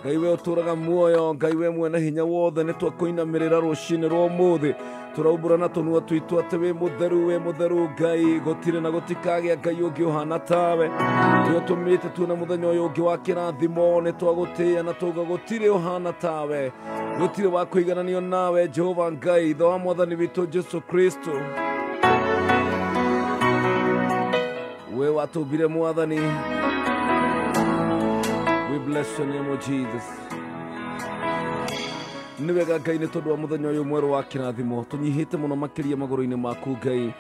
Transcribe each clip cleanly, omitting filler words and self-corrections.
Ngai we ũtũraga muoyo, Ngai we mwene hinya wothe, nĩ twakũinamĩrĩra rũcinĩ rwa ũmũthĩ. Tũraumbũra na tũnua twitũ atĩ wĩ mũtheru, wĩ mũtheru Ngai, gũtirĩ na gũtikagĩa Ngai ũngĩ ũhana tawe. Nĩwe ũtũmĩte tuone mũthenya ũyũ ũngĩ wa kĩrathimo, nĩ twagũtĩĩa na twauga gũtirĩ ũhana tawe, gũtirĩ wa kũigananio nawe Jehova Ngai, Ithe wa Mwathani witũ Jesu Kristo. We watũmbire Mwathani. We bless your name, O Jesus. Nĩ wega Ngai nĩ tondũ wa mũthenya ũyũ mwerũ wa kĩrathimo, tũnyihĩte mũno makĩria magũrũ-inĩ maku Ngai.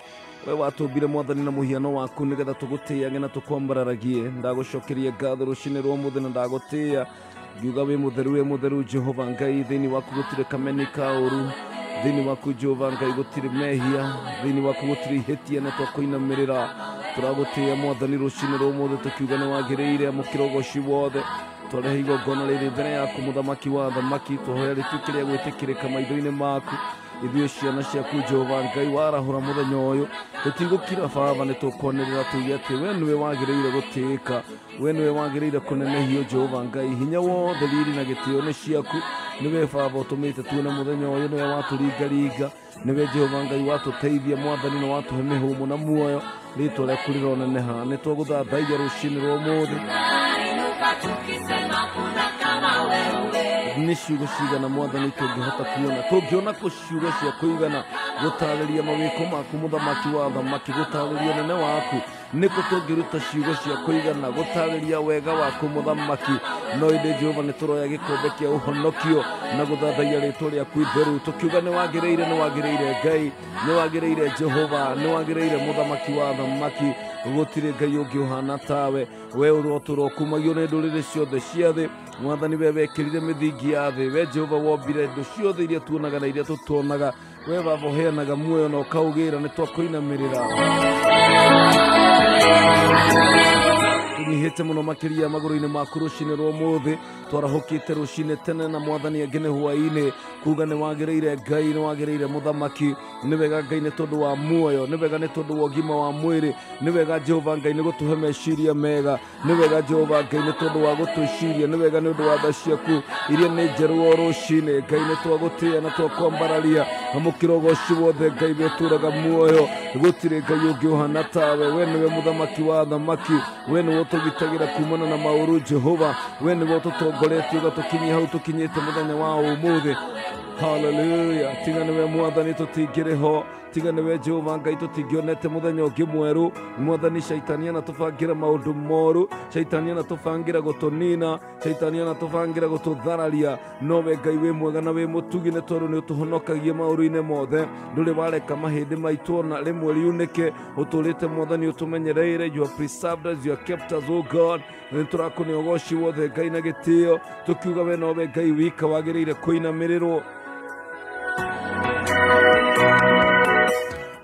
We watũmbire Mwathani na mũhiano waku nĩgetha tũgũtĩage na tũkwambararagie. Ndagũcokeria ngatho rũcinĩ rwa ũmũthĩ na ndagũtĩĩa ngiuga wĩ mũtheru, wĩ mũtheru Jehova Ngai. Thĩinĩ waku gũtirĩ kameni ka ũru, thĩinĩ waku Jehova Ngai gũtirĩ mehia, thĩinĩ waku gũtirĩ ihĩtia, na twakũinamĩrĩra. Tũragũtĩĩa Mwathani rũcinĩ rwa ũmũthĩ tũkiuga nĩ wagĩrĩire, amũkĩra ũgoci wothe. Twarehe igongona rĩrĩ mbere yaku mũthamaki wa athamaki, twahoya rĩtuĩke rĩa gwĩtĩkĩrĩka maitho-inĩ maku. Ithuĩ ciana ciaku Jehova Ngai, warahũra mũthenya ũyũ tũtigũkira baba, nĩ tũkwanĩrĩra tuge atĩ we nĩwe wagĩrĩire gũtĩĩka, we nĩwe wagĩrĩire kũnenehio Jehova Ngai. Hinya wothe, riri na gĩtĩo nĩ ciaku. Nĩwe baba ũtũmĩte tuone mũthenya ũyũ, nĩwe watũringaringa, nĩwe Jehova Ngai watũteithia Mwathani, na watũhe mĩhũmũ na muoyo. Rĩtwa rĩaku rĩroneneha. Nĩ twagũthathaiya rũcinĩ rwa ũmũthĩ. Nĩ ciugo cigana Mwathani tũngĩhota kuona, tũngĩona kũ ciugo cia kũigana gũtarĩria mawĩko maku mũthamaki wa athamaki, gũtarĩria ũnene waku? Nĩkũ tũngĩruta ciugo cia kũigana gũtarĩria wega waku mũthamaki? No ĩndĩ Jehova, nĩ tũroya gĩkombe kĩa ũhonokio na gũthathaiya rĩtwa rĩaku itheru, tũkiuga nĩ wagĩrĩire, nĩ wagĩrĩire Ngai, nĩ wagĩrĩire Jehova, nĩ wagĩrĩire mũthamaki wa athamaki. Gũtirĩ Ngai ũngĩ ũhana tawe. We ũrotũra ũkumagio nĩ ndũrĩrĩ ciothe cia thĩ. Mwathani, we wekĩrire mĩthingi ya thĩ, we Jehova wombire indo ciothe iria tuonaga na iria tũtonaga. We baba ũheanaga muoyo na ũkaũgĩra, nĩ twakũinamĩrĩra tũnyihĩte mũno makĩria magũrũ-inĩ maku rũcinĩ rwa ũmũthĩ. Twarahũkĩte rũcinĩ tene na Mwathani angĩ nĩ hwaĩ-inĩ, kuga nĩ wagĩrĩire Ngai, nĩ wagĩrĩire mũthamaki. Nĩ wega Ngai nĩ tondũ wa muoyo, nĩ wega nĩ tondũ wa ũgima wa mwĩrĩ, nĩ wega Jehova Ngai nĩ gũtũhe meciria mega, nĩ wega Jehova Ngai nĩ tondũ wa gũtwĩciria, nĩ wega nĩ ũndũ wa tha ciaku iria nĩ njerũ o rũcinĩ. Ngai nĩ twagũtĩĩa na twakwambararia, amũkĩra ũgoci wothe Ngai we ũtũraga muoyo. Gũtirĩ Ngai ũngĩ ũhana tawe. We nĩwe mũthamaki wa athamaki, we nĩwe ũtũgitagĩra kumana na maũru Jehova, we nĩwe ũtũtongoretie ũgatũkinyia hau tũkinyĩte mũthenya wa ũmũthĩ. Haleluya. Tiga nĩwe Mwathani tũtingĩrĩ ho, tiga nĩwe Jehova Ngai tũtingĩonete mũthenya ũngĩ mwerũ. Mwathani, caitani anatũbangĩra maũndũ moru, caitani anatũbangĩra gũtũnina, caitani anatũbangĩra gũtũthararia, nowe Ngai wĩ mwega na wĩ mũtugi, nĩ tondũ nĩ ũtũhonokagia maũru-inĩ mothe. Ndũrĩ wareka mahĩndĩ maitũ ona rĩmwe riunĩke. Ũtũrĩte Mwathani ũtũmenyereire. You have preserved us, you have kept us, oh God. Nĩ tũrakũne ũgoci wothe Ngai na gĩtĩo, tũkiuga we nowe Ngai wika wagĩrĩire kũinamĩrĩrwo.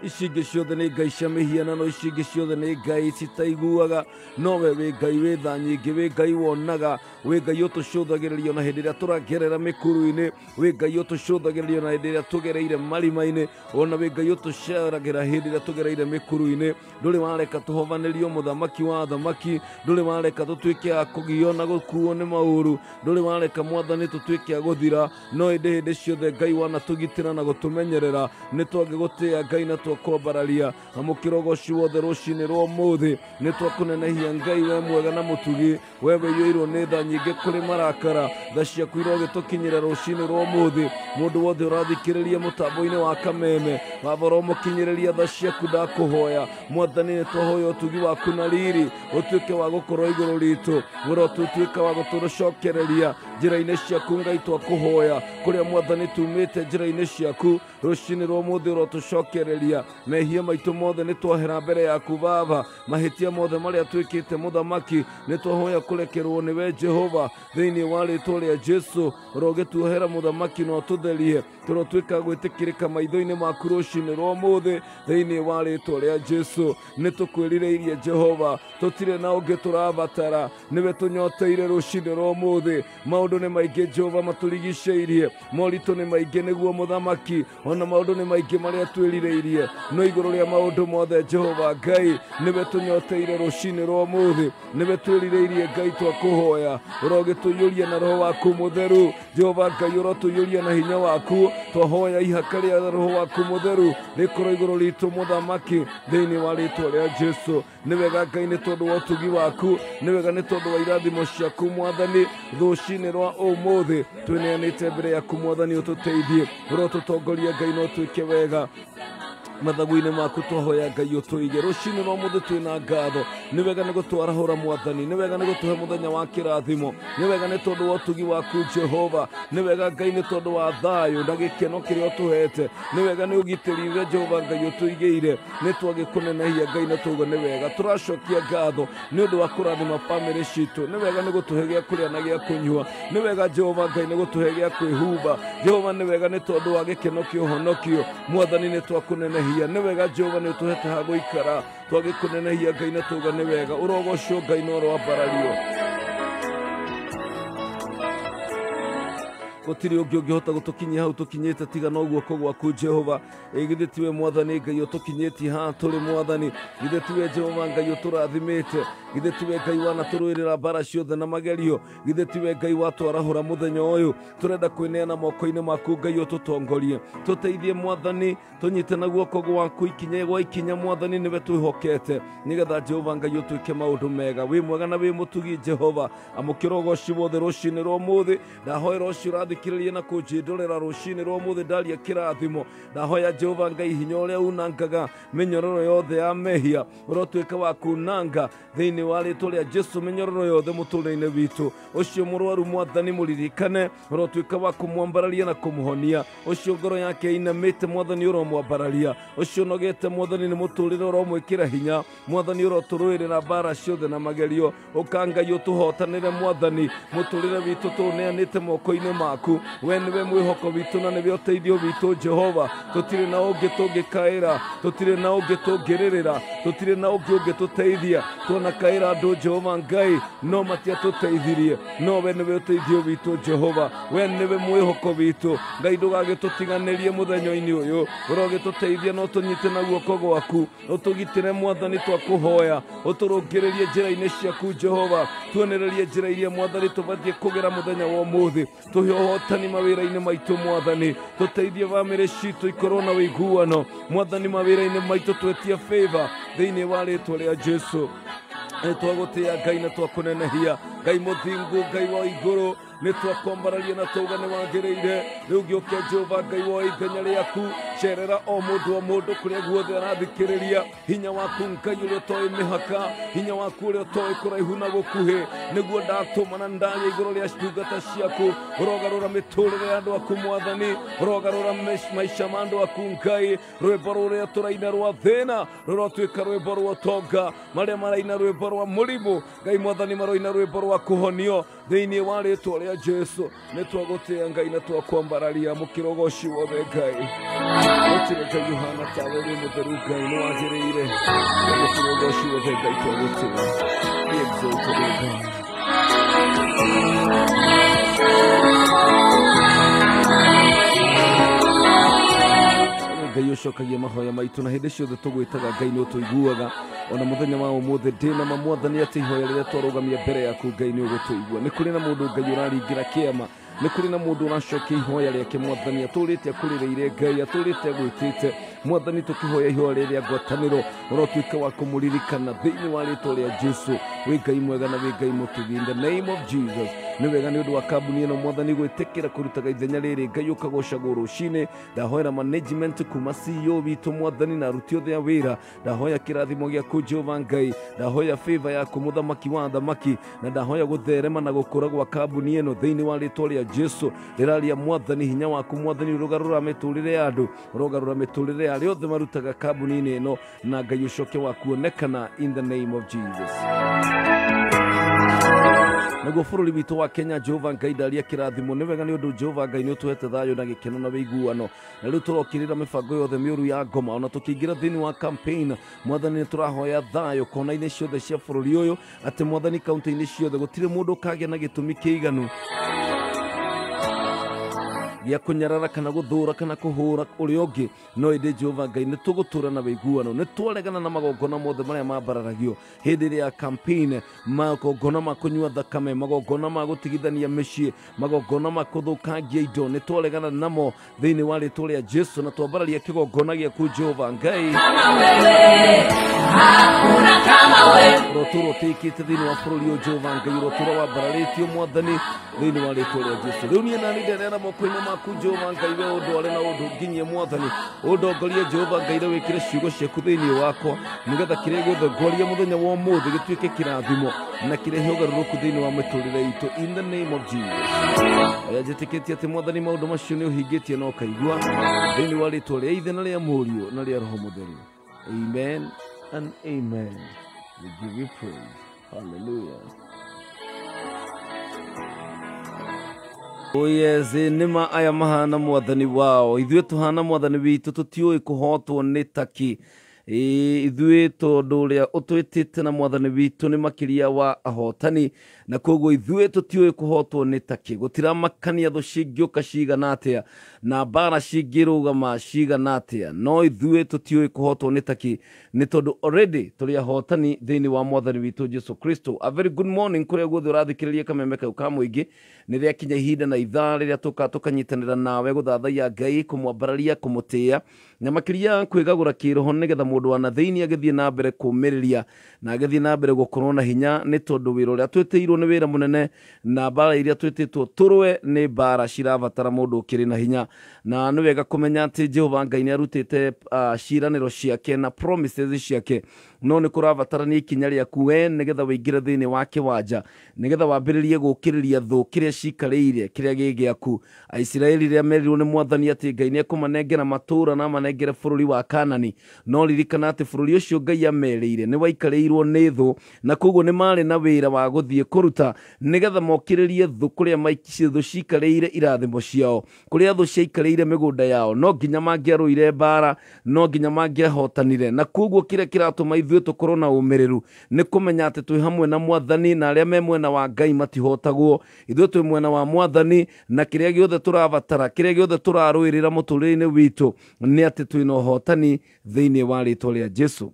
Ici ingĩ ciothe nĩ ngai cia mĩhianano, ici ingĩ ciothe nĩ ngai citaiguaga, nowe wĩ Ngai wĩ tha nyingĩ, wĩ Ngai wonaga, wĩ Ngai ũtũcũthagĩrĩria na hĩndĩ ĩrĩa tũragerera mĩkuru-inĩ, wĩ Ngai ũtũcũthagĩrĩria na hĩndĩ ĩrĩa tũgereire marima-inĩ, ona wĩ Ngai ũtũceragĩra hĩndĩ ĩrĩa tũgereire mĩkuru-inĩ. Ndũrĩ wareka tũhovanĩrio mũthamaki wa athamaki, ndũrĩ wareka tũtuĩke a kũgio na gũkuo nĩ maũru, ndũrĩ wareka Mwathani tũtuĩke a gũthira, no ĩndĩ hĩndĩ ciothe Ngai wanatũgitĩra na gũtũmenyerera. Nĩ twangĩgũtĩĩa Ngai na twakwambararia, amũkĩra ũgoci wothe rũcinĩ rwa ũmũthĩ. Nĩ twakũnenehia Ngai, we mwega na mũtugi, we wĩiyũirwo nĩ tha nyingĩ kũrĩ marakara. Tha ciaku irogĩtũkinyĩra rũcinĩ rwa ũmũthĩ. Mũndũ wothe ũrathikĩrĩria mũtambo-inĩ wa kameme, baba ũromũkinyĩrĩria tha ciaku. Ndakũhoya Mwathani, nĩ twahoya ũtugi waku na riri ũtuĩke wa gũkorwo igũrũ ritũ, ũrotũtuĩka wa gũtũcokereria njĩra-inĩ ciaku. Ngai, twakũhoya kũrĩa Mwathani tumĩte njĩra-inĩ ciaku, rũcinĩ rwa ũmũthĩ ũrotũcokereria. Mehia maitũ mothe nĩ twahera mbere yaku baba, mahĩtia mothe marĩa twĩkĩte mũthamaki nĩ twahoya kũrekerwo nĩwe Jehova. Thĩinĩ wa rĩtwa rĩa Jesu ũrogĩtuohera mũthamaki na ũtũtherie, tũrotuĩka gwĩtĩkĩrĩka maitho-inĩ maku rũcinĩ rwa ũmũthĩ. Thĩinĩ wa rĩtwa rĩa Jesu nĩ tũkwĩrirĩirie Jehova, tũtirĩ na ũngĩ tũrabatara, nĩwe tũnyoteire rũcinĩ rwa ũmũthĩ. Maũndũ nĩ maingĩ Jehova matũrigicĩirie, moritũ nĩ maingĩ nĩguo mũthamaki, ona maũndũ nĩ maingĩ marĩa twĩrirĩirie. No igũrũ rĩa maũndũ mothe Jehova Ngai nĩwe tũnyoteire rũcinĩ rwa ũmũthĩ, nĩwe twĩrirĩirie Ngai twakũhoya. Ũrogĩtũiyũria na roho waku mũtheru Jehova Ngai, ũrotũiyũria na hinya waku. Twahoya ihaka rĩa roho waku mũtheru rĩkorwo igũrũ ritũ mũthamaki, thĩinĩ wa rĩtwa rĩa Jesu. Nĩ wega Ngai nĩ tondũ wa ũtugi waku, nĩ wega nĩ tondũ wa irathimo ciaku mwathani. Rũcinĩ rwa ũmũthĩ twĩneanĩte mbere yaku mwathani, ũtũteithie, ũrotũtongoria Ngai no twĩke wega mathagu-inĩ maku. Twahoya Ngai ũtũige rũcinĩ rwa mũthĩ twĩna ngatho. Nĩ wega nĩ gũtwarahũra mwathani, nĩ wega nĩ gũtũhe mũthenya wa kĩrathimo, nĩ wega nĩ tondũ wa ũtugi waku Jehova, nĩ wega Ngai nĩ tondũ wa thayũ na gĩkeno kĩrĩa ũtũhete, nĩ wega nĩ ũgitĩri ũrĩa Jehova Ngai ũtũigĩire. Nĩ twagĩkũnenehia Ngai na tauga nĩ wega. Tũracokia ngatho nĩ ũndũ wa kũrathima bamĩrĩ citũ, nĩ wega nĩ gũtũhe gĩa kũrĩa na gĩa kũnyua, nĩ wega Jehova Ngai nĩ gũtũhe gĩa kwĩhumba. Jehova nĩ wega nĩ tondũ wa gĩkeno kĩa ũhonokio mwathani, nĩ twakũnenehia. Nĩ wega Jehova nĩ ũtũhete ha gũikara, twagĩkũnenehia Ngai na tauga nĩ wega. Ũrogocwo Ngai na ũroambarario. Gũtirĩ ũngĩ ũngĩhota gũtũkinyia hau tũkinyĩte tiga no guoko gwaku Jehova. Ĩ githĩ tiwe mwathani Ngai ũtũkinyĩtie haha tũrĩ mwathani? Githĩ tiwe Jehova Ngai ũtũrathimĩte? Githĩ tiwe Ngai wanatũrũĩrĩra mbara ciothe na magerio? Githĩ tiwe Ngai watwarahũra mũthenya ũyũ? Tũrenda kwĩneana moko-inĩ maku Ngai, ũtũtongorie, tũteithie mwathani, tũnyite na guoko gwaku ikinya gwa ikinya mwathani, nĩwe twĩhokete, nĩgetha Jehova Ngai ũtwĩke maũndũ mega. Wĩ mwega na wĩ mũtugi Jehova, amũkĩra ũgoci wothe rũcinĩ rwa ũmũthĩ. Ndahoera ũcio ũrathikĩrĩria na kũnjĩndũrĩra rũcinĩ rwa ũmũthĩ, ndaria kĩrathimo. Ndahoya Jehova Ngai hinya ũrĩa unangaga mĩnyororo yothe ya mehia ũrotuĩka wa kunanga thĩinĩ wa rĩtwa rĩa Jesu, mĩnyororo yothe mũtũrĩre-inĩ witũ. Ũcio mũrwaru mwathani mũririkane, ũrotuĩka wa kũmwambararia na kũmũhonia. Ũcio ngoro yake inamĩte mwathani ũromwambararia. Ũcio ũnogete mwathani nĩ mũtũrĩre ũromwĩkĩra hinya mwathani, ũrotũrũĩrĩra mbara ciothe na magerio. Ũka Ngai ũtũhotanĩre mwathani, mũtũrĩre witũ tũũneanĩte moko-inĩ maku. We nĩwe mwĩhoko witũ na nĩwe ũteithio witũ Jehova. Tũtirĩ na ũngĩ tũngĩkaĩra, tũtirĩ na ũngĩ tũngĩrĩrĩra, tũtirĩ na ũngĩ ũngĩtũteithia. Tuonakaĩra andũ Jehova Ngai no matiatũteithirie, no we nĩwe ũteithio witũ Jehova, we nĩwe mwĩhoko witũ Ngai. Ndũgagĩtũtiganĩrie mũthenya-inĩ ũyũ, ũrogĩtũteithia no tũnyite na guoko gwaku, ũtũgitĩre mwathani, twakũhoya ũtũrũngĩrĩrie njĩra-inĩ ciaku Jehova, tuonererie njĩra iria mwathani tũbatiĩ kũgera mũthenya wa ũmũthĩ. Tũhe ũhotani mawĩra-inĩ maitũ mwathani, tũteithie bamĩrĩ citũ ikorwo na ũiguano mwathani, mawĩra-inĩ maitũ twetie favor thĩinĩ wa rĩtwa rĩa Jesu. Nĩ twagũtĩĩa Ngai na twakũnenehia Ngai mũthingu, Ngai wa igũrũ, nĩ twakwambararia na tauga nĩ wagĩrĩire. Rĩu gĩũke Jehova Ngai wa ithenya rĩaku, cerera o mũndũ o mũndũ kũrĩa guothe arathikĩrĩria. Hinya waku Ngai ũrĩa ũtoĩ mĩhaka, hinya waku ũrĩa ũtoĩ kũraihu na gũkuhĩ, nĩguo ndatũma na ndaria igũrũ rĩa ndungata ciaku. Ũrogarũra mĩtũrĩre ya andũ aku mwathani, ũrogarũra maica ma andũ aku Ngai. Rwĩmbo rũrĩa tũraina rwa thĩna rũrotuĩka rwĩmbo rwa ũtonga, marĩa maraina rwĩmbo rwa mũrimũ Ngai mwathani maroina rwĩmbo rwa kũhonio thĩinĩ wa rĩtwa rĩa Jesu. Nĩ twagũtĩĩa Ngai na twakwambararia, mũkĩra ũgoci wothe Ngai. Gũtirĩ Ngai ũhana tawe, wĩ mũtheru Ngai, nĩ wagĩrĩire. Mũkĩra ũgoci wothe Ngai, twagũtĩĩa. Be exalted, O God. Ngai ũcokagia mahoya maitũ na hĩndĩ ciothe tũgwĩtaga Ngai nĩ ũtũiguaga. Ona mũthenya wa ũmũthĩ ndĩna ma mwathani atĩ ihoya rĩrĩa twarũgamia mbere yaku Ngai nĩ ũgũtũigua. Nĩ kũrĩ na mũndũ Ngai ũraringĩra kĩama, nĩ kũrĩ na mũndũ ũracokia ihoya rĩake mwathani, atũrĩte akũrĩrĩire Ngai, atũrĩte agwĩtĩte mwathani. Tũkĩhoya ihoya rĩrĩa ngwatanĩro, ũrotuĩka wa kũmũririkana thĩinĩ wa rĩtwa rĩa Jesu. Wĩ Ngai mwega na wĩ Ngai mũtugi, in the name of Jesus. Nĩ wega nĩ ũndũ wa kambuni ĩno mwathani gwĩtĩkĩra kũrutaga ithenya rĩrĩ Ngai ũkagocagwo rũcinĩ. Ndahoera management kuma CEO witũ mwathani na aruti othe a wĩra, ndahoya kĩrathimo gĩaku Jehova Ngai, ndahoya favor yaku mũthamaki wa athamaki, na ndahoya gũtherema na gũkũra gwa kambuni ĩno thĩinĩ wa rĩtwa rĩa Jesu. Rĩraria mwathani hinya waku mwathani, ũrũgarũra mĩtũrĩre ya andũ, ũrogarũra mĩtũrĩre ya arĩa othe marutaga kambuni-inĩ ĩno, na Ngai ũcoke wa kuonekana in the name of Jesus. Naguo bũrũri witũ wa Kenya, Jehova Ngai, ndaria kĩrathimo. Nĩ wega nĩ ũndũ Jehova Ngai nĩ ũtũhete thayũ na gĩkeno na wĩiguano, na rĩu tũrokĩrĩra mĩbango yothe mĩũru ya ngoma. Ona tũkĩingĩra thĩinĩ wa campaign mwathani, nĩ tũrahoya thayũ kona-inĩ ciothe cia bũrũri ũyũ, atĩ mwathani kaunti-inĩ ciothe gũtirĩ mũndũ ũkagĩa na gĩtũmi kĩiganu gĩa kũnyarara kana gũthũra kana kũhũra ũrĩa ũngĩ, no ĩndĩ Jehova Ngai nĩ tũgũtũra na wĩiguano. Nĩ twaregana na magongona mothe marĩa mambararagio hĩndĩ ĩrĩa ya campaign, magongona ma kũnyua thakame, magongona ma gũtigithania mĩciĩ, magongona ma kũthũkangia indo, nĩ twaregana namo thĩinĩ wa rĩtwa rĩa Jesu, na twambararia kĩgongona gĩaku Jehova Ngai. Ũrotũra ũtĩkĩte thĩinĩ wa bũrũri ũyũ Jehova Ngai, ũrotũra wambararĩtio Mwathani thĩinĩ wa rĩtwa rĩa Jesu. Rĩu niĩ nani ndeneana moko-inĩ maku Jehova Ngai, we ũndware na ũndũ nginyie Mwathani, ũndongorie Jehova Ngai na wĩkĩre ciugo ciaku thĩinĩ wakwa, nĩgetha kĩrĩa gĩothe ngwaria mũthenya wa ũmũthĩ gĩtuĩke kĩrathimo na kĩrehe ũgarũrũku thĩinĩ wa mĩtũrĩre itũ, in the name of Jesus. Ũrĩa njĩtĩkĩtie atĩ Mwathani maũndũ macio nĩ ũhingĩtie na ũkaigua, thĩinĩ wa rĩtwa rĩa Ithe na rĩa Mũriũ na rĩa Roho Mũtheru. Amen and amen. We give you praise. Hallelujah. Oh yes, nĩma aya mahana Mwathani wao, ithuĩ tũhana Mwathani witũ, tũtiũĩ kũhotwo nĩ taki. Ithuĩ tondũ ũrĩa ũtwĩtĩte na Mwathani witũ nĩ makĩria wa ahotani, na koguo ithuĩ tũtiũĩ kũhotwo nĩ taki. Gũtiramakania thũ cingĩũka cigana atĩa na mbara cingĩrũgama cigana atĩa, no ithuĩ tũtiũĩ kũhotwo nĩ taki, nĩ tondũ already tũrĩ ahotani thĩinĩ wa Mwathani witũ Jesu Kristo. A very good morning kũrĩa guothe ũrathikĩrĩria kameme kau ka mũingĩ. Nĩ rĩakinya ihinda na ithaa rĩrĩa tũka tũkanyitanĩra nawe gũthathaiya Ngai, kũmwambararia, kũmũtĩĩa, na makĩria kwĩgagũra kĩroho, nĩgetha mũndũ wa na thĩinĩ agĩthiĩ na mbere kũũmĩrĩria na agĩthiĩ na mbere gũkorwo na hinya, nĩ tondũ wĩra ũrĩa twĩtĩirwo nĩ wĩra mũnene, na mbara iria twĩtĩtwo tũrũe nĩ mbara cirabatara mũndũ ũkĩrĩ na hinya. Na nĩ wega kũmenya atĩ Jehova Ngai nĩ arutĩte ciĩranĩro ciake na promises ciake, no nĩ kũrabatarania ikinya rĩaku we nĩgetha wĩingĩre thĩinĩ wa kĩwanja, nĩgetha wambĩrĩrie gũkĩrĩria thũ kĩrĩa cikarĩire kĩrĩa gĩ gĩaku. Aisiraeli rĩrĩa merirwo nĩ Mwathani atĩ Ngai nĩ ekũmanengera matũũra na amanengere bũrũri wa Kanani, no ririkana atĩ bũrũri ũcio Ngai amerĩire nĩ waikarĩirwo nĩ thũ, na koguo nĩ marĩ na wĩra wa gũthiĩ kũruta nĩgetha mokĩrĩrie thũ kũrĩa thũ cikarĩire irathimo ciao, kũrĩa thũ ciaikarĩire mĩgũnda yao. No nginya mangĩarũire mbara, no nginya mangĩahotanire. Na koguo kĩrĩa kĩratũma ithuĩ tũkorwo na ũmĩrĩru nĩ kũmenya atĩ twĩ hamwe na Mwathani, na arĩa me mwena wa Ngai matihotagwo. Ithuĩ twĩ mwena wa Mwathani, na kĩrĩa gĩothe tũrabatara, kĩrĩa gĩothe tũrarũĩrĩra mũtũrĩre-inĩ witũ nĩ atĩ twĩna ũhotani thĩinĩ wa rĩtwa rĩa Jesu.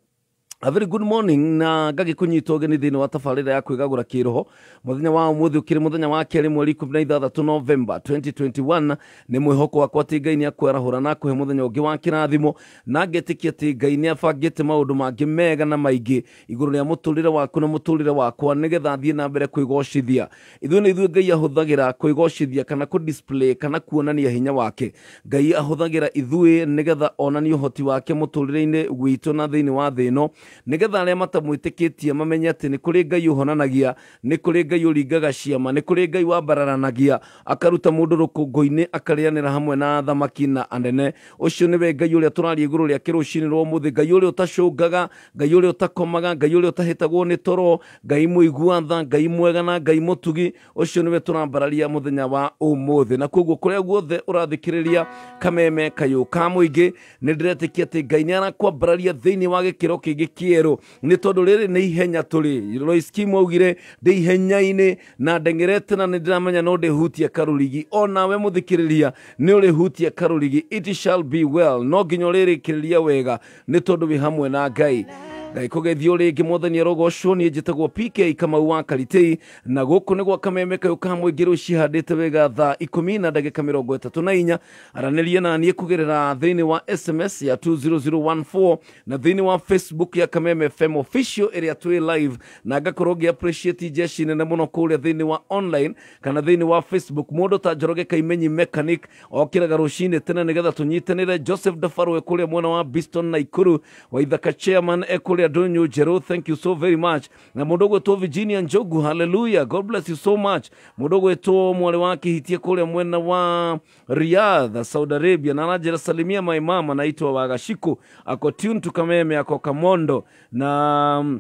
A very good morning na ngagĩkũnyita ũgeni thĩinĩ wa tabarĩra ya kwĩgagũra kĩroho mũthenya wa ũmũthĩ ũkĩrĩ mũthenya wa kerĩ mweri 16 November 2021. Nĩ mwĩhoko wakwa atĩ Ngai nĩ akwarahũra na akũhe mũthenya ũngĩ wa kĩrathimo, na ngetĩkia atĩ Ngai nĩ abangĩte maũndũ mangĩ mega na maingĩ igũrũ rĩa mũtũrĩre waku na mũtũrĩre wakwa, nĩgetha athiĩ na mbere kwĩgocithia. Ithuĩ nĩ ithuĩ Ngai ahũthagĩra kwĩgocithia kana kũ display kana kuonania hinya wake. Ngai ahũthagĩra ithuĩ nĩgetha onanie ũhoti wake mũtũrĩre-inĩ witũ na thĩinĩ wa thĩ ĩno, nĩgetha arĩa matamwĩtĩkĩtie mamenye atĩ nĩ kũrĩ Ngai ũhonanagia, nĩ kũrĩ Ngai ũringaga ciama, nĩ kũrĩ Ngai wambararanagia akaruta mũndũ rũkũngũ-inĩ akarĩanĩra hamwe na athamaki na anene. Ũcio nĩwe Ngai ũrĩa tũraria igũrũ rĩake rũcinĩ rwa ũmũthĩ, Ngai ũrĩa ũtacũngaga, Ngai ũrĩa ũtakomaga, Ngai ũrĩa ũtahĩtagwo nĩ toro, Ngai mũigua tha, Ngai mwega na Ngai mũtugi. Ũcio nĩwe tũrambararia mũthenya wa ũmũthĩ. Na koguo kũrĩa guothe ũrathikĩrĩria kameme kayũ ka mũingĩ, nĩ ndĩretĩkia atĩ Ngai nĩ arakwambararia thĩinĩ wa gĩkĩro kĩngĩ kĩerũ, nĩ tondũ rĩrĩ nĩ ihenya tũrĩ. Lois Kim augire ndĩ ihenya-inĩ na ndeng'erete na nĩ ndĩramenya no ndĩhutie karũrigi. Onawe mũthikĩrĩria nĩ ũrĩhutia karũrigi. It shall be well. No nginya ũrĩrĩkĩrĩria wega nĩ tondũ wĩ hamwe na Ngai. Ngai kũgeithio rĩngĩ, Mwathani arogocwo. Niĩ njĩtagwo PK Kamau wa Karitei, na gũkũ nĩ gwa kameme kayũ ka mũingĩ rĩu cihandĩte wega thaa 10:34. Aranĩria na niĩ kũgerera thĩinĩ wa SMS ya 20014 na thĩinĩ wa Facebook ya Kameme FM official ĩrĩa twĩ live, na ngakorwo ngĩ appreciate jeshi nene mũno kũrĩa thĩinĩ wa online kana thĩinĩ wa Facebook. Mũndũ ta Njoroge Kaimenyi mechanic okĩraga rũcinĩ tene nĩgetha tũnyitanĩre. Joseph Dafarwe kũrĩa mwena wa Biston Naikuru, Waithaka chairman e kũrĩa Ndũnyũ Njerũ, thank you so very much. Na mũndũ ũgwĩtwo Virginia Njogu, hallelujah, God bless you so much. Mũndũ ũgwĩtwo mwarĩ wa Kĩhitie kũrĩa mwena wa Riyadh, Saudi Arabia, na anajira salimia my mama, naitwa Wagashiko, ako tune to Kameme, ako Kamondo. Na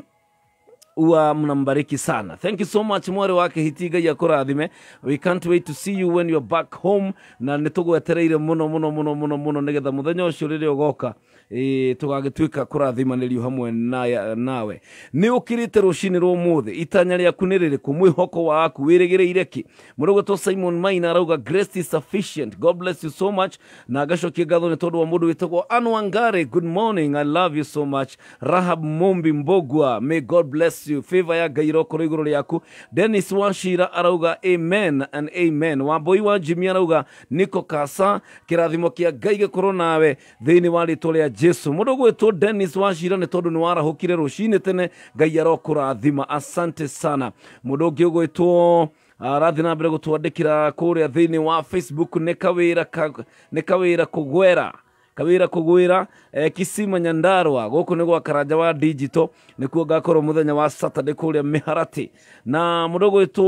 Huwa mnambariki sana. Thank you so much mwari wake hiti, Ngai akũrathime. We can't wait to see you when you're back home, na nĩ tũgwetereire mũno mũno mũno mũno mũno nĩgetha mũthenya ũcio rĩrĩa ũgoka tũgagĩtuĩka kũrathimanĩrio hamwe nawe. Nĩ ũkĩrĩte rũcinĩ rwa ũmũthĩ, itanya rĩaku nĩ rĩrĩkũ? Mwĩhoko waku wĩrĩgĩrĩire kĩ? Mũrũgũtwo Simon Maina arauga grace is sufficient. God bless you so much. Na ngacokia ngatho nĩ tondũ wa mũndũ wĩtagwo Anwangare, good morning, I love you so much. Rahab Mombi Mbogwa, may God bless you, favor ya Ngai ĩrokorwo igũrũ rĩaku. Dennis Wachira arauga amen and amen. Wambui wa Jimmy arauga niko kasa, kĩrathimo kĩa Ngai gĩkorwo nawe thĩinĩ wa rĩtwa rĩa Jesu. Mũndũ gwĩtwo Dennis Wachira, nĩ tondũ nĩ warahũkire rũcinĩ tene, Ngai arokũrathima, asante sana. Mũndũ ũngĩ ũgwĩtwo arathiĩ na mbere gũtwandĩkĩra kũrĩa thĩinĩ wa Facebook nĩ kawĩra nĩ kawĩra kũgwera, kawĩra kũgwĩra Kisima Nyandarua, gũkũ nĩ gwa Karanja wa Digital, nĩkuo ngakorwo mũthenya wa Saturday kũrĩa Mĩharati. Na mũndũ gwĩtwo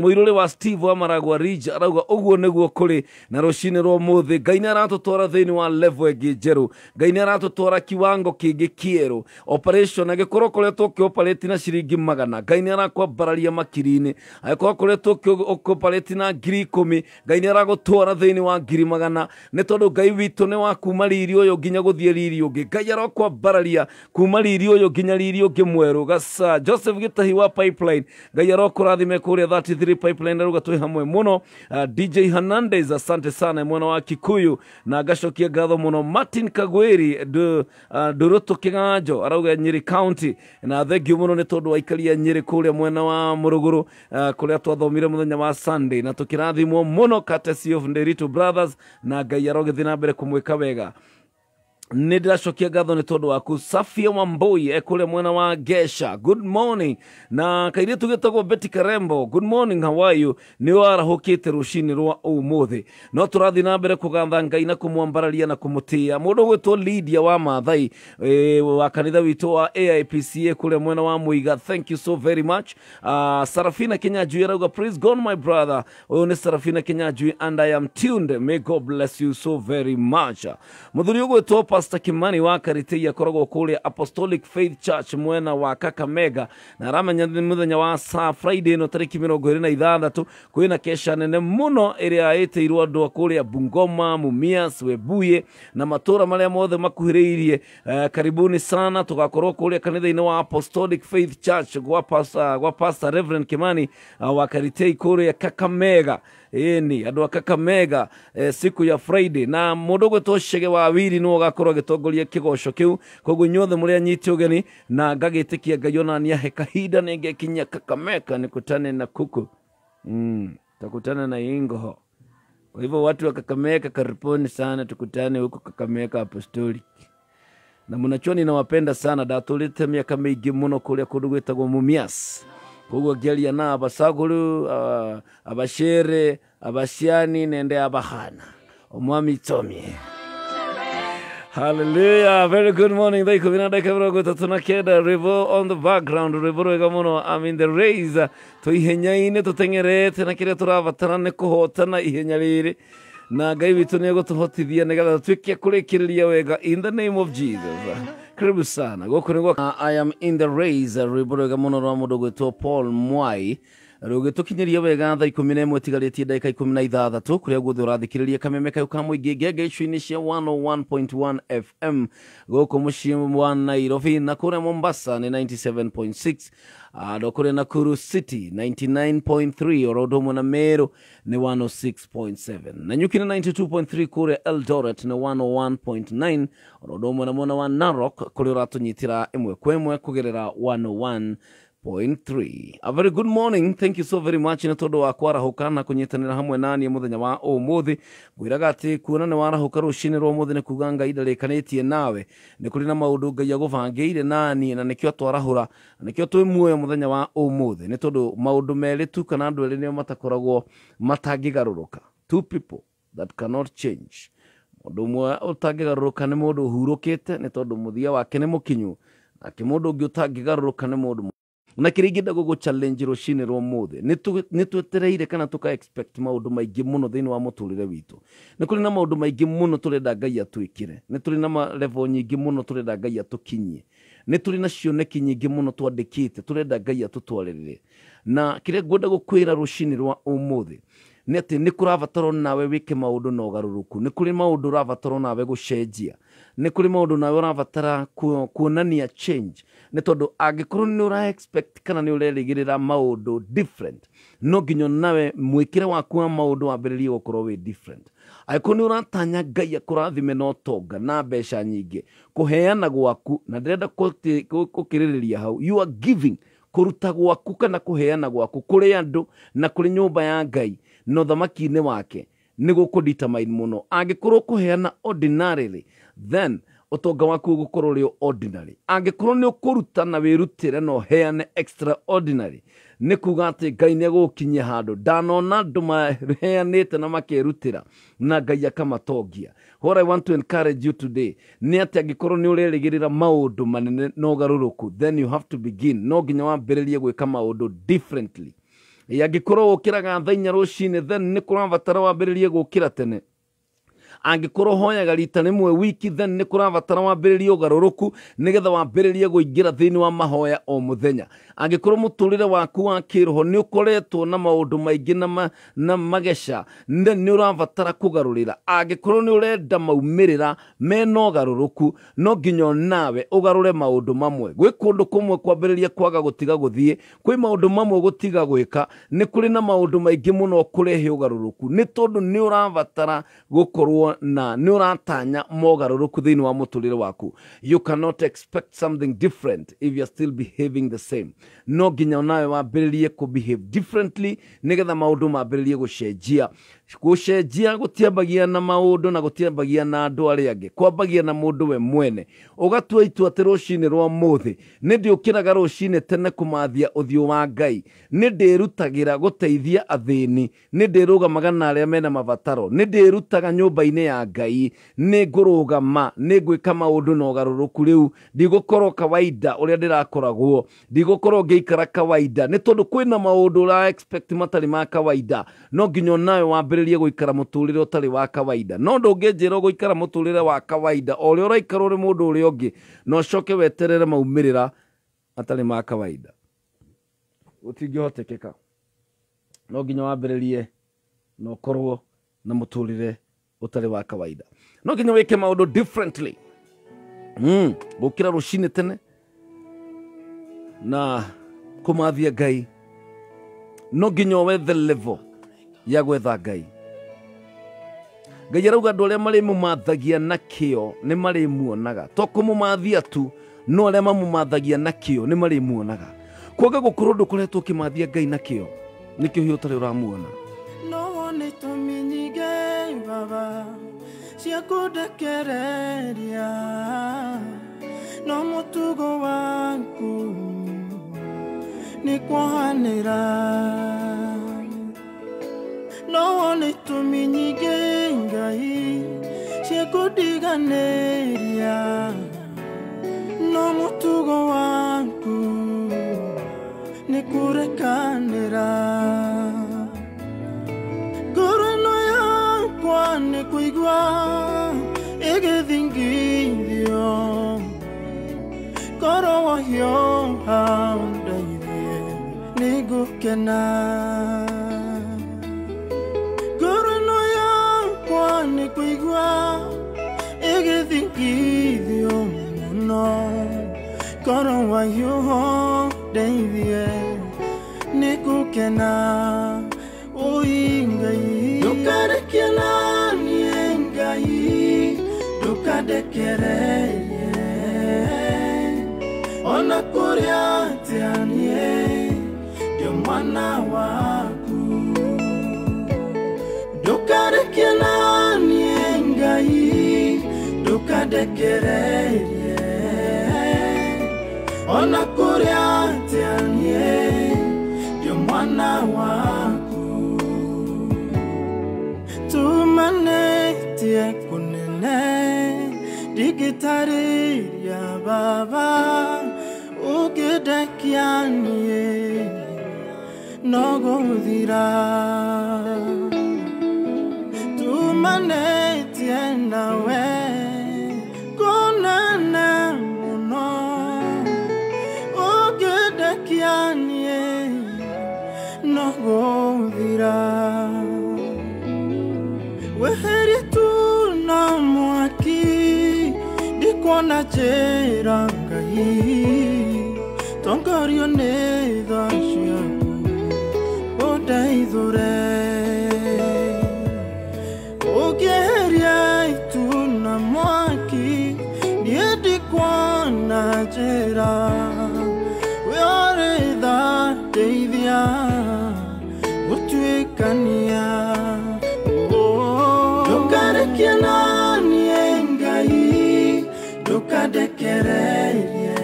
mũirũrĩ wa Steve wa Maragua Ridge arauga ũguo nĩguo kũrĩ na rũcinĩ rwa ũmũthĩ Ngai nĩ aratũtwara thĩinĩ wa level ĩngĩ njerũ, Ngai nĩ aratũtwara kiwango kĩngĩ kĩerũ. Operation angĩkorwo ũkoretwo ũkĩoperate na ciringi 100, Ngai nĩ arakwambararia makiri-inĩ. Angĩkorwo ũkoretwo ũkĩoperate na 10,000, Ngai nĩ aragũtwara thĩinĩ wa 100,000, nĩ tondũ Ngai witũ nĩ wa kuma riri ũyũ nginya gũthiĩ riri ũngĩ. Ngai arokwambararia kuma riri ũyũ nginya riri ũngĩ mwerũ. Gasa Joseph Gĩtahi wa Pipeline, Ngai arokũrathime kũrĩa 33 Pipeline, arauga twĩ hamwe mũno. DJ Hernandez, asante sana, mwena wa Kikuyu, na ngacokia ngatho mũno. Martin Kagweri Ndurutu Kĩganjo arauga Nyeri County, na thengiũ mũno nĩ tondũ waikaria Nyeri kũrĩa mwena wa Mũrũgũrũ, kũrĩa twathomire mũthenya wa Sunday na tũkĩrathimwo mũno, courtesy of Nderitu Brothers, na Ngai arogĩthiĩ na mbere kũmwĩka wega. Nĩ ndĩracokia ngatho nĩ tondũ waku. Safia Wambui ekũrĩa mwena wa Gesha, good morning. Na kairĩtu gĩtagwo Betty Karembo, good morning, how are you? Nĩ warahũkĩte rũcinĩ rwa ũmũthĩ, no tũrathiĩ na mbere kũgatha Ngai na kũmwambararia na kũmũtĩĩa. Mũndũ ũgwĩtwo Lydia wa Maathai wa kanitha witũ wa AIPCA kũrĩa mwena wa Mũiga, thank you so very much. Sarafina Kinyanjui arauga praise God my brother. Ũyũ nĩ Sarafina Kinyanjui and I am tuned, may God bless you so very much. Mũthuri ũgwĩtwo Pastor Kimani wa Karitei akoragwo kũrĩa Apostolic Faith Church mwena wa Kakamega, na aramenya nĩ mũthenya wa sa Friday ĩno tarĩki 26 kwĩna kesha nene mũno ĩrĩa ĩtĩirwo andũ a kũrĩa Bungoma, Mumias, Webuye na matũra marĩa mothe makuhĩrĩirie. Karibuni sana, tũgakorwo kũrĩa kanitha-inĩ wa Apostolic Faith Church gwa Pastor Reverend Kimani wa Karitei kũrĩa Kakamega. Ĩni andũ a Kakamega, siku ya Friday, na mũndũ ũgwĩtwo Chege wa Wiri nĩwe ũgakorwo agĩtongoria kĩgoco kĩu. Koguo inyuothe mũrĩ anyiti ũgeni, na ngagĩtĩkia Ngai ona nĩahe kahinda nĩngekinyia Kakamega nikutane na kuku, takutana na ingoho. Kwa hivyo watu wa Kakamega, karibuni sana, tukutane huko Kakamega Apostolic. Na mũnachua ninawapenda sana, ndatũrĩte mĩaka mĩingĩ mũno kũrĩa kũndũ gwĩtagwo Mumias, koguo ngĩaria na abasaguru, abashere, abasiani nende abahana omwami tomie. Hallelujah. Very good morning. 10:39. Rwĩmbo on the background. Rwĩmbo rwega mũno. I'm in the race. Twĩ ihenya-inĩ tũteng'erete na kĩrĩa tũrabatara nĩ kũhotana ihenya rĩrĩ. Na Ngai witũ nĩ egũtũhotithia nĩgetha tuĩke kũrĩkĩrĩria wega in the name of Jesus. Karibu sana. Gũkũ nĩ gwa I am in the race. Rwĩmbo rwega mũno rwa mũndũ gwĩtwo Paul Mwai rũgĩtũkinyĩria wega 11 ĩtigarĩtie ndagĩka 16, kũrĩa guothe ũrathikĩrĩria kameme kayũ ka mũingĩ ngenge icio-inĩ cia 101.1 FM gũkũ mũciĩ wa Nairobi, na kũrĩa Mombasa nĩ 97.6, andũ kũrĩa Nakuru City 99.3, oro ũndũ ũmwe na Meru nĩ 106.7, na Nyuki nĩ 92.3, kũrĩa Eldoret nĩ 101.9, oro ũndũ ũmwe na mwena wa Narok kũrĩa ũratũnyitĩra ĩmwe kwa ĩmwe kũgerera 101.3. A very good morning. Thank you so very much nĩ tondũ wa kwarahũka na kũnyitanĩra hamwe naniĩ mũthenya wa ũmũthĩ. Ngwĩraga atĩ kuona nĩ warahũka rũcinĩ rwa ũmũthĩ nĩ kuga Ngai ndarĩkanĩtie nawe, nĩ kũrĩ na maũndũ Ngai agũbangĩire naniĩ, na nĩkĩo twarahũra na nĩkĩo twĩ muoyo mũthenya wa ũmũthĩ, nĩ tondũ maũndũ merĩ tu kana andũ erĩ nĩo matakoragwo matangĩgarũrũka, two people that cannot change. Mũndũ ũmwe ũtangĩgarũrũka nĩ mũndũ ũhurũkĩte, nĩ tondũ mũthia wake nĩ mũkinyu, nake mũndũ ũngĩ ũtangĩgarũrũka nĩ mũndũ na kĩrĩa ingĩenda gũgũ challenge rũcinĩ rwa ũmũthĩ. Nĩ twetereire kana tũka expect maũndũ maingĩ mũno thĩinĩ wa mũtũrĩre witũ. Nĩ kũrĩ na maũndũ maingĩ mũno tũrenda Ngai atwĩkĩre, nĩ tũrĩ na level nyingĩ mũno tũrenda Ngai atũkinyie. Nĩ tũrĩ na cioneki nyingĩ mũno twandĩkĩte tũrenda Ngai atũtwarĩrĩre. Na kĩrĩa ngwenda gũkwĩra rũcinĩ rwa ũmũthĩ nĩ atĩ nĩ kũrabatarwo nawe wĩke maũndũ na ũgarũrũku. Nĩ kũrĩ maũndũ ũrabatarwo nawe gũcenjia, nĩ kũrĩ maũndũ nawe ũrabatara kuonania change, nĩ tondũ angĩkorwo nĩ ũra expect kana nĩ ũrerĩgĩrĩra maũndũ different, no nginya nawe mwĩkĩre waku wa maũndũ wambĩrĩrie gũkorwo wĩ different. Angĩkorwo nĩ ũratanya Ngai akũrathime na ũtonga na mbeca nyingĩ, kũheana gwaku, na ndĩrenda gũkĩrĩrĩria hau, you are giving, kũruta gwaku kana kũheana gwaku kũrĩ andũ na kũrĩ nyũmba ya Ngai na ũthamaki-inĩ wake nĩ gũkũ determine mũno. Angĩkorwo kũheana ordinarily, then ũtonga waku ũgũkorwo ũrĩ ordinary. Angĩkorwo nĩ ũkũruta na wĩrutĩre na ũheane extraordinary, nĩ kuga atĩ Ngai nĩ egũgũkinyia handũ. Ndanona andũ maheanĩte na makerutĩra na Ngai akamatongia. What I want to encourage you today nĩ atĩ angĩkorwo nĩ ũrerĩgĩrĩra maũndũ manene na ũgarũrũku, then you have to begin, no nginya wambĩrĩrie gwĩka maũndũ differently. Angĩkorwo ũkĩraga thaa 4 rũcinĩ, then nĩ kũrabatara wambĩrĩrie gũkĩra tene. Angĩkorwo hoyaga rita rĩmwe wiki, then nĩ kũrabatara wambĩrĩrie ũgarũrũku nĩgetha wambĩrĩrie kũingĩra thĩinĩ wa mahoya o mũthenya. Angĩkorwo mũtũrĩre waku wa kĩroho nĩ ũkoretwo na maũndũ maingĩ na mageca, then nĩ ũrabatara kũgarũrĩra. Angĩkorwo nĩ ũrenda maumĩrĩra mena ũgarũrũku, no nginya nawe ũgarũre maũndũ mamwe. Gwĩ kũndũ kũmwe kwambĩrĩria kwaga gũtiga gũthiĩ, kwĩ maũndũ mamwe gũtiga gwĩka, nĩ kũrĩ na maũndũ maingĩ mũno kũrehe ũgarũrũku, nĩ tondũ nĩ ũrabatara gũkorwo na nĩ ũratanya mogarũrũku thĩinĩ wa mũtũrĩre waku. You cannot expect something different if you are still behaving the same. No nginya nawe wambĩrĩrie kũ behave differently nĩgetha maũndũ mambĩrĩrie gũcenjia. Gũcenjia gũtiambagia na maũndũ na gũtiambagia na andũ arĩa angĩ, kwambagia na mũndũ we mwene. Ũgatua itua atĩ rũcinĩ rwa mũthĩ nĩ ndĩũkĩraga rũcinĩ tene kũmathia ũthiũ wa Ngai, nĩ ndĩrutagĩra gũteithia athĩni, nĩ ndĩrũgamaga na arĩa mena mabataro, nĩ ndĩrutaga nyũmba-inĩ ya Ngai, nĩ ngũrũgama, nĩ ngwĩka maũndũ na ũgarũrũku. Rĩu ndigũkorwo kawaida ũrĩa ndĩrakoragwo, ndigũkorwo ngĩikara kawaida, nĩ tondũ kwĩna maũndũ ũra expect matarĩ ma kawaida. No nginya nawe wambĩrĩrie gũikara mũtũrĩre ũtarĩ wa kawaida. No ndũngĩnjĩra ũgũikara mũtũrĩre wa kawaida o ũrĩa ũraikara ũrĩ mũndũ ũrĩa ũngĩ, na ũcoke weterere maumĩrĩra matarĩ ma kawaida. Gũtingĩhotekeka. No nginya wambĩrĩrie na ũkorwo na mũtũrĩre ũtarĩ wa kawaida. No nginya wĩke maũndũ differently. Gũkĩra rũcinĩ tene na kũmathia Ngai, no nginya wethe level ya gwetha Ngai. Ngai arauga andũ arĩa marĩmũmathagia na kĩo nĩ marĩmuonaga. To kũmũmathia tu, no arĩa mamũmathagia na kĩo nĩ marĩmuonaga. Kwaga gũkorwo ndũkoretwo ũkĩmathia Ngai na kĩo, nĩkĩo hihi ũtarĩ ũramuona. No wone itũmi nyingĩ baba cia kũndekereria, no mũtugo waku nĩ kuohanĩra. No wone itũmi nyingĩ Ngai cia kũndiganĩria, no mũtugo waku nĩ kũrekanĩra. Ngoro ĩno yakwa nĩ kũigua ĩgĩthingithio, korwo wahiũha ũndeithie nĩngũkena. Ngoro ĩno yakwa nĩ kũigua ĩgĩthingithio mũno, korwo wahiũha ũndeithie nĩngũkena. Oi Ngai, ndũkarekie naniĩ Ngai, ndũkandekererie ona kũrĩ atĩa niĩ ndĩ mwana waku. Ndũkarekie naniĩ Ngai, ndũkandekererie ona kũrĩ atĩa niĩ ndĩ mwana waku. Tumanĩtie kũnene ndingĩtarĩria baba, ũngĩndekia niĩ no gũthira. Tumanĩtie nawe kũnene mũno, Ndikuona njĩra Ngai, tongorio nĩ tha ciaku ũndeithũre. Ũngĩeheria itu na mwaki, niĩ ndikuona njĩra. Wĩ ũrĩ tha ndeithia gũtuĩkania. Ndũkarekie naniĩ Ngai, ndũkandekererie.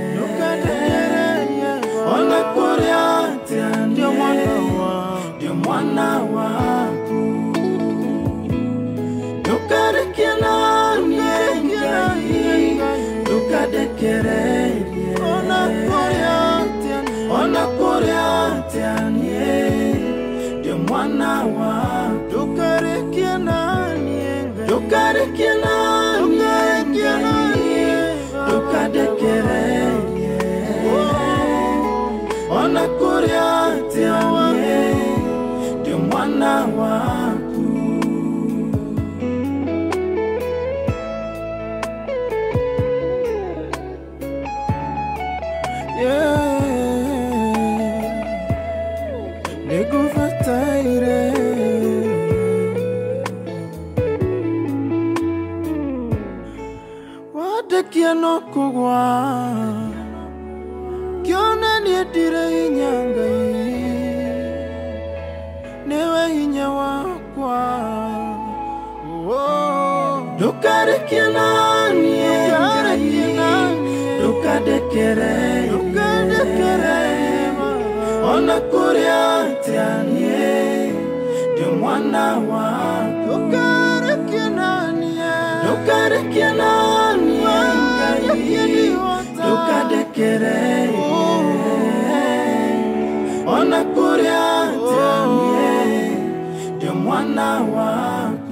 Ona kũrĩ atĩa niĩ ndĩ mwana waku. Ndũkarekie naniĩ Ngai, ndũkandekererie. Ona kũrĩ atĩa niĩ ndĩ mwana waku. Ndũkarekie naniĩ Ngai, ndũkarekie naniĩ Ngai, ndũkandekererie. Ona kũrĩ atĩa niĩ ndĩ mwana waku. Yeah, nĩngũbataire. Wandekia no kũgwa, kĩone niĩ ndirĩ hinya Ngai, nĩwe hinya wakwa. Ndũkarekie naniĩ Ngai, ndũkandekererie. Ona kũrĩ atĩa niĩ ndĩ mwana waku. Ndũkarekie naniĩ Ngai, ndũkandekererie. Ona kũrĩ atĩa niĩ ndĩ mwana waku.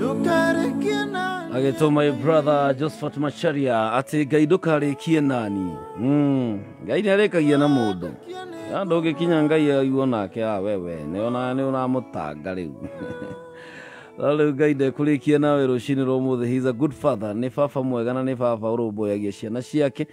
Agĩtwo my brother Josephat Macharia atĩ Ngai ndũkarĩkie nani. Ngai nĩ arĩkagia na mũndũ. Na ndũngĩkinya Ngai aiguo nake a wewe nĩ ũramũtanga rĩu. No rĩu Ngai ndekũrĩkia nawe rũcinĩ rwa ũmũthĩ. He is a good father, nĩ baba mwega na nĩ baba ũrũmbũyagia ciana ciake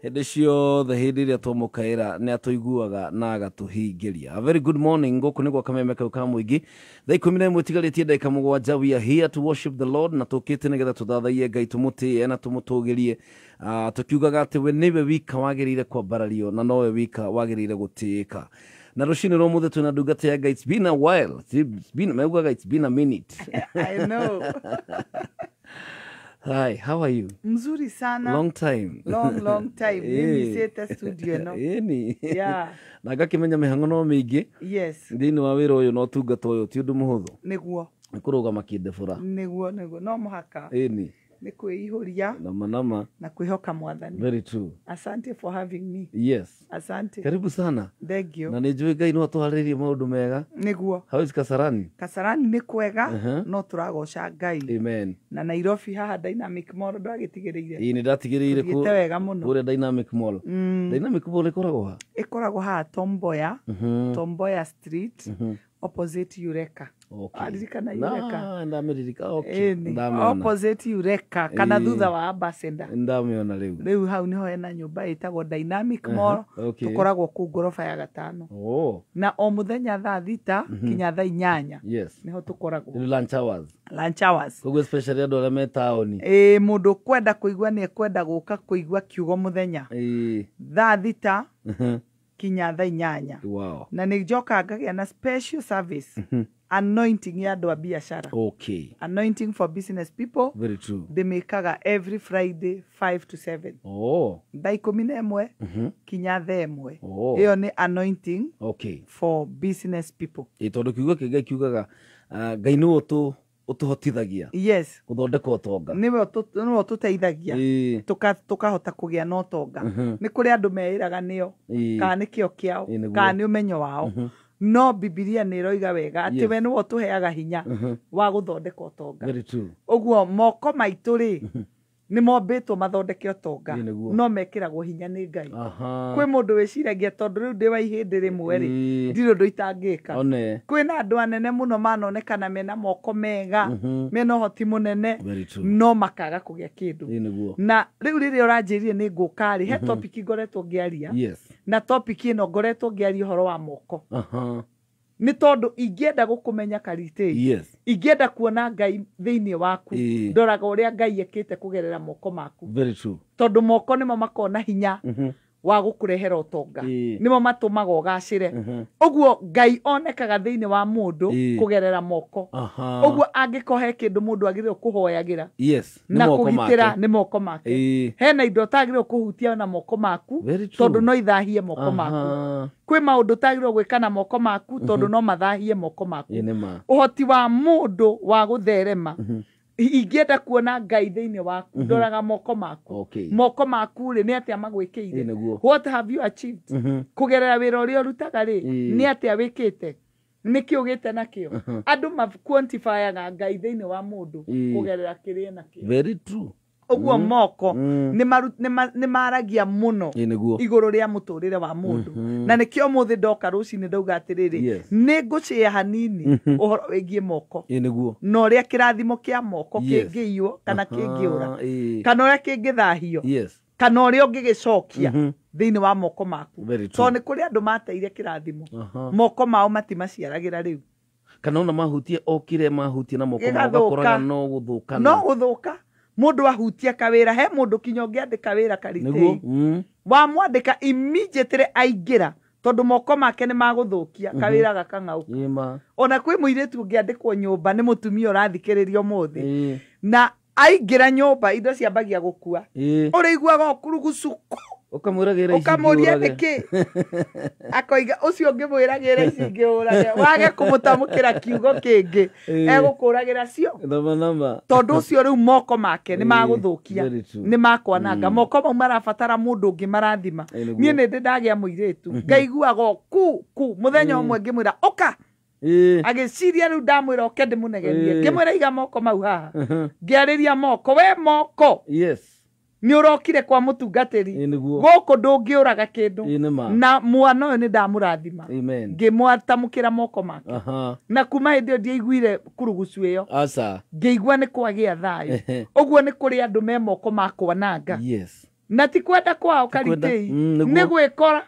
hĩndĩ ciothe. Hĩndĩ ĩrĩa twamũkaĩra nĩ atũiguaga na agatũhingĩria. A very good morning, gũkũ nĩ gwa Kameme kau ka mũingĩ, thaa 11 tigarĩtie ndagĩka 7. We are here to worship the Lord, na tũkĩte nĩgetha tũthathaiye Ngai, tũmũtĩe na tũmũtũgĩrie, tũkiugaga atĩ we nĩwe wika wagĩrĩire kwambarario na nowe wika wagĩrĩire gũtĩĩka. Na rũcinĩ rwa ũmũthĩ twĩna ndungata ya Ngai. It's been a while. It's been, maugaga it's been a minute. I know. Hi, how are you? Mzuri sana. Long time. Long, long time. Nimisete studio no. Ĩni. Yeah. Na ngakĩmenya mĩhang'o no mĩingĩ Yes. thĩinĩ wa wĩra ũyũ na ũtungata ũyũ ti ũndũ mũhũthũ. Nĩguo. Nĩ kũrũgama kĩndebũra. Nĩguo, nĩguo. No mũhaka. Ĩni. Nĩ kwĩihũria Nama nama. na kwĩhoka Mwathani. Very true. Asante for having me. Yes. Asante. Karibu sana. Thank you. Na nĩ njũĩ Ngai no atũharĩrie maũndũ mega. Nĩguo. How is Kasarani? Kasarani nĩ kwega no tũragoca Ngai. Amen. Na Nairobi haha Dynamic Mall ndwagĩtigĩrĩire. Ĩĩ nĩ ndatigĩrĩire Tũthiĩte wega mũno. Kũrĩa Dynamic Mall. Dynamic Mall ĩkoragwo ha? Ĩkoragwo haha Tomboya, Tomboya Street, opposite Eureka. Okay. Waririkana Eureka? Na ndamĩririka. Okay. Ĩni, Ndamĩona. opposite Eureka kana Ĩĩ. Thutha wa Ambassador. Ndamĩona rĩu. Rĩu hau niho hena nyũmba ĩtagwo Dynamic Mall. Okay. Tũkoragwo kũu ngoroba ya 5. Oh. Na o mũthenya thaa 6 kinya thaa 8 Yes. niho tũkoragwo. Rĩu lunch hours. Lunch hours. Koguo especially andũ arĩa me taũni. Ĩĩ, mũndũ ũkwenda kũigua nĩ ekwenda gũka kũigua kiugo mũthenya Ĩĩ. thaa 6 kinya thaa 8. Wow. Na nĩ njokaga ngagĩa na special service, anointing ya andũ a biacara. Okay. Anointing for business people. Very true. Ndĩmĩkaga every Friday 5 to 7. Oh. Thaa 11 kinya thaa 1. Oh. Ĩyo nĩ anointing Okay. for business people. Ĩ tondũ kiugo kĩa Ngai kiugaga Ngai nĩwe ũtũhotithagia Yes. gũthondeka ũtonga. Nĩwe ũtũteithagia Ĩĩ. Tũkahota kũgĩa na ũtonga. Nĩ kũrĩ andũ meĩraga nĩo Ĩĩ. kana nĩ kĩo kĩao Ĩĩ, nĩguo. kana nĩ ũmenyo wao, no Bibilia nĩ ĩroiga wega atĩ Yes. we nĩwe ũtũheaga hinya wa gũthondeka ũtonga. Very true. Ũguo moko maitũ rĩ, Nĩ mombĩtwo mathondeke ũtonga, Ĩĩ, nĩguo. no mekĩragwo hinya nĩ Ngai. Aha. Kwĩ mũndũ wĩciragia tondũ rĩu ndĩ wa ihĩndĩ rĩmwe rĩ, ndirĩ ũndũ itangĩka. One. Kwĩna andũ anene mũno manonekana mena moko mega, mena ũhoti mũnene, Very true. no makaga kũgĩa kĩndũ. Ĩĩ, nĩguo. Na rĩu rĩrĩa ũranjĩrire nĩ ngũka rĩ, he topic ngoretwo ngĩaria, Yes. na topic ĩno ngoretwo ngĩaria ũhoro wa moko, Aha. nĩ tondũ ingĩenda gũkũmenya, Karitĩ, Yes. ingĩenda kuona Ngai thĩinĩ waku, ndoraga ũrĩa Ngai ekĩte kũgerera moko maku, Very true. tondũ moko nĩmo makoragwo na hinya wa gũkũrehera ũtonga, nĩmo matũmaga ũgacĩre. Ũguo Ngai onekaga thĩinĩ wa mũndũ kũgerera moko. Ũguo angĩkorwo he kĩndũ mũndũ agĩrĩirwo kũhoyagĩra Yes. Nĩ na moko kũgitĩra, make. nĩ moko make. Hena indo ũtagĩrĩirwo kũhutia na moko maku, Very true. tondũ no ithahie moko maku. Kwĩ maũndũ ũtagĩrĩirwo gwĩka na moko maku, tondũ no mathahie moko maku. Ĩĩ, nĩ ma. Ũhoti wa mũndũ wa gũtherema, ingĩenda kuona Ngai thĩinĩ waku, ndoraga moko maku. Moko maku rĩ, nĩ atĩa magwĩkĩire? Ĩĩ, nĩguo. What have you achieved kũgerera wĩra ũrĩa ũrutaga rĩ? Nĩ atĩa wĩkĩte? Nĩkĩ ũgĩte nakĩo? Andũ quantifyaga Ngai thĩinĩ wa mũndũ kũgerera kĩrĩa nakĩo. Very true. Ũguo moko nĩ maragia mũno Ĩĩ, nĩguo. igũrũ rĩa mũtũrĩre wa mũndũ, na nĩkĩo ũmũthĩ ndoka rũcinĩ ndauga atĩrĩrĩ, nĩ ngũcĩa hanini ũhoro wĩgiĩ moko Ĩĩ, nĩguo. na ũrĩa kĩrathimo kĩa moko kĩngĩiywo kana kĩngĩũra, kana ũrĩa kĩngĩthahio, kana ũrĩa ũngĩgĩcokia thĩinĩ wa moko maku. Very true. Tondũ nĩ kũrĩ andũ mateire kĩrathimo, moko mao matimaciaragĩra rĩu. Kana ona mahutie o kĩrĩa mahutie na moko mao, Gĩgathũka. ũgakoraga no gũthũkana. No gũthũka. Mũndũ ahutia kawĩra, he mũndũ kinya ũngĩandĩka wĩra, Nĩguo. Karitĩi, wamwandĩka immediately aingĩra, tondũ moko make nĩ magũthũkia kawĩra gakang'auka. Ĩĩ, ma. Ona kwĩ mũirĩtu ũngĩandĩkwo nyũmba nĩ mũtumia ũrathikĩrĩria ũmũthĩ, na aingĩra nyũmba indo ciambagia gũkua, ũrĩiguaga ũkurugucuku. Ũkamwĩra gĩra ici Ũkamũria ngĩũrage. nĩkĩ, akoiga ũcio ũngĩmwĩra gĩra ici ngĩũrage, wage kũmũtamũkĩra kiugo kĩngĩ, egũkũragĩra cio. Nama nama. Tondũ ũcio rĩu moko make nĩ magũthũkia, Very true. nĩ makwananga. Moko mau marabatara mũndũ ũngĩ marathima. Nĩguo. Niĩ nĩ ndĩ ndagĩa mũirĩtu ngaiguaga o ku ku mũthenya ũmwe ngĩmwĩra ũka, agĩciria rĩu ndamwĩra oke ndĩmũnegerie. Ngĩmwĩra iga moko mau haha, ngĩarĩria moko, we moko, nĩ ũrokire kwa mũtungatĩri, Ĩĩ, nĩguo. gũkũ ndũngĩũraga kĩndũ. Ĩĩ, nĩ ma. Na mwana ũyũ nĩ ndamũrathima, Amen. ngĩmwatamũkĩra moko make, na kuma hĩndĩ ĩyo ndiaiguire kurugucu ĩyo. Aca. Ngĩigua nĩ kwagĩa thayũ. Ũguo nĩ kũrĩ andũ me moko ma kwananga, na ti kwenda kwao, kwenda, Karitĩi, nĩguo. nĩ gwĩkora.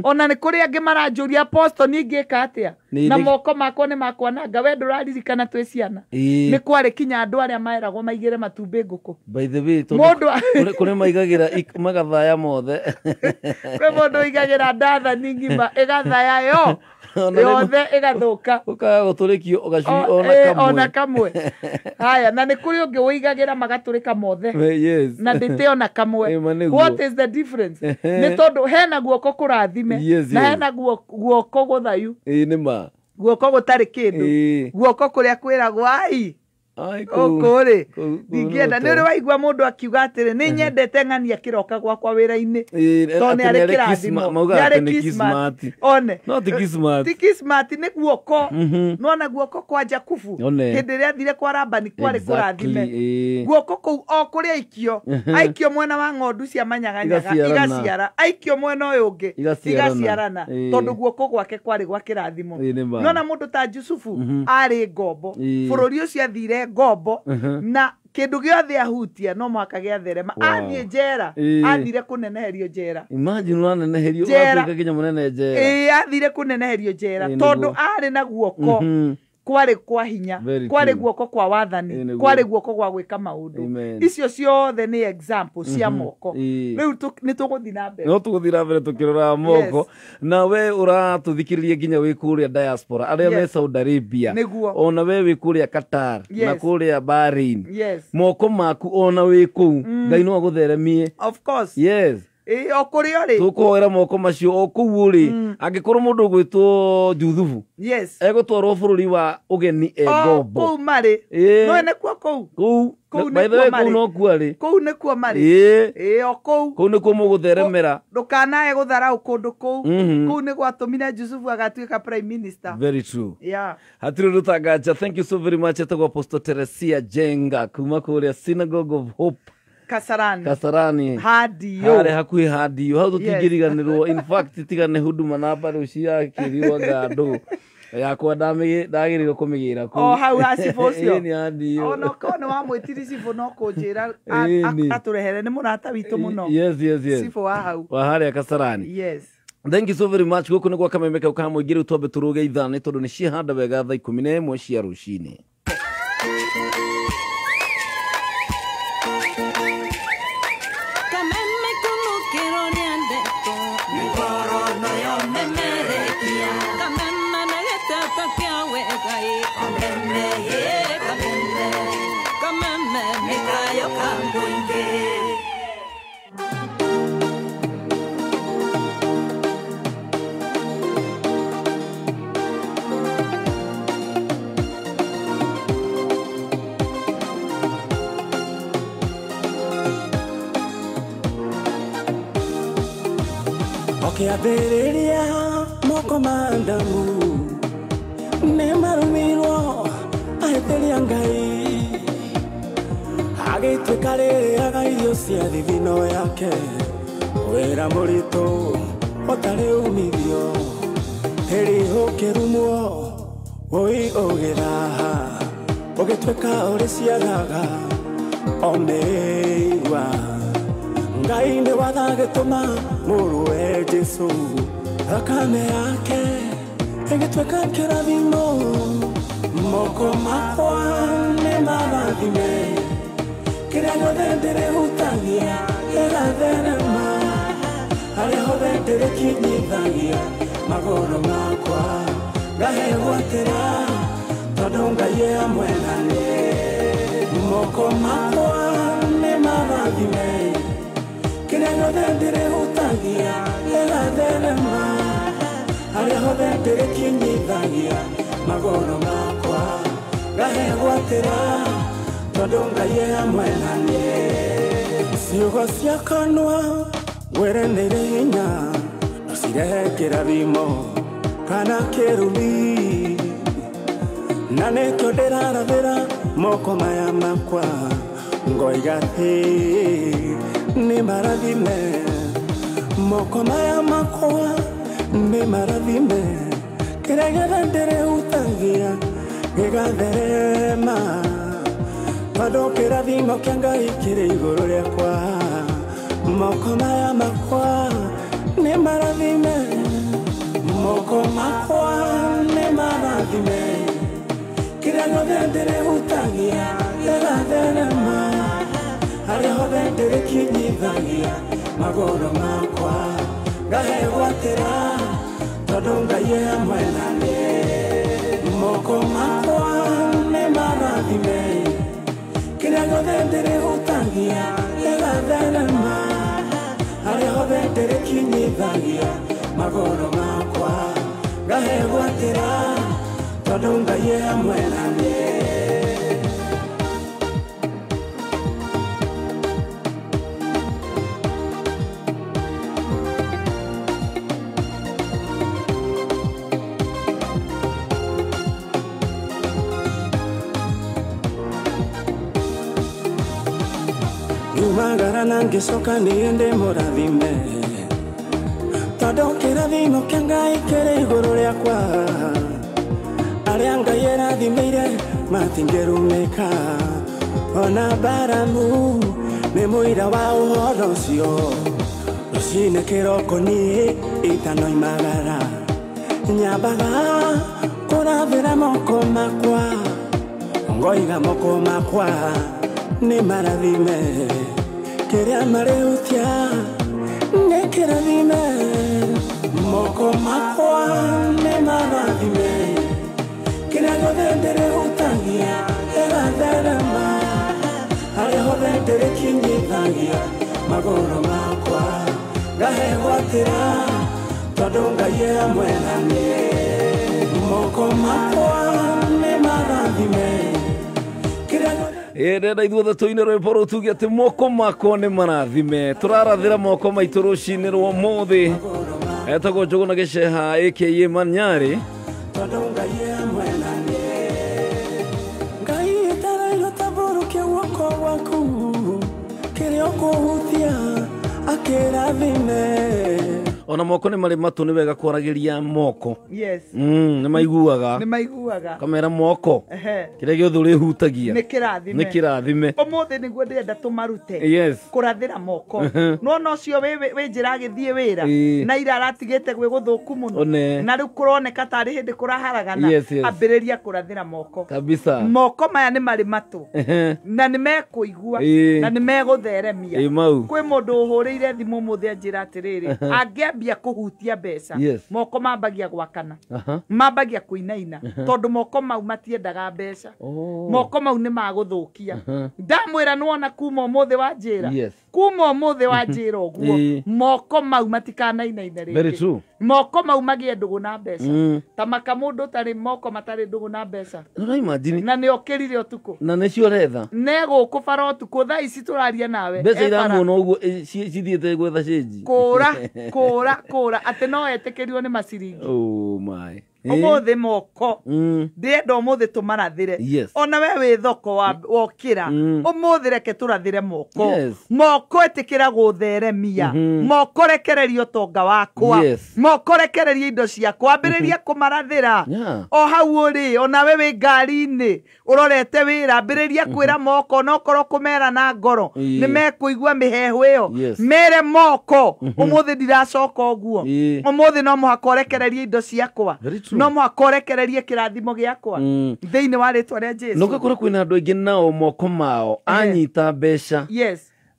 Ona nĩ kũrĩ angĩ maranjũria, "Apostle, niĩ ngĩka atĩa na moko makwa nĩ makwananga?" We ndũraririkana twĩ ciana, nĩ kwarĩ kinya andũ arĩa maeragwo maigĩre matumbĩ ngũkũ? By the way, tondũ Mũndũ kũrĩ maigagĩra magathaya mothe. Kwĩ mũndũ ũigagĩra ndathani ng'ima ĩgathaya yo Ona rĩmwe yothe ĩgathũka. Ũkaga gũtũrĩkio ũgacui ona Ona kamwe. Kamwe. Haya, na nĩ kũrĩ ũngĩ ũigagĩra magatũrĩka mothe, na ndĩte ona kamwe. Ĩma nĩguo. What is the difference? Nĩ tondũ hena guoko kũrathime na hena guoko gũthayu, Ĩĩ, nĩ ma. Guoko gũtarĩ kĩndũ, guoko kũrĩa kwĩragwo ai Ai, kũu. gũkũ rĩ, Kũu ndingĩenda. nĩ Nĩ ũrĩ waigua mũndũ akiuga atĩrĩ, "Nĩ nyendete ng'ania kĩroka gwakwa wĩra-inĩ tondũ Atĩ nĩ arĩ nĩ arĩ kĩrathimo." Maugaga Nĩ arĩ atĩ nĩ kismat. kismat. One. No ti kismat. Ti kismat, nĩ guoko. Nona guoko kwa Jakubu One. hĩndĩ ĩrĩa athire kwa Labani kwarĩ kũrathime. Guoko kũu o kũrĩa aikio, aikio mwena wa ng'ondu cia manyaganyaga, Igaciarana. igaciara, aikio mwena ũyũ ũngĩ, Igaciarana. igaciarana, tondũ guoko gwake kwarĩ gwa kĩrathimo. Ĩĩ, nĩ ma. Nona mũndũ ta Jusufu arĩ ngombo, bũrũri ũcio athire ngombo, na kĩndũ gĩothe ahutia no mũhaka gĩatherema. Athiĩ njera, athire kũneneherio njera. Imagine ũraneneherio, Njera. ũratuĩka nginya mũnene njera. Ĩĩ, athire kũneneherio njera tondũ Nĩguo. arĩ na guoko kwarĩ kwa hinya, Very kwarĩ true. guoko kwa wathani, Nĩguo. kwarĩ guoko gwa gwĩka maũndũ. Amen. Icio ciothe nĩ example cia moko. Rĩu nĩ tũgũthiĩ na mbere. No tũgũthiĩ na mbere tũkĩroraga moko. Na we ũratũthikĩrĩria nginya wĩ kũrĩa diaspora, arĩa me Saudi Arabia, ona we wĩ kũrĩa Qatar na kũrĩa Bahrain, moko maku ona wĩ kũu, Ngai no agũtheremie. Of course. Ĩĩ, o kũrĩa ũrĩ. Tũkũhoera moko macio o kũu ũrĩ. Angĩkorwo mũndũ ũgwĩtwo Juthubu egũtwarwo bũrũri wa ũgeni e O ngombo, kũu marĩ. No nĩkuo kũu. Kũu. Kũu By the nĩkuo way, kũu marĩ. no kuo arĩ. Kũu nĩkuo marĩ. Ĩĩ, o kũu. Kũu nĩkuo mũgũtheremera. Ndũkanae gũtharau kũndũ kũu. Kũu nĩ gwatũmire Jusufu agatuĩka prime minister. Very true. Hatirĩ ũndũ tanganja. Thank you so very much. Etagwo Apostle Teresia Jenga kuma kũrĩa Synagogue of Hope. Kasarani. Kasarani. Hadio. Harĩa hakuhĩ Hadio. Hau tũtingĩriganĩrwo. In fact tigane Huduma namba rĩu ciakĩrirwo ngandũ. Yakwa ndagĩrĩirwo kũmĩgĩra kũu. O hau ha cibũ ũcio. Ĩni Hadio. Ona okorwo nĩ wamwĩtiri cibũ no kũnjĩra atũrehere, nĩ mũrata witũ mũno. Yes, yes, yes. Cibũ wa hau. Wa harĩa Kasarani. Yes. Thank you so very much. Gũkũ nĩ gwa Kameme kau ka mũingĩ, rĩu twambe tũrũge ithaa nĩ tondũ nĩ ciahanda wega thaa 11 cia rũcinĩ. Kameme kumukiro nĩandetwo mĩgoro noyo memerekia kameme na gĩteto kĩa wegai kameme ye kameme kameme nĩkayo ka mũingĩ. Ũkĩambĩrĩria moko ma Adamu nĩ marumirwo ahĩtĩria Ngai, agĩtuĩka rĩrĩaga irio cia thithino yake, wĩra mũritũ ũtarĩ umithio, hĩrĩ ũkĩrumwo ũi ũgĩthaha, ũgĩtuĩka ũrĩ ciathaga o mĩigua. Ngai nĩ wathagĩtũma mũrũwe Jesũ, thakame yake ĩgĩtuĩka kĩrathimo. Moko makwa nĩ marathime, kĩrĩa gĩothe ndĩrĩhutagia gĩgatherema, harĩa hothe ndĩrĩkinyithagia magũrũ makwa ngahegwatĩra, tondũ Ngai e hamwe na niĩ. Moko makwa nĩ marathime, kĩrĩa gĩothe ndĩrĩhutagia gĩgatherema, harĩa hothe ndĩrĩkinyithagia magũrũ makwa ngahegwatĩra, tondũ Ngai e hamwe na niĩ. Ciugo cia kanua ngwĩre nĩ irĩ hinya, no cirehe kĩrathimo kana kĩrumi, na nĩkĩo ndĩrarathĩra moko maya makwa ngoiga atĩ nĩ marathime. Moko maya makwa nĩ marathime, kĩrĩa gĩothe ndĩrĩhutagia gĩgatherema, tondũ kĩrathimo kĩa Ngai kĩrĩ igũrũ rĩakwa. Moko maya makwa nĩ marathime, moko makwa nĩ marathime, kĩrĩa gĩothe ndĩrĩhutagia gĩgatherema, harĩa hothe ndĩrĩkinyithagia magũrũ makwa ngahegwatĩra, tondũ Ngai e hamwe na niĩ. Moko makwa nĩ marathime, kĩrĩa gĩothe ndĩrĩhutagia gĩgatherema, harĩa hothe ndĩrĩkinyithagia magũrũ makwa ngahegwatĩra, tondũ Ngai e hamwe na niĩ. Ngiumagara na ngĩcoka niĩ ndĩ mũrathime, tondũ kĩrathimo kĩa Ngai kĩrĩ igũrũ rĩakwa. Arĩa Ngai erathimĩire matingĩrumĩka, ona Baramu nĩ mũira wa ũhoro ũcio. Rũcinĩ kĩroko niĩ itanoimagara, nyambaga kũrathĩra moko makwa, ngoiga moko makwa nĩ marathime, kĩrĩa marĩhutia nĩ kĩrathime. Moko makwa nĩ marathime, kĩrĩa gĩothe ndĩrĩhutagia gĩgatherema, harĩa hothe ndĩrĩkinyithagia magũrũ makwa ngahegwatĩra, tondũ Ngai e hamwe na niĩ. Moko makwa nĩ marathime, kĩrĩa Ndĩrenda ithuothe tũine rwĩmbo rũu tuge atĩ moko makwa nĩ marathime. Tũrarathĩra moko maitũ rũcinĩ rwa ũmũthĩ. Etagwo Njũgũna Gĩceha aka Manyarĩ. Tondũ Ngai e hamwe na niĩ. Ngai ĩtarairwo tambũrũkia guoko gwaku, kĩrĩa kĩrathime. Ona moko nĩ marĩ matũ, nĩ wega kwaragĩria moko. Yes. Nĩ maiguaga. Nĩ maiguaga. Kamera moko. Ehe. Kĩrĩa gĩothe ũrĩhutagia nĩ kĩrathime. Nĩ kĩrathime. Ũmũthĩ nĩguo ndĩrenda tũmarute. Yes. Kũrathĩra moko. Nĩwona ũcio wĩ njĩra agĩthiĩ wĩra. Na ira aratigĩte gwĩ gũthũku mũno. One. Na rĩu kũroneka tarĩ hĩndĩ kũraharagana. Yes, yes. Ambĩrĩria kũrathĩra moko. Kabisa. Moko maya nĩ marĩ matũ. Na nĩ mekũigua. Na nĩ megũtheremia. Kwĩ mũndũ ũhũrĩire thimũ ũmũthĩ anjĩra atĩrĩrĩ, angĩambia kũhutia mbeca, moko mambagia gwakana. Mambagia kũinaina. Tondũ moko mau matiendaga mbeca. Moko mau nĩ magũthũkia. Ndamwĩra nĩwona kuma ũmũthĩ wa njĩra. Kuma ũmũthĩ wa njĩra ũguo, moko mau matikanainaine rĩngĩ. Very true. Moko mau magĩe ndũgũ na mbeca. Ta maka mũndũ ũtarĩ moko matarĩ ndũgũ na mbeca. No imagine. Na nĩ okĩrire ũtukũ. Na nĩcio ũretha. Ne gũkũ bara ũtukũ, thaa ici tũraria nawe. Mbeca iramuona ũguo cithiĩte gwetha cĩnji. Kũra, kũra, kũra, atĩ no etĩkĩrio nĩ maciringi. Oh my. Ũmũthĩ moko. Ndĩrenda ũmũthĩ tũmarathĩre. Ona we wĩ thoko wokĩra. Ũmũthĩ reke tũrathĩre moko. Moko ĩtĩkĩra gũtheremia. Moko rekereria ũtonga wakwa. Moko rekereria indo ciakwa. Ambĩrĩria kũmarathĩra. O hau ũrĩ, ona we wĩ ngari-inĩ, ũrorete wĩra, ambĩrĩria kwĩra moko, no korwo kũmera na ngoro. Nĩ mekũigua mĩheehũ ĩyo. Mere moko, ũmũthĩ ndiracoka ũguo. Ũmũthĩ no mũhaka ũrekererie indo ciakwa. No mũhaka ũrekererie kĩrathimo gĩakwa. Thĩinĩ wa rĩtwa rĩa Jesũ. No ũgakora kwĩna andũ aingĩ nao moko mao anyita mbeca.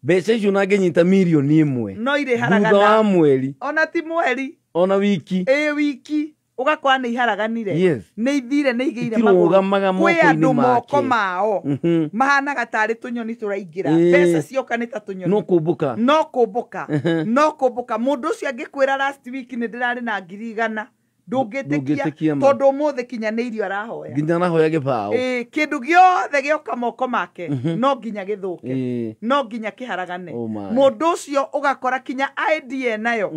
Mbeca icio na angĩnyita mirioni ĩmwe. No irĩharagana. Thutha wa mweri. Ona ti mweri. Ona wiki. Ĩ wiki. Ũgakora nĩ iharaganire. Nĩ ithire, nĩ igĩire Itirũgamaga magũrũ. Kwĩ moko-inĩ andũ moko make. mao mahanaga tarĩ tũnyoni tũraingĩra. Mbeca cioka nĩ ta tũnyoni. No kũmbũka. No kũmbũka. No kũmbũka. Mũndũ ũcio angĩkwĩra last week nĩ ndĩrarĩ na 100,000. Ndũngĩtĩkia tondũ ũmũthĩ kinya nĩ irio arahoya. Nginya arahoya gĩbaũ. Kĩndũ gĩothe gĩoka moko make no nginya gĩthũke. No nginya kĩharagane. Mũndũ ũcio ũgakora kinya idea nayo.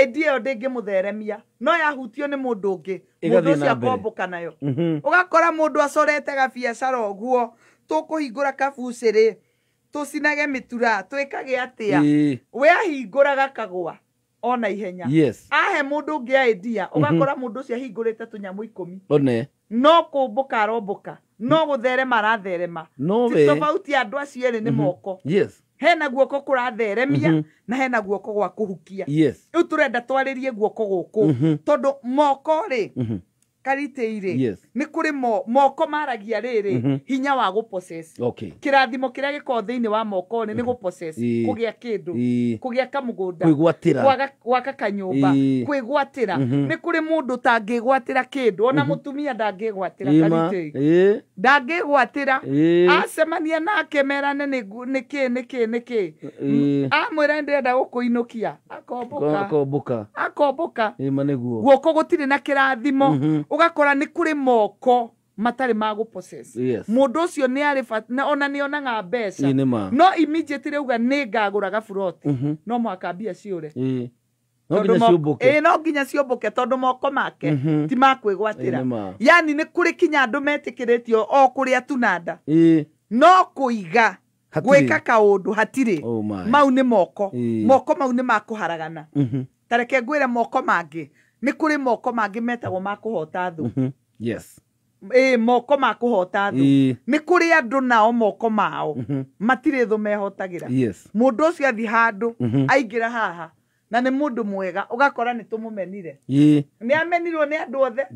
Idea ĩyo ndĩngĩmũtheremia. No yahutio nĩ mũndũ ũngĩ. Mũndũ ũcio akombũka nayo. Ũgakora mũndũ acorete gabiacara ũguo, tũkũhingũra kabucĩrĩ, tũcinage mĩtura, twĩkage atĩa. We ahingũra gakagũa ona ihenya. Ahe mũndũ ũngĩ idea, ũgakora mũndũ ũcio ahingũrĩte tũnyamũ 10. One. No kũmbũka arombũka, no gũtherema aratherema. Ti tofauti ya andũ acio erĩ nĩ moko. Hena guoko kũratheremia na hena guoko gwa kũhukia. Rĩu tũrenda twarĩrie guoko gũkũ tondũ moko rĩ karitĩ-rĩ nĩ kũrĩ moko maragia rĩrĩ hinya wa gũpossess. Kĩrathimo kĩrĩa gĩkoragwo thĩinĩ wa moko rĩ nĩ gũpossess, kũgĩa kĩndũ, kũgĩa kamũgũnda, gwaka kanyũmba, kwĩgwatĩra. Nĩ kũrĩ mũndũ ũtangĩgwatĩra kĩndũ, ona mũtumia ndangĩgwatĩra karitĩ. Ndangĩgwatĩra. Acemania nake merane nĩkĩ nĩkĩ nĩkĩ. Amwĩra ndĩrenda gũkũinũkia, akombũka. Akombũka. Guoko gũtirĩ na kĩrathimo. Ũgakora nĩ kũrĩ moko matarĩ ma gũpossess. Mũndũ ũcio nĩ arĩ ona nĩ onaga mbeca. No immediately rauga nĩ ngagũra gaburoti. No mũhaka mbia ciũre. No nginya ciũmbũke tondũ moko make ti ma kwĩgwatĩra. Yani nĩ kũrĩ kinya andũ metĩkĩrĩtio o kũrĩa tunanda. No kũiga gwĩka kaũndũ hatirĩ. Mau nĩ moko. Moko mau nĩ ma kũharagana. Ta reke ngwĩre moko mangĩ. Nĩ kũrĩ moko mangĩ metagwo ma kũhota thũ. Moko ma kũhota thũ. Nĩ kũrĩ andũ nao moko mao matirĩ thũ mehotagĩra. Mũndũ ũcio athiĩ handũ aingĩra haha na nĩ mũndũ mwega ũgakora nĩ tũmũmenire. Nĩ amenirwo nĩ andũ othe.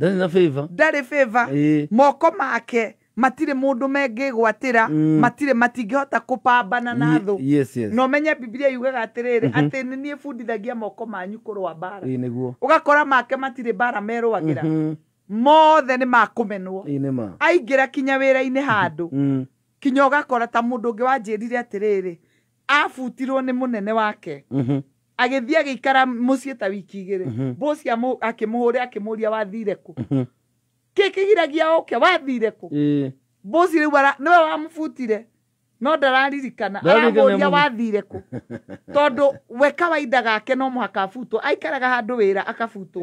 Ndarĩ favor. Moko make matirĩ mũndũ mengĩgwatĩra, matirĩ matingĩhota kũpambana na thũ. No menye Biblia yugaga atĩrĩrĩ, atĩ nĩ niĩ bundithagia moko manyu kũrũa mbara. Ũgakora make matirĩ mbara merũagĩra. Mothe nĩ makũmenwo. Aingĩra kinya wĩra-inĩ handũ. Kinya ũgakora ta mũndũ ũngĩ wanjĩrire atĩrĩrĩ, abutirwo nĩ mũnene wake. Agĩthiĩ agĩikara mũciĩ ta wiki igĩrĩ. Bosi akĩmũhũrĩra akĩmũũria wathire kũ. Kĩ kĩgiragia oke wathire kũ. Bosi rĩu nĩwe wamũbutire no ndararirikana, aramũria wathire kũ. Tondũ we kawaida gake no mũhaka abutwo, aikaraga handũ wĩra akabutwo.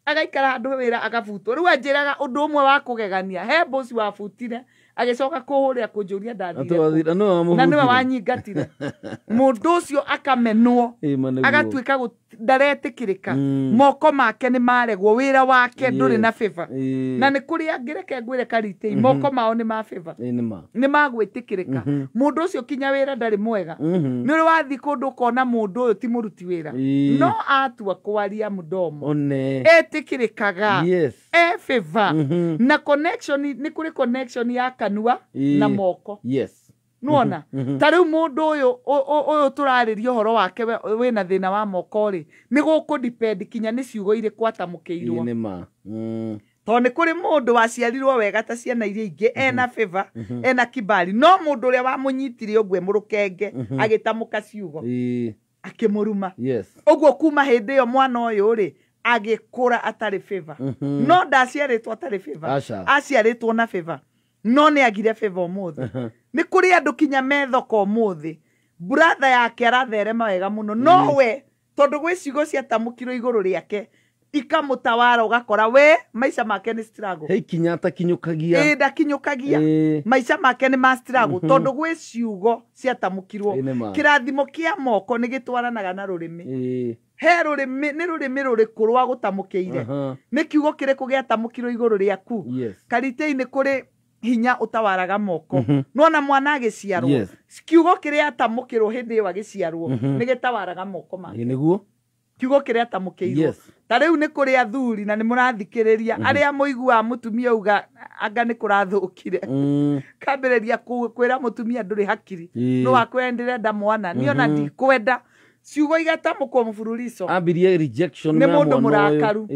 Agaikara handũ wĩra akabutwo. Rĩu anjĩraga ũndũ ũmwe wa kũgegania, he bosi wabutire Agĩcoka kũhũrĩra kũnjũria ndathire Atwathira kũ. no Na nĩwe wamũhutire. wanyingatire. Mũndũ ũcio akamenwo, Ĩ, ma nĩguo. agatuĩka ndaretĩkĩrĩka. Moko make nĩ maregwo, wĩra wake ndũrĩ na favor. Na nĩ kũrĩ angĩ, reke ngwĩre Karitei, moko mao nĩ ma favor, Ĩ, nĩ ma. nĩ magwĩtĩkĩrĩka. Mũndũ ũcio kinya wĩra ndarĩ mwega. Nĩ ũrĩ wathiĩ kũndũ ũkona mũndũ ũyũ ti mũruti wĩra, no atua kwaria mdomo One. etĩkĩrĩkaga. E favor na connection, nĩ kũrĩ connection ya kanua na moko. Nĩwona ta rĩu mũndũ ũyũ ũyũ tũrarĩria ũhoro wake wĩna thĩna wa moko rĩ, nĩ gũkũ depend kinya nĩ ciugo irĩkũ atamũkĩirwo. Ĩ, nĩ ma. Tondũ nĩ kũrĩ mũndũ waciarirwo wega ta ciana iria ingĩ, ena favor, ena kibali, no mũndũ ũrĩa wamũnyitire ũguo e mũrũkenge agĩtamũka ciugo, akĩmũruma. Ũguo kuma hĩndĩ ĩyo mwana ũyũ rĩ agĩkũra atarĩ favor. No ndaciarĩtwo atarĩ favor. Aca. Aciarĩtwo na favor, no nĩ agire favor ũmũthĩ. Nĩ kũrĩ andũ kinya me thoko ũmũthĩ, brother yake aratherema wega mũno, no we tondũ gwĩ ciugo ciatamũkirwo igũrũ rĩake ikamũtawara, ũgakora we maica make nĩ struggle. He ikinya atakinyũkagia. Ĩ, ndakinyũkagia. Maica make nĩ ma struggle tondũ gwĩ ciugo ciatamũkirwo. Ĩ, nĩ ma. Kĩrathimo kĩa moko nĩ gĩtwaranaga na rũrĩmĩ. He rũrĩmĩ, nĩ rũrĩmĩ rũrĩkũ rwa gũtamũkĩire? Nĩ kiugo kĩrĩkũ gĩatamũkirwo igũrũ rĩaku? Karitei, nĩ kũrĩ hinya ũtawaraga moko. Nona mwana agĩciarwo, kiugo kĩrĩa atamũkĩrwo hĩndĩ ĩyo agĩciarwo nĩ gĩtawaraga moko make. Ĩ, nĩguo. Kiugo kĩrĩa atamũkĩirwo. Ta rĩu nĩ kũrĩ athuri, na nĩ mũrathikĩrĩria, arĩa mũiguaga mũtumia auga anga nĩ kũrathũkire, kambĩrĩria kwĩra mũtumia ndũrĩ hakiri. No wakwĩra ndĩrenda mwana niĩ ona ndikwenda, ciugo igatamũkwo mũbururico. Ambirie rejection Nĩ ya mũndũ mwana ũyũ. mũrakaru.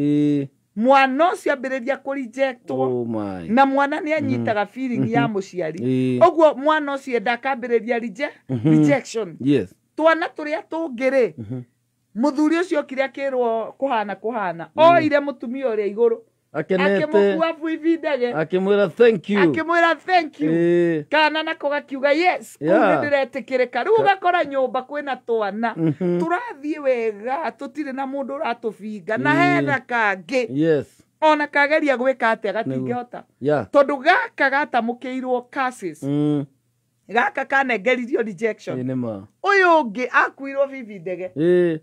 Mwana ũcio ambĩrĩria kũrejectwo. Oh my. Na mwana nĩ anyitaga feeling ya mũciari. Ũguo mwana ũcio enda akambĩrĩria rejection. Twana tũrĩa tũngĩ rĩ, mũthuri ũcio okire akĩrwo kũhana kũhana, oire mũtumia ũrĩa igũrũ, Akenete. akĩmũkua buithi ndege. Akĩmwĩra thank you. Akĩmwĩra thank you. Kana nako gakiuga yes, kũu nĩ ndĩretĩkĩrĩka. Rĩu ũgakora nyũmba kwĩna twana tũrathiĩ wega, tũtirĩ na mũndũ ũratũbinga, na hena kangĩ ona kageria gwĩka atĩa gatingĩhota, tondũ gaka gatamũkĩirwo curses, gaka kanengeririo rejection. Ĩ, nĩ ma. Ũyũ ũngĩ akuirwo bibi ndege.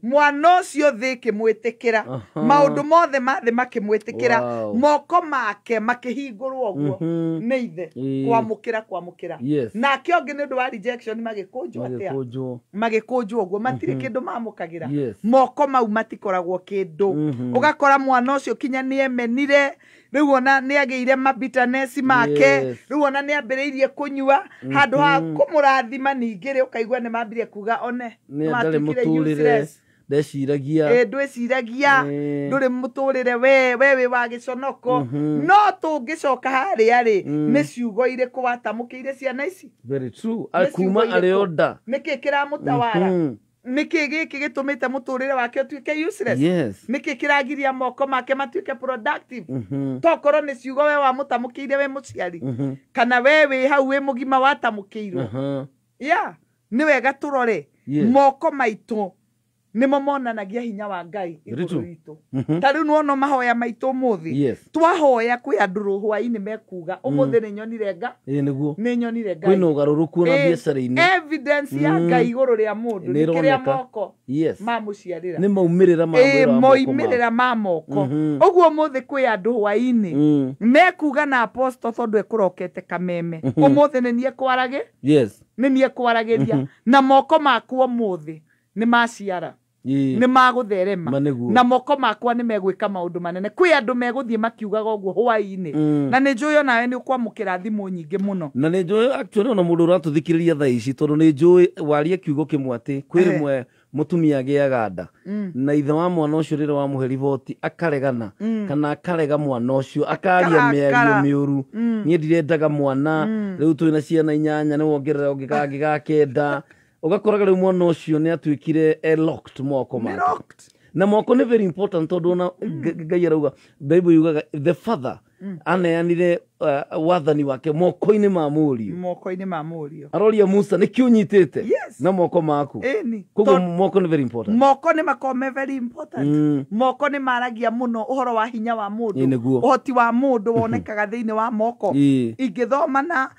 Mwana ũcio thĩ ĩkĩmwĩtĩkĩra. Maũndũ mothe ma thĩ makĩmwĩtĩkĩra. Moko make makĩhingũrwo ũguo nĩ ithe kwamũkĩra kwamũkĩra. Nake ũngĩ nĩ ũndũ wa rejection magĩkũnjwo atĩa? Magĩkũnjwo. Magĩkũnjwo ũguo, matirĩ kĩndũ mamũkagĩra. Moko mau matikoragwo kĩndũ. Ũgakora mwana ũcio kinya nĩ emenire, rĩu ona nĩ agĩire mabitanesi make. Rĩu ona nĩ ambĩrĩirie kũnyua handũ ha kũmũrathima. Ningĩ rĩ, ũkaigua nĩ mambirie kuga one Nĩ ndarĩ nĩwatuĩkire mũtũrĩre. useless. Ndeciragia. Ĩ, ndwĩciragia. Ndũrĩ mũtũrĩre, we wĩ wa gĩconoko. No tũngĩcoka harĩa rĩ, nĩ ciugo irĩkũ watamũkĩire ciana ici? Very true. Nĩ Kuma ciugo arĩ o irĩkũ? nda. Nĩkĩ kĩramũtawara? Nĩkĩ gĩkĩ gĩtũmĩte mũtũrĩre wake ũtuĩke useless? Nĩkĩ kĩragiria moko make matuĩke productive? Tokorwo nĩ ciugo we wamũtamũkĩire wĩ mũciari, kana we wĩ hau wĩ mũgima watamũkĩirwo. Ya nĩ wega tũrore moko maitũ nĩmo monanagia hinya wa Ngai Very igũrũ true. ritũ. Ta rĩu nĩwona mahoya maitũ ũmũthĩ, twahoya kwĩ andũ hwainĩ mekuga ũmũthĩ nĩ nyonire nga Ĩ, nĩguo. nĩ nyonire Ngai. Kwĩna ũgarũrũku ona Ĩ, biacara-inĩ. evidence ya Ngai igũrũ rĩa mũndũ Nĩ nĩ kĩrĩa ĩroneka. moko mamũciarĩra. Nĩ maumĩrĩra ma Ĩ, wĩra wa moko mao. moimĩrĩra ma moko. Ũguo ũmũthĩ kwĩ andũ hwainĩ mekuga na apostle tondũ ekũrokete kameme, ũmũthĩ nĩ niĩ kwaragĩ nĩ niĩ kwaragĩria na moko makwa ũmũthĩ nĩ maciara, nĩ magũtherema. Ma nĩguo. Na moko makwa nĩ megwĩka maũndũ manene. Kwĩ andũ megũthiĩ makiugaga ũguo hwainĩ. Na nĩ njũĩ onawe nĩ ũkwamũkĩra thimũ nyingĩ mũno. Na nĩ njũĩ actually ona mũndũ ũratũthikĩrĩria thaa ici, tondũ nĩ njũĩ warie kiugo kĩmwe atĩ kwĩ rĩmwe mũtumia agĩaga nda, na ithe wa mwana ũcio rĩrĩa wamũhe riboti akaregana, kana akarega mwana ũcio, akaria Akarakara. mĩario mĩũru, niĩ ndirendaga mwana, rĩu twĩna ciana 8, nĩ wongerera ũngĩ kangĩ ga 9, ũgakoraga rĩu mwana ũcio nĩ atuĩkire e locked moko Nĩ make. locked. Na moko nĩ very important tondũ ona Ngai arauga, Bible yugaga the father aneanire wathani wake moko-inĩ ma mũriũ. Moko-inĩ ma mũriũ. Aroria Musa nĩkĩ ũnyitĩte Yes. na moko maku. Ĩni. Koguo moko nĩ very important. Moko nĩ makoragwo me very important. Moko nĩ maragia mũno ũhoro wa hinya wa Ĩ, mũndũ. nĩguo. Ũhoti wa mũndũ wonekaga thĩinĩ wa moko. Ĩ. Ingĩthoma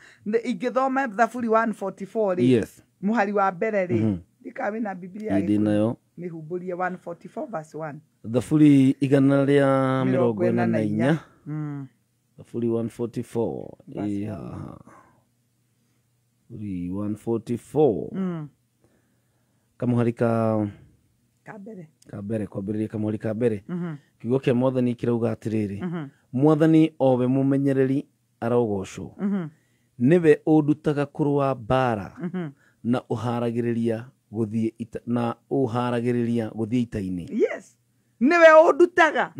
Thaburi 144 rĩ, Yes. mũhari wa mbere rĩ, ndikawĩ na Bibilia Ĩ, ndĩ nayo. mĩhumbũrie 144 verse 1. Thaburi 144. Thaburi 144. Ĩ, haha. Thaburi 144. Kamũhari ka Ka mbere. Ka mbere, kwambĩrĩria kamũhari ka mbere. Kiugo kĩa mwathani kĩrauga atĩrĩrĩ, mwathani owe mũmenyereri arogocwo, nĩwe ũndutaga kũrũa mbara na ũharagĩrĩria gũthiĩ ita, na ũharagĩrĩria gũthiĩ ita-inĩ. Yes. Nĩwe ũndutaga.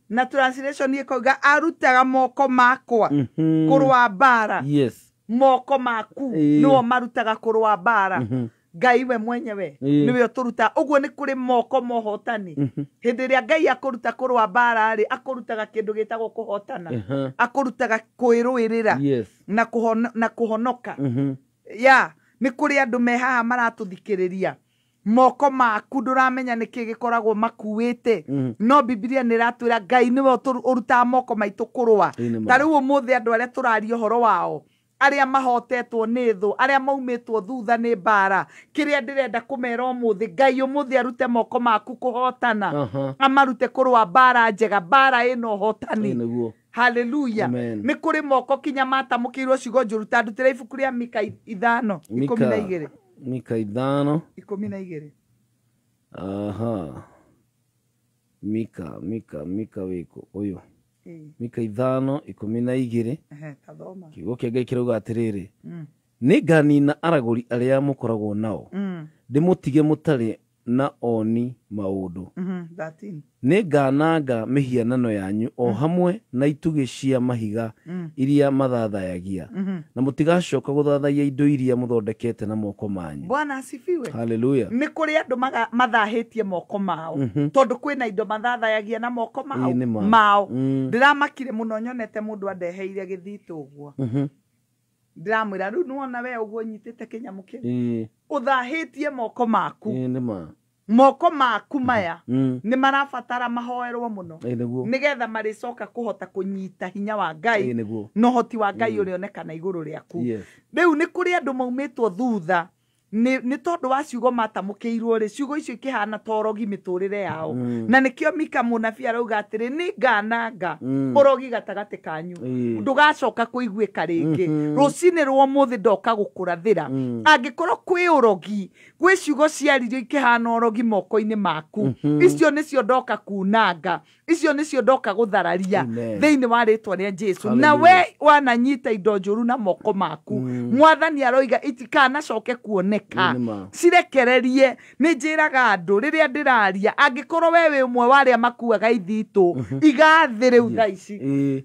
Na translation ĩkauga arutaga moko makwa kũrũa mbara. Yes. Moko maku nĩo marutaga kũrũa mbara. Ngai we mwenyewe nĩwe ũtũrutaga. Ũguo nĩ kũrĩ moko mohotani. Hĩndĩ ĩrĩa Ngai akũruta kũrũa mbara rĩ, akũrutaga kĩndũ gĩtagwo kũhotana. Akũrutaga kwĩrũĩrĩra. Yes. Na kũhonoka. Ya, nĩ kũrĩ andũ me haha maratũthikĩrĩria. Moko maku ndũramenya nĩkĩ gĩkoragwo makuĩte. No Bibilia nĩ ĩratwĩra Ngai nĩwe ũrutaga moko maitũ kũrũa. Ta rĩu ũmũthĩ andũ arĩa tũraria ũhoro wao, arĩa mahotetwo nĩ thũ, arĩa maumĩtwo thutha nĩ mbara, kĩrĩa ndĩrenda kũmera ũmũthĩ, Ngai ũmũthĩ arute moko maku kũhotana. Amarute kũrũa mbara njega, mbara ĩna ũhotani. Hallelujah. Nĩ kũrĩ moko kinya matamũkĩirwo ciugo njũru. Ta ndutĩra ibuku rĩa Mika 5, 12. Mika 5. 12. Aha. Mika, Mika, Mika wĩkũ ũyũ. Mika 5, 12. Tathoma. Kiugo kĩa Ngai kĩrauga atĩrĩrĩ, nĩnganina aragũri arĩa mũkoragwo nao, ndĩmũtige mũtarĩ na oni maũndũ. 13. Nĩngananga mĩhianano yanyu o hamwe na itugĩ cia mahiga iria mathathayagia, na mũtigacoka gũthathaiya indo iria mũthondekete na moko manyu. Bwana asifiwe. Hallelujah. Nĩ kũrĩ andũ mathahĩtie moko mao, tondũ kwĩna indo mathathayagia na moko mao. Mao. Ndĩramakire mũno nyonete mũndũ andeheire gĩthitũ ũguo. Ndĩramwĩra rĩu nĩwona we ũguo nyitĩte kĩnyamũ kĩu. Ũthahĩtie moko maku. Moko maku maya nĩ marabatara mahoerwo mũno, nĩgetha marĩcoka kũhota kũnyita hinya wa Ngai na ũhoti wa Ngai ũrĩonekana igũrũ rĩaku. Rĩu nĩ kũrĩ andũ maumĩtwo thutha nĩ tondũ wa ciugo matamũkĩirwo rĩ, ciugo icio ikĩhana ta ũrogi mĩtũrĩre yao. Na nĩkĩo Mika mũnabii arauga atĩrĩ, nĩngananga ũrogi gatagatĩ kanyu, ndũgacoka kũiguĩka rĩngĩ. Rũcinĩ rwa ũmũthĩ ndoka gũkũrathĩra. Angĩkorwo kwĩ ũrogi, gwĩ ciugo ciaririo ikĩhana ũrogi moko-inĩ maku, icio nĩcio ndoka kunanga, icio nĩcio ndoka gũthararia thĩinĩ wa rĩtwa rĩa Jesu. Na we wananyita indo njũru na moko maku, mwathani aroiga itikanacoke kuoneka. Cirekererie. Nĩ njĩraga andũ rĩrĩa ndĩraria, angĩkorwo we wĩ ũmwe wa arĩa makuaga ithitũ, iga thĩ rĩu thaa ici,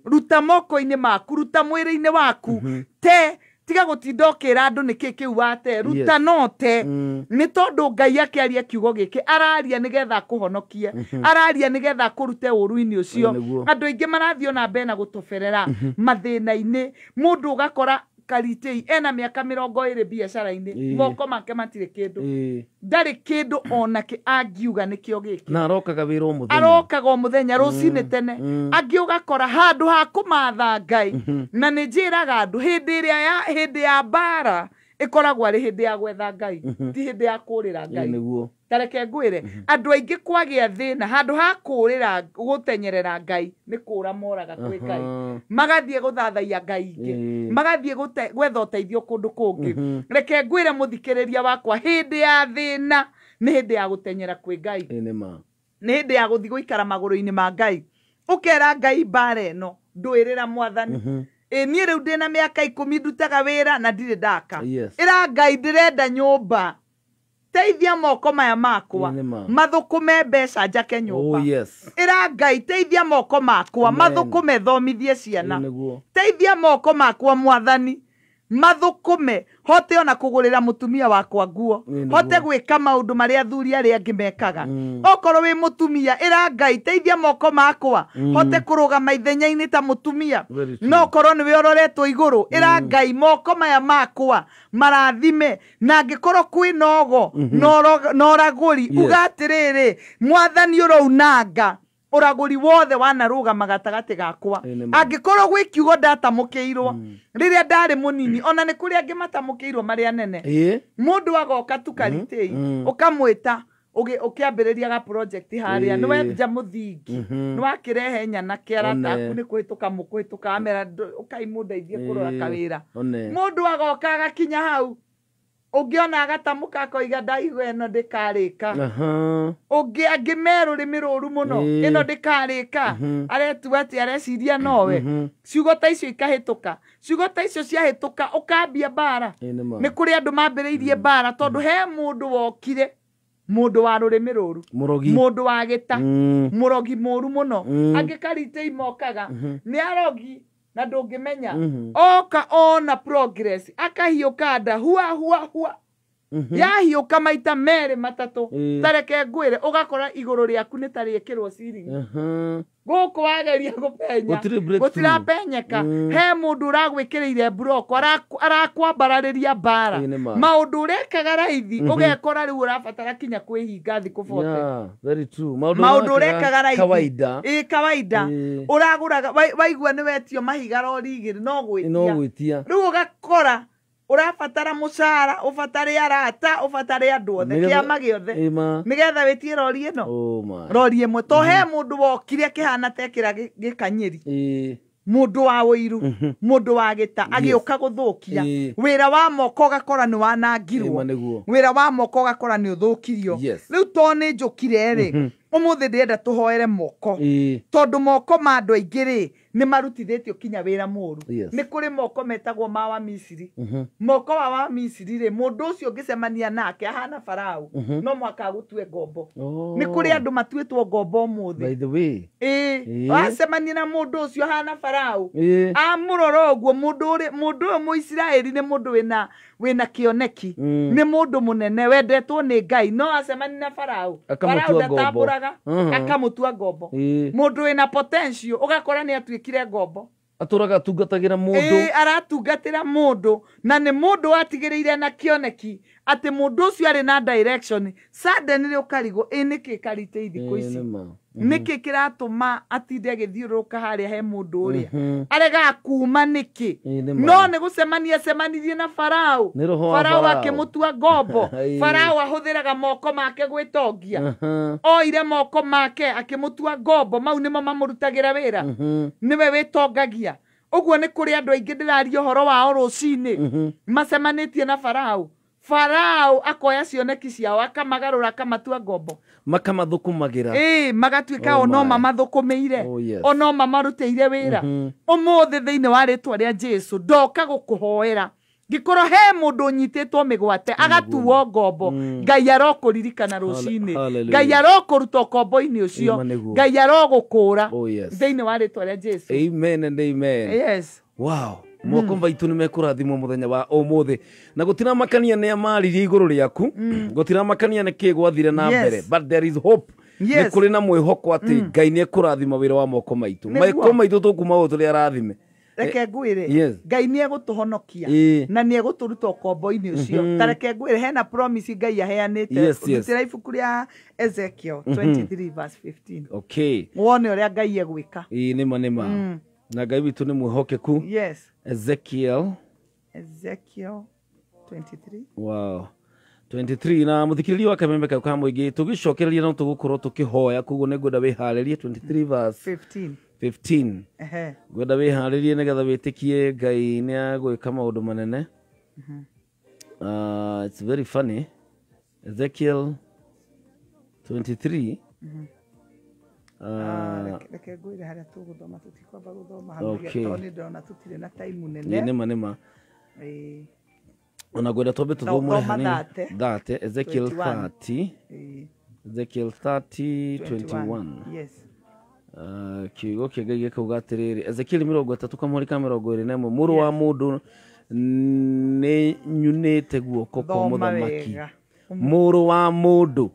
ruta moko-inĩ maku, ruta mwĩrĩ-inĩ waku, te tiga gũtinda ũkĩra andũ nĩkĩ kĩu wate, ruta no te. Nĩ tondũ Ngai akĩaria kiugo gĩkĩ, araria nĩgetha akũhonokie, araria nĩgetha akũrute ũũru-inĩ ũcio. Andũ aingĩ marathiĩ ona mbere na gũtoberera mathĩna-inĩ. Mũndũ ũgakora Karitei ena mĩaka 20 biacara-inĩ, moko make matirĩ kĩndũ, ndarĩ kĩndũ onake angiuga nĩkĩo gĩkĩ. Na arokaga wĩra o mũthenya, arokaga o mũthenya rũcinĩ tene. Angĩ ũgakora handũ ha kũmatha Ngai. Na nĩ njĩraga andũ hĩndĩ ĩrĩa ya hĩndĩ ya mbara ĩkoragwo arĩ hĩndĩ ya gwetha Ngai, ti hĩndĩ ya kũrĩra Ngai. Tareke ngwĩre, andũ aingĩ kwagĩa thĩna handũ ha kũrĩra gũtenyerera Ngai nĩ kũra moraga kwĩ Ngai, magathiĩ gũthathaiya Ngai ingĩ, magathiĩ gwetha ũteithio kũndũ kũngĩ. Reke ngwĩre mũthikĩrĩria wakwa, hĩndĩ ya thĩna nĩ hĩndĩ ya gũtenyera kwĩ Ngai, nĩ hĩndĩ ya gũthiĩ gũikara magũrũ-inĩ ma Ngai, ũkera Ngai mbara ĩno ndũĩrĩra mwathani. Ĩ niĩ rĩu ndĩna mĩaka 10 ndutaga wĩra na ndirĩ ndaka. Ĩra Ngai ndĩrenda nyũmba, teithia moko maya makwa mathũkũme mbeca njake nyũmba. Ĩra Ngai teithia moko makwa mathũkũme thomithie ciana, teithia moko makwa mwathani mathũkũme. Hote ona kũgũrĩra mũtumia wakwa nguo. Hote gwĩka maũndũ marĩa athuri arĩa angĩ mekaga. Okorwo wĩ mũtumia ĩra Ngai teithia moko makwa. Hote kũrũgama ithenya-inĩ ta mũtumia. No korwo nĩwe ũroretwo igũrũ ĩra Ngai moko maya makwa marathime na angĩkorwo kwĩna ogo na ũragũri uga atĩrĩrĩ mwathani ũraunanga ũragũri wothe wanarũgama gatagatĩ gakwa. Angĩkorwo gwĩ kiugo ndatamũkĩirwo rĩrĩa ndarĩ mũnini ona nĩ kũrĩ angĩ matamũkĩirwo marĩa nene. Mũndũ agoka tu Karitei ũkamwĩta ũkĩambĩrĩria ga project harĩa nĩ wenja mũthingi nĩ wakĩrehe nyanake arata aku nĩ kũhĩtũka mũkũhĩtũka amera ũkai mũndeithie kũrora kawĩra. Mũndũ agoka agakinya hau ũngĩona agatamũka akoiga ndaigua ĩno ndĩkarĩka. Ũngĩ angĩ me rũrĩmĩ rũru mũno ĩno ndĩkarĩka aretua atĩ areciria nowe. Ciugo ta icio ikahĩtũka. Ciugo ta icio ciahĩtũka ũkambia mbara. Nĩ kũrĩ andũ mambĩrĩirie mbara tondũ he mũndũ wokire mũndũ wa rũrĩmĩ rũru mũndũ wa gĩta mũrogi mũru mũno. Angĩ Karitei mokaga nĩ arogi na ndũngĩmenya. Oka ona progress akahiũka nda hua hua hua. Yahiũka maita merĩ matatũ tareke ngwĩre ũgakora igũrũ rĩaku nĩ tarĩkĩrwo ceiling. Gũkũ wageria gũpenya gũtirapenyeka. He mũndũ ũragwĩkĩrĩire mburoko arakwambararĩria mbara. Maũndũ ũrekaga raithi ũgekora rĩu ũrabatara kinya kwĩhinga thikũ 40. Maũndũ ũrekaga raithi kawaida. Kawaida ũragũraga waigua nĩ wetio mahiga rori igĩrĩ no gwĩtia. Rĩu ũgakora ũrabatara mũcara ũbatare arata ũbatare andũ othe kĩama gĩothe nĩgetha wĩtie rori ĩno rori ĩmwe. To he mũndũ wokire akĩhana ta ekĩra gĩkanyĩri mũndũ wa ũiru mũndũ wa gĩta agĩũka gũthũkia wĩra wa moko ũgakora nĩ wanangirwo wĩra wa moko ũgakora nĩ ũthũkirio. Rĩu to nĩ njũkire rĩ ũmũthĩ ndĩrenda tũhoere moko tondũ moko ma andũ aingĩ rĩ nĩ marutithĩtio kinya wĩra mũru. Nĩ kũrĩ moko metagwo ma wa Misiri. Moko wa wa Misiri rĩ mũndũ ũcio ũngĩcemania nake ahana Farao no mũhaka agũtue ngombo. Nĩ kũrĩ andũ matuĩtwo ngombo ũmũthĩ. By the way wacemania na mũndũ ũcio ahana Farao amũrora ũguo mũndũ ũyũ Mũisiraeli nĩ mũndũ wĩna kĩoneki nĩ mũndũ mũnene wendetwo nĩ Ngai no acemania na Farao Farao ndatambũraga akamũtua ngombo. Mũndũ wĩna potential ũgakora nĩ atuĩkire ngombo. Atũraga atungatagĩra mũndũ. Aratungatĩra mũndũ na nĩ mũndũ watigĩrĩire na kĩoneki atĩ mũndũ ũcio arĩ na direction. Suddenly ũkarigwo ĩ nĩkĩ Karitei thikũ ici nĩkĩ kĩratũma atinde agĩthiũrũrũka harĩa he mũndũ ũrĩa aregaga kuma nĩkĩ. No nĩ gũcemania acemanirie na Farao. Farao akĩmũtua ngombo. Farao ahũthĩraga moko make gwĩtongia. Oire moko make akĩmũtua ngombo. Mau nĩmo mamũrutagĩra wĩra. Nĩwe wĩtongagia. Ũguo nĩ kũrĩ andũ aingĩ ndĩraria ũhoro wao rũcinĩ macemanĩtie na Farao. Farao akoya cioneki ciao akamagarũra akamatua ngombo makamathũkũmagĩra. Magatuĩka o no mamathũkũmĩire o no mamarutĩire wĩra. Ũmũthĩ thĩinĩ wa rĩtwa rĩa Jesũ ndoka gũkũhoera ngĩkorwo he mũndũ ũnyitĩtwo mĩgwate agatuo ngombo Ngai arokũririkana rũcinĩ. Ngai arokũruta ũkombo-inĩ ũcio. Ngai arogũkũra thĩinĩ wa rĩtwa rĩa Jesũ. Amen and amen. Yes. Wow. Moko maitũ nĩ mekũrathimwo mũthenya wa ũmũthĩ na gũtiramakania nĩ amaririe igũrũ rĩaku gũtiramakania nĩ kĩ gwathire na mbere but there is hope. Nĩ kũrĩ na mwĩhoko atĩ Ngai nĩ ekũrathima wĩra wa moko maitũ. Moko maitũ tũkuma ũũ tũrĩ arathime. Reke ngwĩre Ngai nĩ egũtũhonokia na nĩ egũtũruta ũkombo-inĩ ũcio. Ta reke ngwĩre hena promise Ngai aheanĩte. Rutĩra ibuku rĩa Ezekiel 23 verse 15. Okay. Wone ũrĩa Ngai egwĩka. Nĩma nĩma. Na Ngai witũ nĩ mwĩhokeku. Yes. Ezekiel 23. Wow. 23 na muthikiriria wa kameme kau ka mũingĩ tũgĩcokereria no tũgũkorwo tũkĩhoya koguo nĩ ngwenda wĩharĩrie 23 verse 15. 15. Ngwenda wĩharĩrie nĩgetha wĩtĩkie Ngai nĩ agwĩka maũndũ manene. It's very funny. Ezekiel 23. Reke ngwĩre harĩa tũgũthoma tũtikwamba gũthoma hamwe tondũ nĩ ndĩrona tũtirĩ na time nene. Nĩma nĩma. Ona ngwenda twambe tũthomore hanini. 30 Ezekiel 30. Ezekiel 30 21. Yes. Kiugo kĩa Ngai gĩkauga atĩrĩrĩ Ezekiel 31 kamũhari ka 21 mũrũ wa mũndũ Nĩ nyunĩte guoko kwa mũthamaki. Mũrũ wa mũndũ.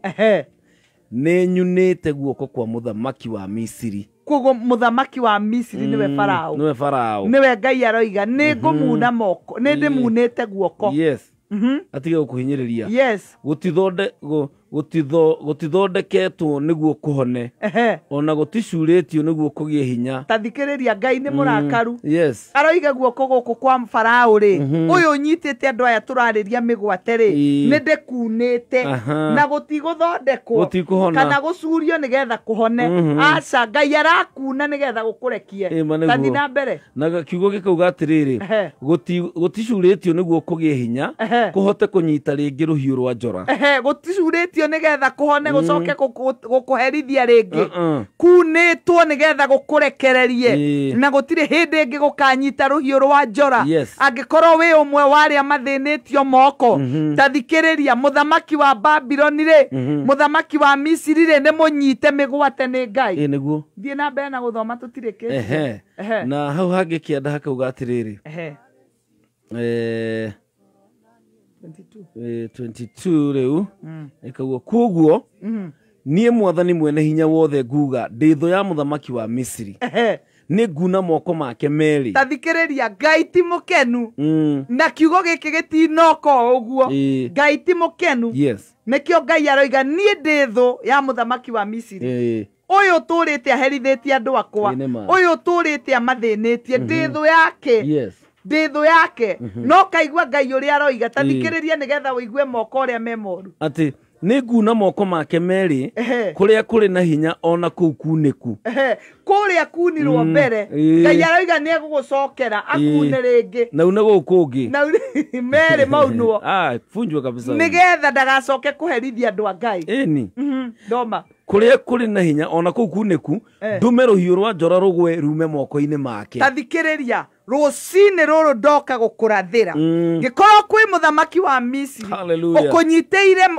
Nĩ nyunĩte guoko kwa mũthamaki wa Misiri. Koguo mũthamaki wa Misiri nĩwe Farao. Nĩwe Farao. Nĩwe Ngai aroiga nĩ ngũmuna moko, nĩ ndĩmunĩte guoko. Yes. Atige gũkũhinyĩrĩria. Yes. Gũtithondeketwo nĩguo kũhone. Ona gũticurĩtio nĩguo kũgĩe hinya. Ta thikĩrĩria Ngai nĩ mũrakaru. Yes. Aroiga guoko gũkũ kwa Farao rĩ, ũyũ ũnyitĩte andũ aya tũrarĩria mĩgwate rĩ, nĩ ndĩkunĩte na gũtigũthondekwo kana gũcurio nĩgetha kũhone. Aca, Ngai arakuna nĩgetha gũkũrekie. Ta thiĩ na mbere. Na kiugo gĩkauga atĩrĩrĩ, gũticurĩtio nĩguo kũgĩe hinya, kũhote kũnyita rĩngĩ rũhiũ rwa njora. Gũticurĩtio nĩgetha kũhone gũcoke gũkũherithia rĩngĩ. Kunĩtwo nĩgetha gũkũrekererie na gũtirĩ hĩndĩ ĩngĩ gũkanyita rũhiũ rwa njora. Angĩkorwo wĩ ũmwe wa arĩa mathĩnĩtio moko, ta thikĩrĩria, mũthamaki wa Babironi rĩ, mũthamaki wa Misiri rĩ, nĩ mũnyite mĩgwate nĩ Ngai. Nĩguo. Thiĩ na mbere na gũthoma tũtirĩkĩtie. Na hau hangĩ kĩanda hakauga atĩrĩrĩ, 22 rĩu ĩkauga koguo niĩ mwathani mwene hinya wothe nguga ndĩ thũ ya mũthamaki wa Misiri, nĩ nguna moko make merĩ. Ta thikĩrĩria, Ngai ti mũkenu. Na kiugo gĩkĩ gĩtinoka o ũguo. Ngai ti mũkenu. Yes. Nĩkĩo Ngai aroiga niĩ ndĩ thũ ya mũthamaki wa Misiri. Ũyũ ũtũrĩte aherithĩtie andũ akwa, ũyũ ũtũrĩte amathĩnĩtie, ndĩ thũ yake. Yes. Ndĩ thũ yake. No kaigua Ngai ũrĩa aroiga. Ta thikĩrĩria nĩgetha ũigue moko ũrĩa me moru. Atĩ nĩ nguna moko make merĩ kũrĩa kũrĩ na hinya ona kũu kunĩku. Kũrĩa kunirwo mbere, Ngai aroiga nĩ egũgũcokera akune rĩngĩ. Na une gũkũ kũngĩ. Na merĩ maunwo. Funjwe kabisa. Nĩgetha ndagacoke kũherithia andũ a Ngai. Ĩni. Thoma. Kũrĩa kũrĩ na hinya ona kũu kunĩku, ndũme rũhiũ rwa njora rũgwe rume moko-inĩ make. Ta thikĩrĩria, rũcinĩ rũrũ ndoka gũkũrathĩra. Ngĩkorwo kwĩ mũthamaki wa Misiri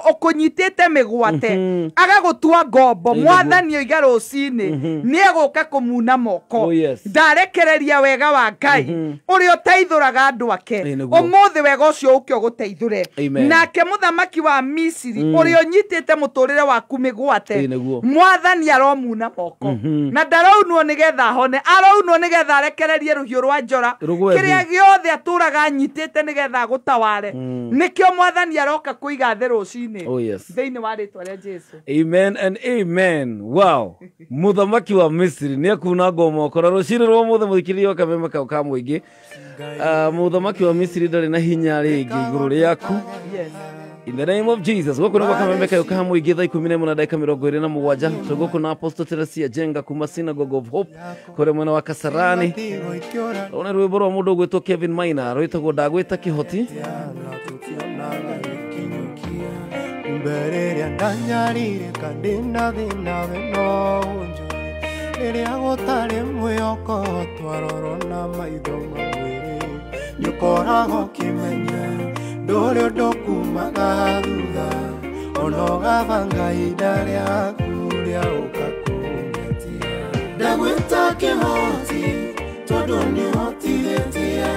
ũkũnyitĩte mĩgwate, agagũtua ngombo, mwathani oiga rũcinĩ nĩ egũka kũmuna moko. Ndarekereria wega wa Ngai ũrĩa ũteithũraga andũ ake. Ũmũthĩ wega ũcio ũke ũgũteithũre. Nake mũthamaki wa Misiri ũrĩa ũnyitĩte mũtũrĩre waku mĩgwate, mwathani aromuna moko. Na ndaraunwo nĩgetha ahone, araunwo nĩgetha arekererie rũhiũ rwa njora kĩrĩa gĩothe atũraga anyitĩte nĩgetha agũtaware. Nĩkĩo mwathani aroka kũiga thĩ rũcinĩ. Thĩinĩ wa rĩtwa rĩa Jesu. Amen and amen. Wow. Mũthamaki wa Misiri nĩ akunangwo moko. Na rũcinĩ rwa ũmũthĩ mũthikĩrĩria wa Kameme kau ka mũingĩ, mũthamaki wa Misiri ndarĩ na hinya rĩngĩ igũrũ rĩaku. In the name of Jesus. Gũkũ nĩ gwa Kameme kau ka mũingĩ thaa 11:27. Tũgũkũ na Apostle Teresia Njenga kuma Synagogue of Hope kũrĩa mwena wa Kasarani. Rũna rwĩmbo rwa mũndũ ũgwĩtwo Kevin Maina rwĩtagwo Ndagwĩta Kĩhoti. Mbere ndanyarire kandi na thĩna we no ũnjũĩ, rĩrĩa gũtarĩ mwĩhoko twarorwo na maitho ma mwĩrĩ, nĩũkoragwo ũkĩmenya ndũrĩ ũndũ ũkumaga thutha, ona ũgabanga ihinda rĩaku rĩa gũka kũngetia. Ndagwĩta Kĩhoti tondũ nĩhotithĩtie,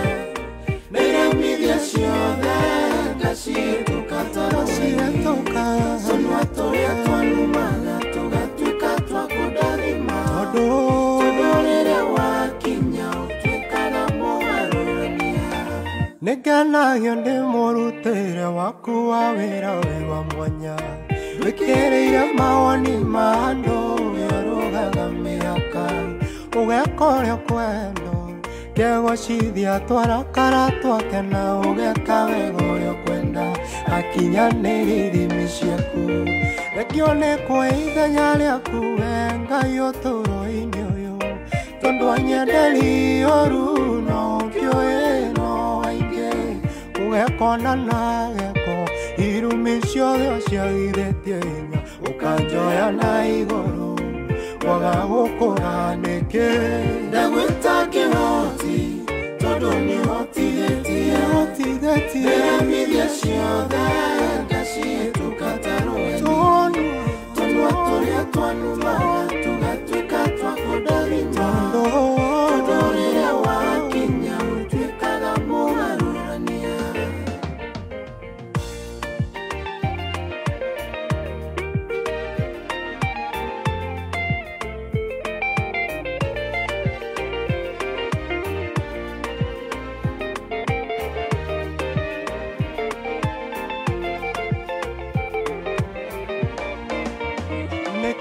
na iremithia ciothe ngacihĩtũka ta rũĩ. Tũnua tũrĩa twanumaga tũgatuĩka twa kũndathima, tondũ rĩrĩa wakinya ũtuĩkaga mũgarũrania. Nĩngenagio nĩ mũrutĩre waku wa wĩra wĩ wa mwanya, wĩkĩrĩire mawoni ma andũ ũrũgaga mĩhaka, ũgeka ũrĩa ũkwenda, kegocithia twarakara twakena, ũgeka wega ũrĩa ũkwenda, akinyanĩria ithimi ciaku. Rekio nĩ kwa ithenya rĩaku we Ngai ũtũũro-inĩ ũyũ, tondũ anyenderi ũru no ũkĩũĩ no aingĩ, ũgekona na gĩko irumi ciothe ũciagithĩtie hinya, ũkanjoya na igũrũ waga gũkũra nĩkĩ. Ndagwĩta Kĩhoti tondũ nĩhotithĩtie, iremithia ciothe ngacihĩtũka ta rũĩ. Tũnua tũrĩa twanumaga tũgatuĩka twa kũndathima, tondũ rĩrĩa wakinya ũtuĩkaga mũgarũrania.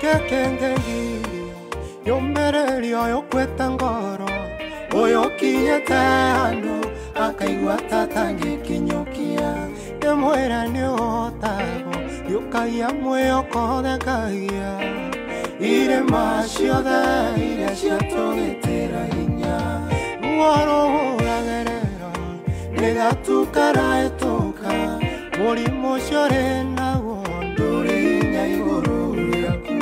Nĩkĩkĩngĩgiria yũmĩrĩrio yũkwĩte ngoro ũyũ kinyĩte handũ akaigua ta atangĩkinyũkia ndĩmwĩre nĩũhotagwo riũkagia mwĩhoko thekagia irĩma ciothe iria ciatũgĩtĩra hinya ruo rũhũragĩrĩra rĩgatukaraĩtũka mũrimũ ũcio ũrĩ naguo ndũrĩ hinya igũrũ rĩaku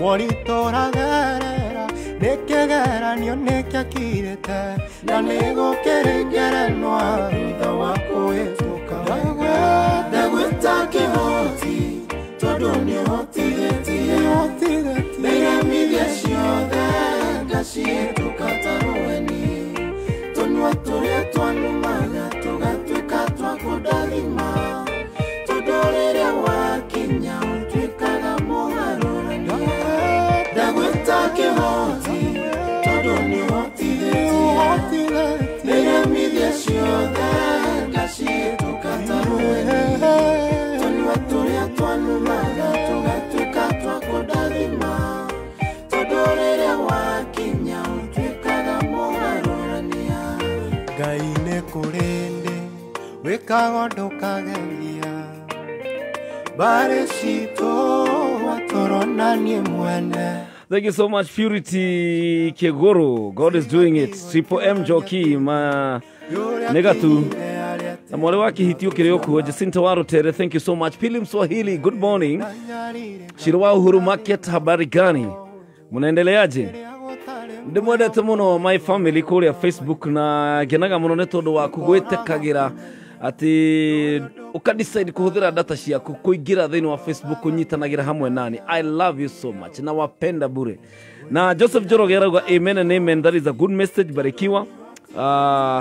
moritũ ũragerera nĩ kĩgeranio nĩkĩakirĩte na nĩgũkĩrĩngerenwa thutha wa kũhĩtũka ndagwĩta kĩhoti tondũ nĩũhotithĩtie nĩiremithia ciothe ngacihĩtũka ta rũheni tũnua tũrĩa twanumaga tũgatuĩka twa kũndathima tondũ rĩrĩa wakinya ũtuĩkaga mũgarũrania ndagwĩta kĩhoti tondũ nĩũhotithĩtie nĩiremithia ciothe ngacihĩtũka ta rũheni tũnua tũrĩa twanumaga tũgatuĩka twa kũndathima tondũ rĩrĩa wakinya ũtuĩkaga mũgarũrania Ngai nĩ kũrĩ ndĩ wĩkaga ndũkageria mbarĩ citũ watũrona niĩ mwene. Thank you so much, Purity Kegoro. God is doing it. Triple M Joki ma negatu. Na mwale wa kihitio kirioku Jacinta Warutere, thank you so much. Pilim Swahili, good morning. Shirwa Uhuru Market, habari gani? Munaendeleaje? Ndimwendete muno my family kuria Facebook na ngenaga muno nĩ tondũ wa kugwĩtĩkagĩra ati ukadecide kuhuthira data ciaku kuingira thĩinĩ wa Facebook kunyitanagĩra hamwe nani. I love you so much na wapenda bure. Na Joseph Njoroge arauga amen and amen, that is a good message, barikiwa.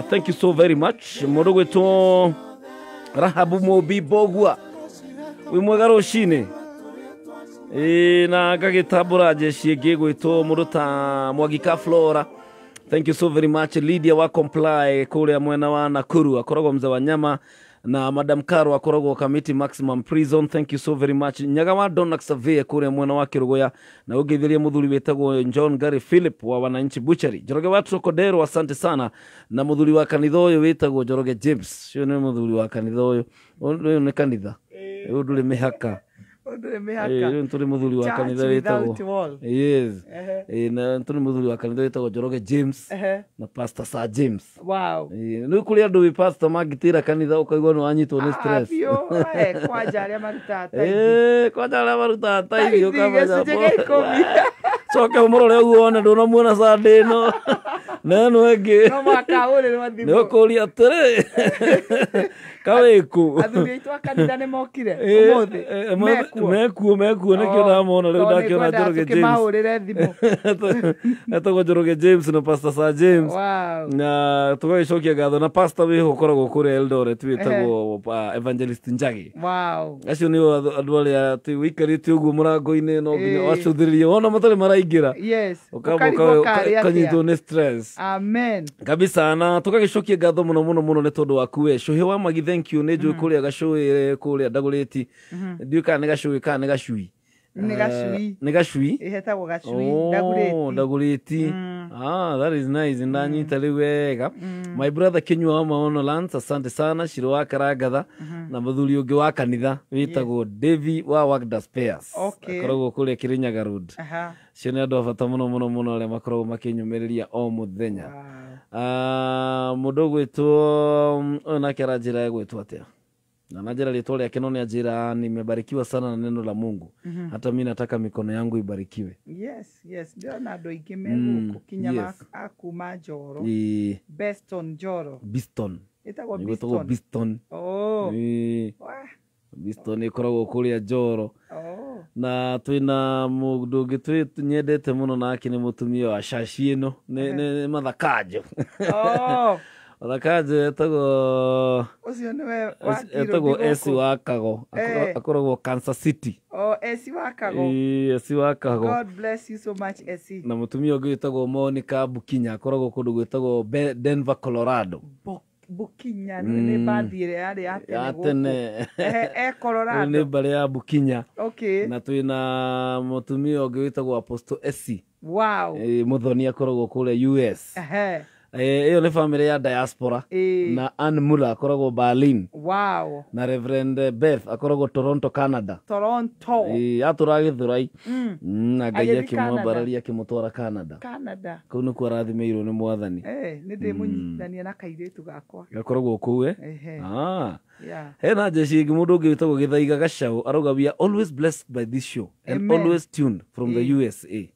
Thank you so very much. Mũndũ gwĩtwo Rahabu Mobi Bogua, wĩ mwega rũcinĩ. Na ngagĩtambũra jeshi ĩngĩ gwĩtwo mũndũ ta Mwagika Flora. Thank you so very much. Lydia wa Comply kũrĩa mwena wa Nakuru akoragwo mzee wa nyama, na Madam Karo akoragwo Kamiti Maximum Prison. Thank you so very much. Nyaga wa Donald Survey kũrĩa mwena wa Kirugoya, na ũngĩthĩria mũthuri wĩtagwo John Gary Philip wa Wananchi Butchery. Njoroge wa Trokodero, asante sana. Na mũthuri wa kanitha ũyũ wĩtagwo Njoroge James. Ũcio nĩ mũthuri wa kanitha ũyũ. Ũyũ nĩ kanitha. Ũyũ ndũrĩ mĩhaka. Ũyũ tũrĩ mũthuri wa kanitha wĩtagwo. Yes. Na tũrĩ mũthuri wa kanitha wĩtagwo Njoroge James na Pastor Sir James. Wow. Nĩ kũrĩ andũ wĩ pastor mangĩtĩra kanitha ũkaigua nĩ wanyitwo nĩ stress. Biũ, kwanja arĩa marutaga tithe. Kwanja arĩa marutaga tithe ũkamenya. Gĩcunjĩ gĩa ikũmi. Coke ũmũrore ũguo wone ndũnamuona Sunday ĩno. Na ĩno ĩngĩ. No mũhaka ahũrĩrwo thimũ. Nĩ ũkũria atĩrĩ. Kawĩkũ. Athuri aitũ a kanitha nĩ mokire ũmũthĩ. Mekuo mekuo nĩkĩo ndamona rĩu ndakĩona Njoroge James. Tũkĩmahũrĩre thimũ. Etagwo Njoroge James na Pastor Sir James. Wow. Na tũgagĩcokia ngatho na pastor wĩho ũkoragwo kũrĩa Eldoret wĩtagwo Evangelist Njagi. Wow. Acio nĩo andũ arĩa atĩ wĩikarĩte ũguo mũrango-inĩ no nginya wacũthĩrĩrie wona matarĩ maraingĩra. Yes. Ũkanyitwo nĩ stress. Amen. Kabisa. Na tũgagĩcokia ngatho mũno mũno mũno nĩ tondũ waku we. Cũhĩ wa Magi, thank you. Nĩ njũĩ kũrĩa gacũĩ kũrĩa ndagũrĩti. Ndiũĩ kana nĩ gacũĩ kana nĩ gacui. Nĩ gacui. Nĩ gacui. Ĩhetagwo gacui ndagũrĩti. Ndagũrĩti. Ah, that is nice. Ndanyita rĩu wega. My brother Kinyua wa Maono Lands, asante sana. Shiro wa Karangatha na mũthuri ũngĩ wa kanitha wĩtagwo Davy wa Wagda Spares. Akoragwo kũrĩa Kirinyaga Road. Acio nĩ andũ a bata mũno mũno mũno arĩa makoragwo makĩnyũmĩrĩria o mũthenya. Mũndũ ũgwĩtwo ũyũ nake aranjĩra egwĩtwo atĩa? Na najira rĩtwa rĩake no nĩanjĩra nimebarikiwa sana na neno la Mungu. Hata mimi nataka mikono yangu ibarikiwe. Yes, yes. Ndĩrona andũ aingĩ me gũkũ kinya akuma Njoro. Beston Njoro. Biston. Ĩtagwo Biston. Biston. Oh. Biston ĩkoragwo kũrĩa Njoro. Na twĩna mũndũ ũngĩ nyendete mũno nake nĩ mũtumia wa caci ĩno nĩ Mathakajo. Oh. Mathakajo etagwo ũcio nĩwe wakirwo etagwo Esi wa Kago. Akoragwo Kansas City. Oh, Esi wa Kago. Esi wa Kago. God bless you so much, Esi. Na mũtumia ũngĩ wĩtagwo Monica Bukinya akoragwo kũndũ gwĩtagwo Denver, Colorado. Bukinya nĩ mbathi ĩrĩa yarĩ ya tene gũkũ. Colorado. Nĩ mbarĩ ya Bukinya. Okay. Na twina mutumia ũngĩ wĩtagwo Apostle Esi. Wow. Muthoni akoragwo kũrĩa US. Ehe. Ĩyo nĩ family ya diaspora. Na Ann Muller akoragwo Berlin. Wow. Na Reverend Beth akoragwo Toronto, Canada. Toronto. Atũraga Gĩthũrai. Na Ngai Agĩthiĩ akĩmwambararia akĩmũtwara Canada. Canada. Kũu nĩkuo arathimĩirwo nĩ Mwathani. Nĩ ndĩmũnyitithania na kairĩtu gakwa. Gakoragwo kũu eh? Ehe. Ah. Yeah. Hena jeshi ĩngĩ mũndũ ũngĩ wĩtagwo Gĩthaiga Gacau arauga we are always blessed by this show and Amen. always tuned from the USA.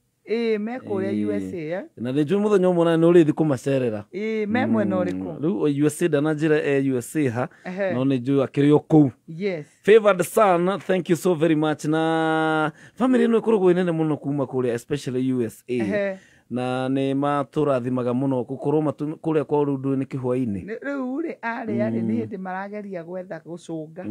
Me kũrĩa USA eh? Na nĩ njũĩ mũthenya ũmwe na nĩ ũrĩthiĩ kũmacerera. Me mwena ũrĩkũ? Rĩu USA ndananjĩra e USA ha, Ehe. no nĩ njũĩ akĩrĩ o kũu. Yes. Favored son, thank you so very much. Na family ĩno ĩkoragwo ĩ nene mũno kuma kũrĩa especially USA. Ehe. Na nĩ matũrathimaga mũno gũkorwo kũrĩa kwa Rundu nĩ kĩhwainĩ. Rĩu rĩ arĩa rĩ nĩ hĩndĩ marageria gwetha gũcũnga.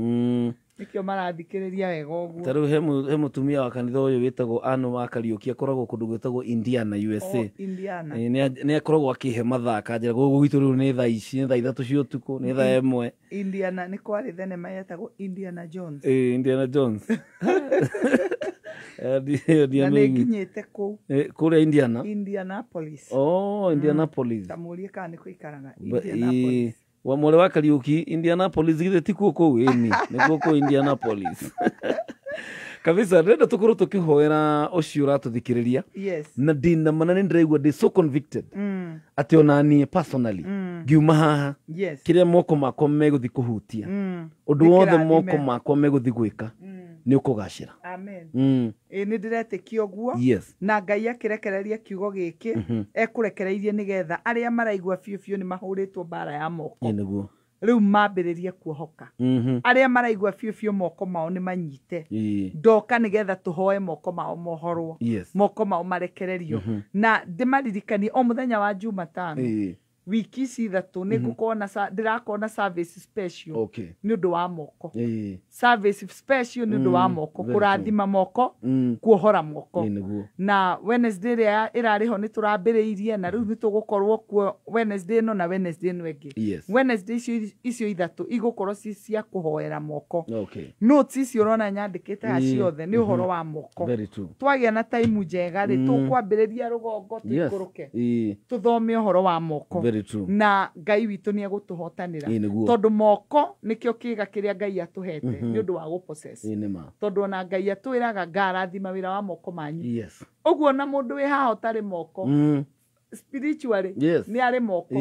Nĩkĩo marathikĩrĩria wega ũguo. Ta rĩu he mũtumia wa kanitha ũyũ wĩtagwo Ann wa Kariũki akoragwo kũndũ gwĩtagwo Indiana, USA. Oh, Indiana. Nĩ akoragwo akĩhe mathaa akanjĩra gũkũ gwitũ rĩu nĩ thaa ici, nĩ thaa 3 cia ũtukũ, nĩ thaa 1. Indiana nĩ kwarĩ thenema yetagwo Indiana Jones. Indiana Jones. Na nĩ nginyĩte kũu. Kũrĩa Indiana? Indianapolis. Oh, Indianapolis. Ta mũrie kana nĩ kũikaraga Indianapolis. Wa mware wa Kariũki Indianapolis githĩ ti kuo kũu ĩni nĩkuo kũu Indianapolis. Kabisa ndĩrenda tũkorwo tũkĩhoera ũcio ũratũthikĩrĩria. Yes. Na ndĩna mana nĩ ndĩraigua ndĩ so convicted atĩ ona niĩ personally ngiuma haha. Yes. Kĩrĩa moko makwa megũthiĩ kũhutia, ũndũ wothe moko makwa megũthiĩ gwĩka nĩ ũkũgacĩra. Amen. Nĩ ndĩretĩkia ũguo. Yes. Na Ngai akĩrekereria kiugo gĩkĩ ekũrekereirie nĩgetha arĩa maraigua biũ biũ nĩ mahũrĩtwo mbara ya moko. Nĩguo. Rĩu mambĩrĩrie kuohoka. Arĩa maraigua biũ biũ moko mao nĩ manyite. Ndoka nĩgetha tũhoe moko mao mohorwo. Yes. Moko mao marekererio. Na ndĩmaririkanie o mũthenya wa Jumatano. Wiki ici 3 nĩ ngũkorwo na ndĩrakorwo na service special. Okay. Nĩ ũndũ wa moko. Service special nĩ ũndũ wa moko, kũrathima moko, kuohora moko. Na Wednesday ĩrĩa ĩrarĩ ho nĩ tũrambĩrĩirie na rĩu nĩ tũgũkorwo kuo Wednesday ĩno na Wednesday ĩno ĩngĩ. Yes. Wednesday icio 3 igũkorwo ci cia kũhoera moko. Okay. Notes icio ũrona nyandĩkĩte haha ciothe nĩ ũhoro wa moko. Very true. Twagĩa na time njega rĩ tũkwambĩrĩria rũgongo tũikũrũke. Tũthome ũhoro wa moko. Very true. Na Ngai witũ nĩ egũtũhotanĩra. Tondũ moko nĩkĩo kĩga kĩrĩa Ngai atũhete nĩ ũndũ wa gũpossess. Tondũ ona Ngai atwĩraga ngarathima wĩra wa moko manyu. Yes. Ũguo na mũndũ wĩ haha ũtarĩ moko spiritually yes, nĩ arĩ moko.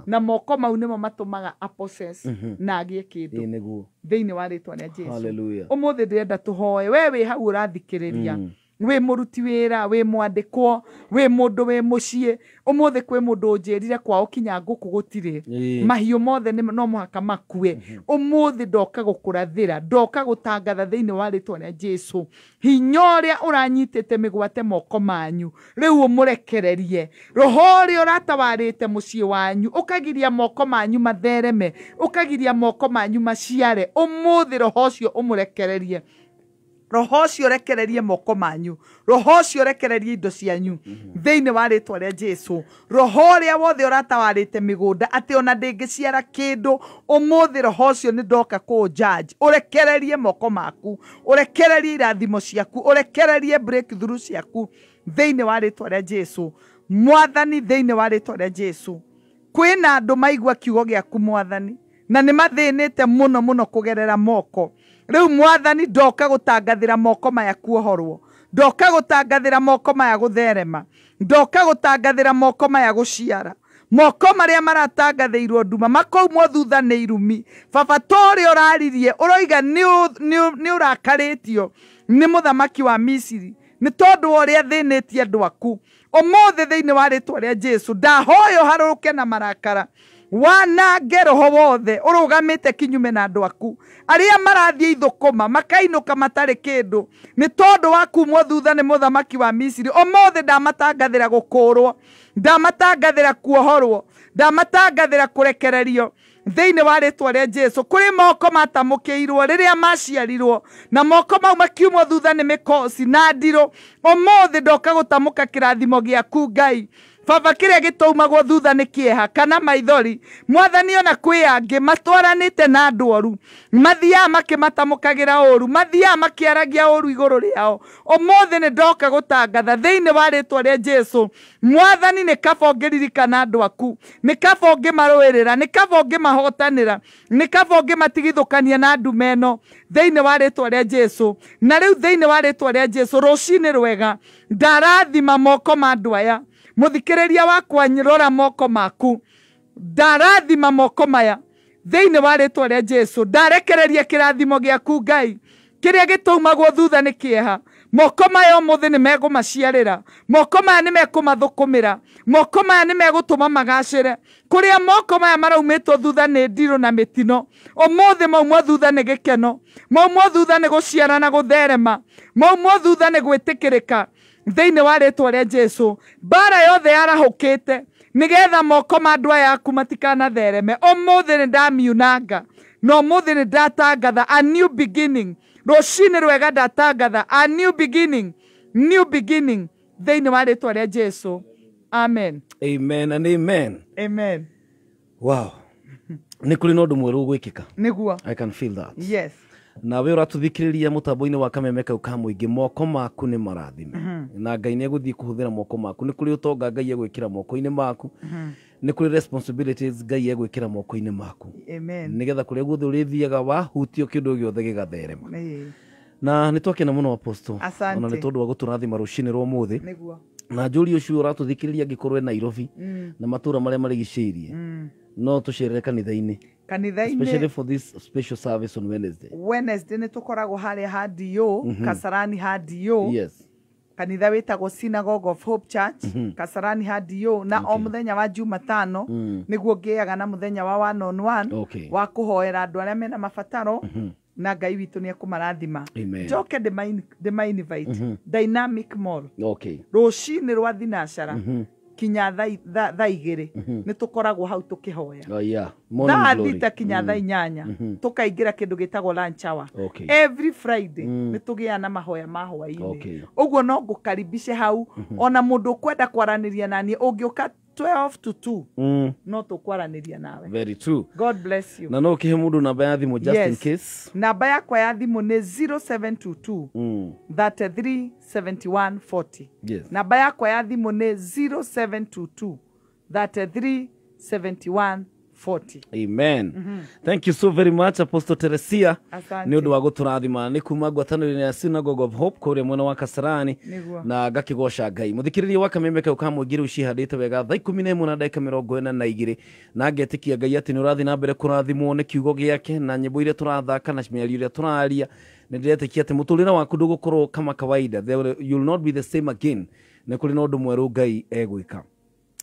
Na moko mau nĩmo matũmaga apossess na agĩe kĩndũ thĩinĩ wa rĩtwa rĩa Jesu. Hallelujah. Ũmũthĩ ndĩrenda tũhoe we wĩ hau ũrathikĩrĩria, wĩ mũruti wĩra, wĩ mwandĩkwo, wĩ mũndũ wĩ mũciĩ. Ũmũthĩ kwĩ mũndũ ũnjĩrire kwao kinya ngũkũ gũtirĩ, mahiũ mothe no mũhaka makue. Ũmũthĩ ndoka gũkũrathĩra, ndoka gũtangatha thĩinĩ wa rĩtwa rĩa Jesu, hinya ũrĩa ũranyitĩte mĩgwate moko manyu rĩu ũmũrekererie. Roho ũrĩa ũratawarĩte mũciĩ wanyu ũkagiria moko manyu mathereme, ũkagiria moko manyu maciare, ũmũthĩ roho ũcio ũmũrekererie. Roho ũcio rekererie moko manyu, roho ũcio rekererie indo cianyu thĩinĩ wa rĩtwa rĩa Jesu. Roho ũrĩa wothe ũratawarĩte mĩgũnda atĩ ona ndĩngĩciara kĩndũ, ũmũthĩ roho ũcio nĩ ndoka kũ judge. Ũrekererie moko maku, ũrekererie irathimo ciaku, ũrekererie breakthrough ciaku thĩinĩ wa rĩtwa rĩa Jesu. Mwathani, thĩinĩ wa rĩtwa rĩa Jesu, kwĩna andũ maigua kiugo gĩaku Mwathani, na nĩ mathĩnĩte mũno mũno kũgerera moko. Rĩu Mwathani ndoka gũtangathĩra moko maya kuohorwo, ndoka gũtangathĩra moko maya gũtherema, ndoka gũtangathĩra moko maya gũciara. Moko marĩa maratangathĩirwo nduma makoimwo thutha nĩ irumi. Baba, ta ũrĩa ũraririe ũroiga nĩ ũrakarĩtio nĩ mũthamaki wa Misiri nĩ tondũ wa ũrĩa thĩnĩtie andũ aku. Ũmũthĩ thĩinĩ wa rĩtwa rĩa Jesu ndahoya ũharũrũke na marakara, wanange roho wothe ũrũgamĩte kinyume na andũ aku arĩa marathiĩ ithũkũma makainũka matarĩ kĩndũ nĩ tondũ wa kumwo thutha nĩ mũthamaki wa Misiri. Ũmũthĩ ndamatangathĩra gũkũrwo, ndamatangathĩra kuohorwo, ndamatangathĩra kũrekererio thĩinĩ wa rĩtwa rĩa Jesu. Kũrĩ moko matamũkĩirwo rĩrĩa maciarirwo na moko mau makiumwo thutha nĩ mĩkoci na ndirũ. Ũmũthĩ ndoka gũtamũka kĩrathimo gĩaku Ngai. Baba kĩrĩa gĩtũumagwo thutha nĩ kĩeha kana maithori. Mwathani ona kwĩ angĩ matwaranĩte na andũ oru, mathiaga makĩmatamũkagĩra ũru, mathiaga makĩaragia ũru igũrũ rĩao. Ũmũthĩ nĩ ndoka gũtangatha thĩinĩ wa rĩtwa rĩa Jesu, Mwathani nĩ kaba ũngĩririkana andũ aku, nĩ kaba ũngĩmarũĩrĩra, nĩ kaba ũngĩmahotanĩra, nĩ kaba ũngĩmatigithũkania na ndume ĩno thĩinĩ wa rĩtwa rĩa Jesu. Na rĩu thĩinĩ wa rĩtwa rĩa Jesu, rũcinĩ rwega ndarathima moko ma andũ aya. Mũthikĩrĩria wakwa, rora moko maku, ndarathima moko maya thĩinĩ wa rĩtwa rĩa Jesu. Ndarekereria kĩrathimo gĩaku Ngai, kĩrĩa gĩtũumagwo thutha nĩ kĩeha. Moko maya ũmũthĩ nĩ megũmaciarĩra, moko maya nĩ mekũmathũkũmĩra, moko maya nĩ megũtũma magacĩre. Kũrĩa moko maya maraumĩtwo thutha nĩ ndirũ na mĩtino, ũmũthĩ maumwo thutha nĩ gĩkeno, maumwo thutha nĩ gũciara na gũtherema, maumwo thutha nĩ gwĩtĩkĩrĩka thĩinĩ wa rĩtwa rĩa Jesu. Mbara yothe yarahũkĩte nĩgetha moko ma andũ aya aku matikanathereme, ũmũthĩ nĩ ndamiunanga, na ũmũthĩ nĩ ndatangatha a new beginning. Rũcinĩ rwega ndatangatha a new beginning, new beginning thĩinĩ wa rĩtwa rĩa Jesu. Amen. Amen and amen. Amen. Wow. Nĩ kũrĩ na ũndũ mwerũ ũgwĩkĩka. Nĩguo. I can feel that. Yes. Nawe ũratũthikĩrĩria mũtambo-inĩ wa kameme kau ka mũingĩ, moko maku nĩ marathime. Na Ngai nĩ egũthiĩ kũhũthĩra moko maku. Nĩ kũrĩ ũtonga Ngai egwĩkĩra moko-inĩ maku. Nĩ kũrĩ responsibilities Ngai egwĩkĩra moko-inĩ maku. Amen. Nĩgetha kũrĩa guothe ũrĩthiaga wahutio kĩndũ gĩothe gĩgatherema. Na nĩ twakena mũno Apostle. Ona nĩ tondũ wa gũtũrathima rũcinĩ rwa ũmũthĩ. Nĩguo. Na njũri ũcio ũratũthikĩrĩria angĩkorwo e Nairobi na matũũra marĩa marigicĩirie, no tũcerere kanitha-inĩ. Kanitha-inĩ, especially for this special service on Wednesday. Wednesday nĩ tũkoragwo harĩa ha DO, Kasarani ha DO. Yes. Kanitha wĩtagwo Synagogue of Hope Church, Kasarani ha DO. Na o mũthenya wa Jumatano nĩguo ngĩaga na mũthenya wa one on one wa kũhoera andũ arĩa mena mabataro, na Ngai witũ nĩ ekũmarathima. Njoke ndĩma-invite Dynamic Mall. Rũcinĩ rwa thinacara kinya thaa igĩrĩ nĩ tũkoragwo hau tũkĩhoya. Thaa thita kinya thaa inyanya tũkaingĩra kĩndũ gĩtagwo lunch hour. Every Friday nĩ tũgĩaga na mahoya ma hwaĩ-inĩ. Ũguo no ngũkaribice hau. Ona mũndũ ũkwenda kwaranĩria naniĩ ũngĩũka 12 to 2 no tũkwaranĩria nawe. Very true. God bless you. Na no ũkĩhe mũndũ namba ya thimũ just in case. Namba yakwa ya thimũ nĩ 0722 33 71 40. Yes. Namba yakwa ya thimũ nĩ 0722 33 71 40. Amen. Thank you so very much Apostle Teresia. Nĩ ũndũ wa gũtũrathima nĩ kuma ngwatanĩro ya Synagogue of Hope kũrĩa mwena wa Kasarani, na ngakĩgoca Ngai. Mũthikĩrĩria wa kameme kau ka mũingĩ rĩu cihandĩte wega thaa 11:42, na ngetĩkia Ngai atĩ nĩ ũrathiĩ na mbere kũrathimwo nĩ kiugo gĩake na nyĩmbo iria tũrathaka na mĩario ĩrĩa tũraria. Nĩ ndĩretĩkia atĩ mũtũrĩre waku ndũgũkorwo kama kawaida. You'll not be the same again. Nĩ kũrĩ na ũndũ mwerũ Ngai egwĩka.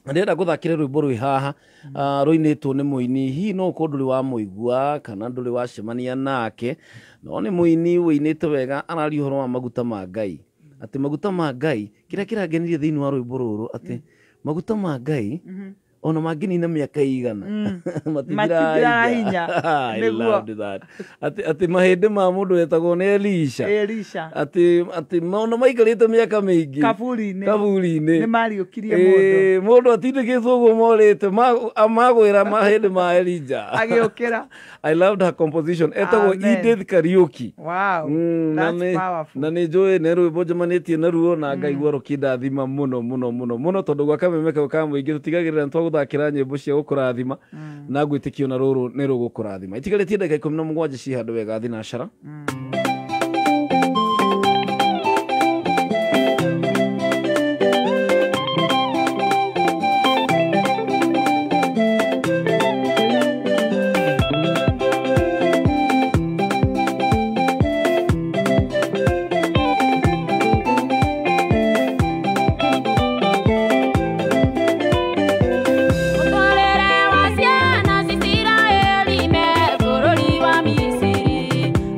Ndĩrenda gũthakĩra rwĩmbo rwĩ haha rũinĩtwo nĩ mũini, hihi no ũkorwo ndũrĩ wa mũigua kana ndũrĩ wacemania nake, no nĩ mũini wĩinĩte wega, araria ũhoro wa maguta ma Ngai, atĩ maguta ma Ngai, kĩrĩa kĩrangenirie thĩinĩ wa rwĩmbo rũrũ, atĩ maguta ma Ngai ona mangĩnina mĩaka igana matithiraga hinya. I loved that. Atĩ mahĩndĩ ma mũndũ wetagwo nĩ Elisha, atĩ ona maikarĩte mĩaka mĩingĩ kaburi-inĩ nĩ mariũkirie mũndũ. Mũndũ atindĩkĩtwo ũguo morĩte magwĩra mahĩndĩ ma Elijah agĩũkĩra. I loved her composition. Etagwo Edith Kariuki. Wow. That's powerful. Na nĩ njũĩ nĩ rwĩmbo njemanĩtie naruo na ngaigua rũkĩndathima mũno mũno mũno mũno, tondũ gwa kameme kau ka mũingĩ tũtigagĩrĩra nĩ twagũthakĩra nyĩmbo cia gũkũrathima, na ngwĩtĩkio na rũrũ nĩ rũgũkũrathima. Itigarĩtie ndagĩka 17 ci handũ wega thinacara.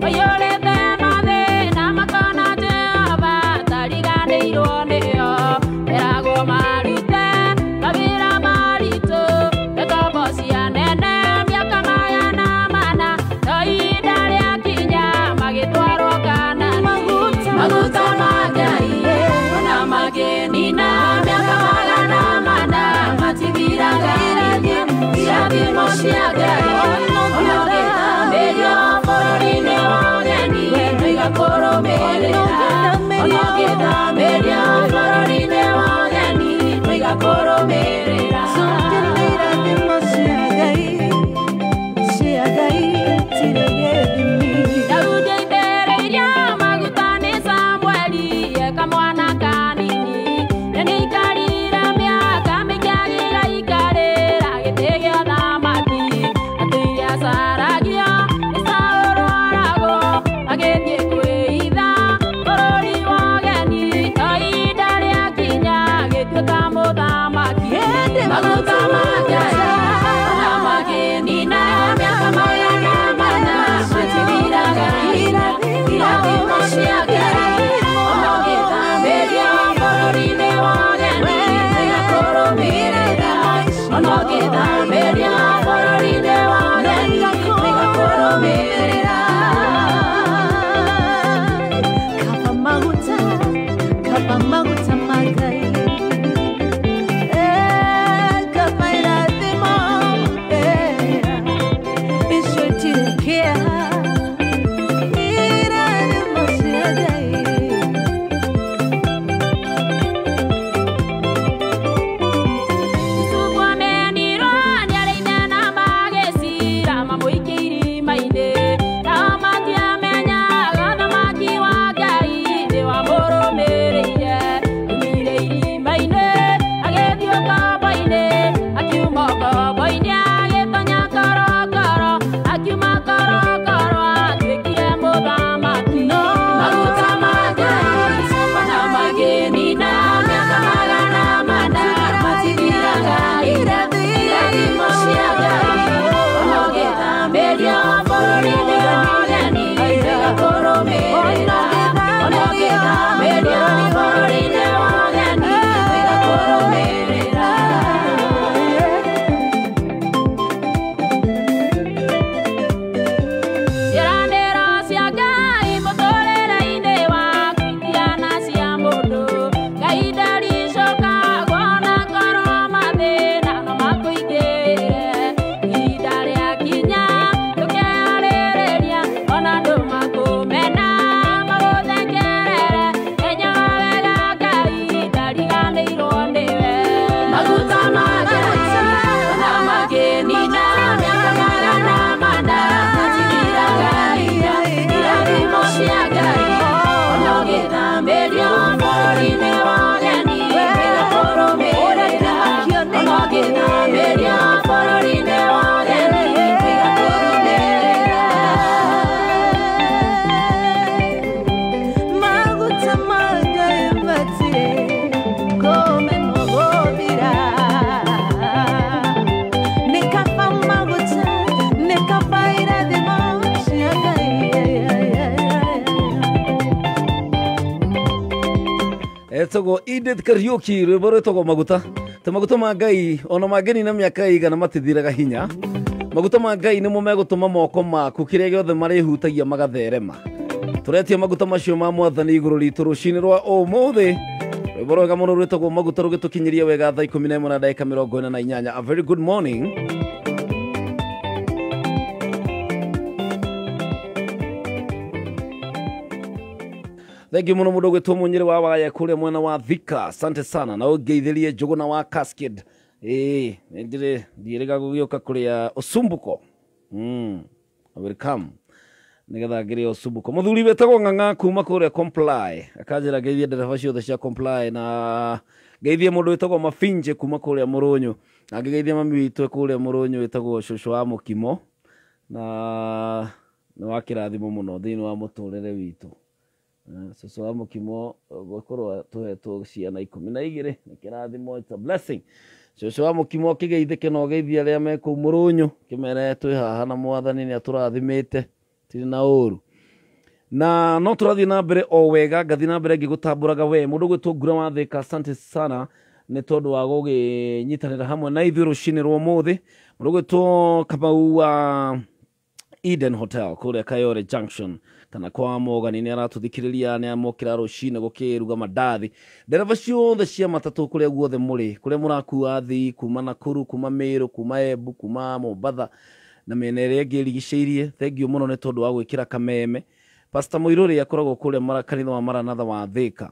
Yo Etagwo Edith Kariuki rwĩmbo rwĩtagwo maguta. Ta maguta ma Ngai ona mangĩnina mĩaka igana matithiraga hinya. Maguta ma Ngai nĩmo megũtũma moko maku kĩrĩa gĩothe marĩhutagia magatherema. Tũretia maguta macio ma mwathani igũrũ ritũ rũcinĩ rwa ũmũthĩ. Rwĩmbo rwega mũno rwĩtagwo maguta rũgĩtũkinyĩria wega thaa 11 na ndagĩka 48. A very good morning. Thank you muno mundu gwitwo munyiri wa waya kuria mwena wa Thika. Asante sana na ungeithirie Njuguna wa Cascade. Ndire ndieriga gugioka kuria Usumbuko. I will come. Nigetha ngirie Usumbuko. Muthuri wetagwo Ng'ang'a kuma kuria Comply. Akanjira ngeithie ndereba ciothe cia Comply na ngeithie mundu wetagwo Mafinje kuma kuria Murunyu. Na ngeithie mami witũ kuria Murunyu wetagwo Cucu wa Mukimo. Na nĩ wa kĩrathimo mũno thĩinĩ wa mũtũrĩre witũ. Cucu wa Mukimo gũkorwo tũhetwo ciana 12 nĩ kĩrathimo, it's a blessing. Cucu wa Mukimo kĩgeithĩke na ũgeithie arĩa me kũu Mũrũnyũ, kĩmere twĩ haha na mwathani nĩ atũrathimĩte tirĩ na ũru. Na no tũrathiĩ na mbere o wega, ngathiĩ na mbere ngĩgũtambũraga we mũndũ gwĩtwo Ngura wa Thĩka. Asante sana nĩ tondũ wa gũgĩnyitanĩra hamwe na ithuĩ rũcinĩ rwa ũmũthĩ. Mũndũ gwĩtwo Kamau wa Eden Hotel kũrĩa Kayore Junction kana kwa Mogani nĩ aratũthikĩrĩria, nĩ amokĩra rũcinĩ gũkĩruga mandathi. Ndereba ciothe cia matatũ kũrĩa guothe mũrĩ, kũrĩa mũrakua athii kuma Nakuru, kuma Meru, kuma Embu, kuma Mombatha na mĩena ĩrĩa ĩngĩ ĩrigicĩirie, thengiũ mũno nĩ tondũ wa gwĩkĩra kameme. Pastor Mũirũrĩ akoragwo kũrĩa kanitha wa Maranatha wa Thĩka.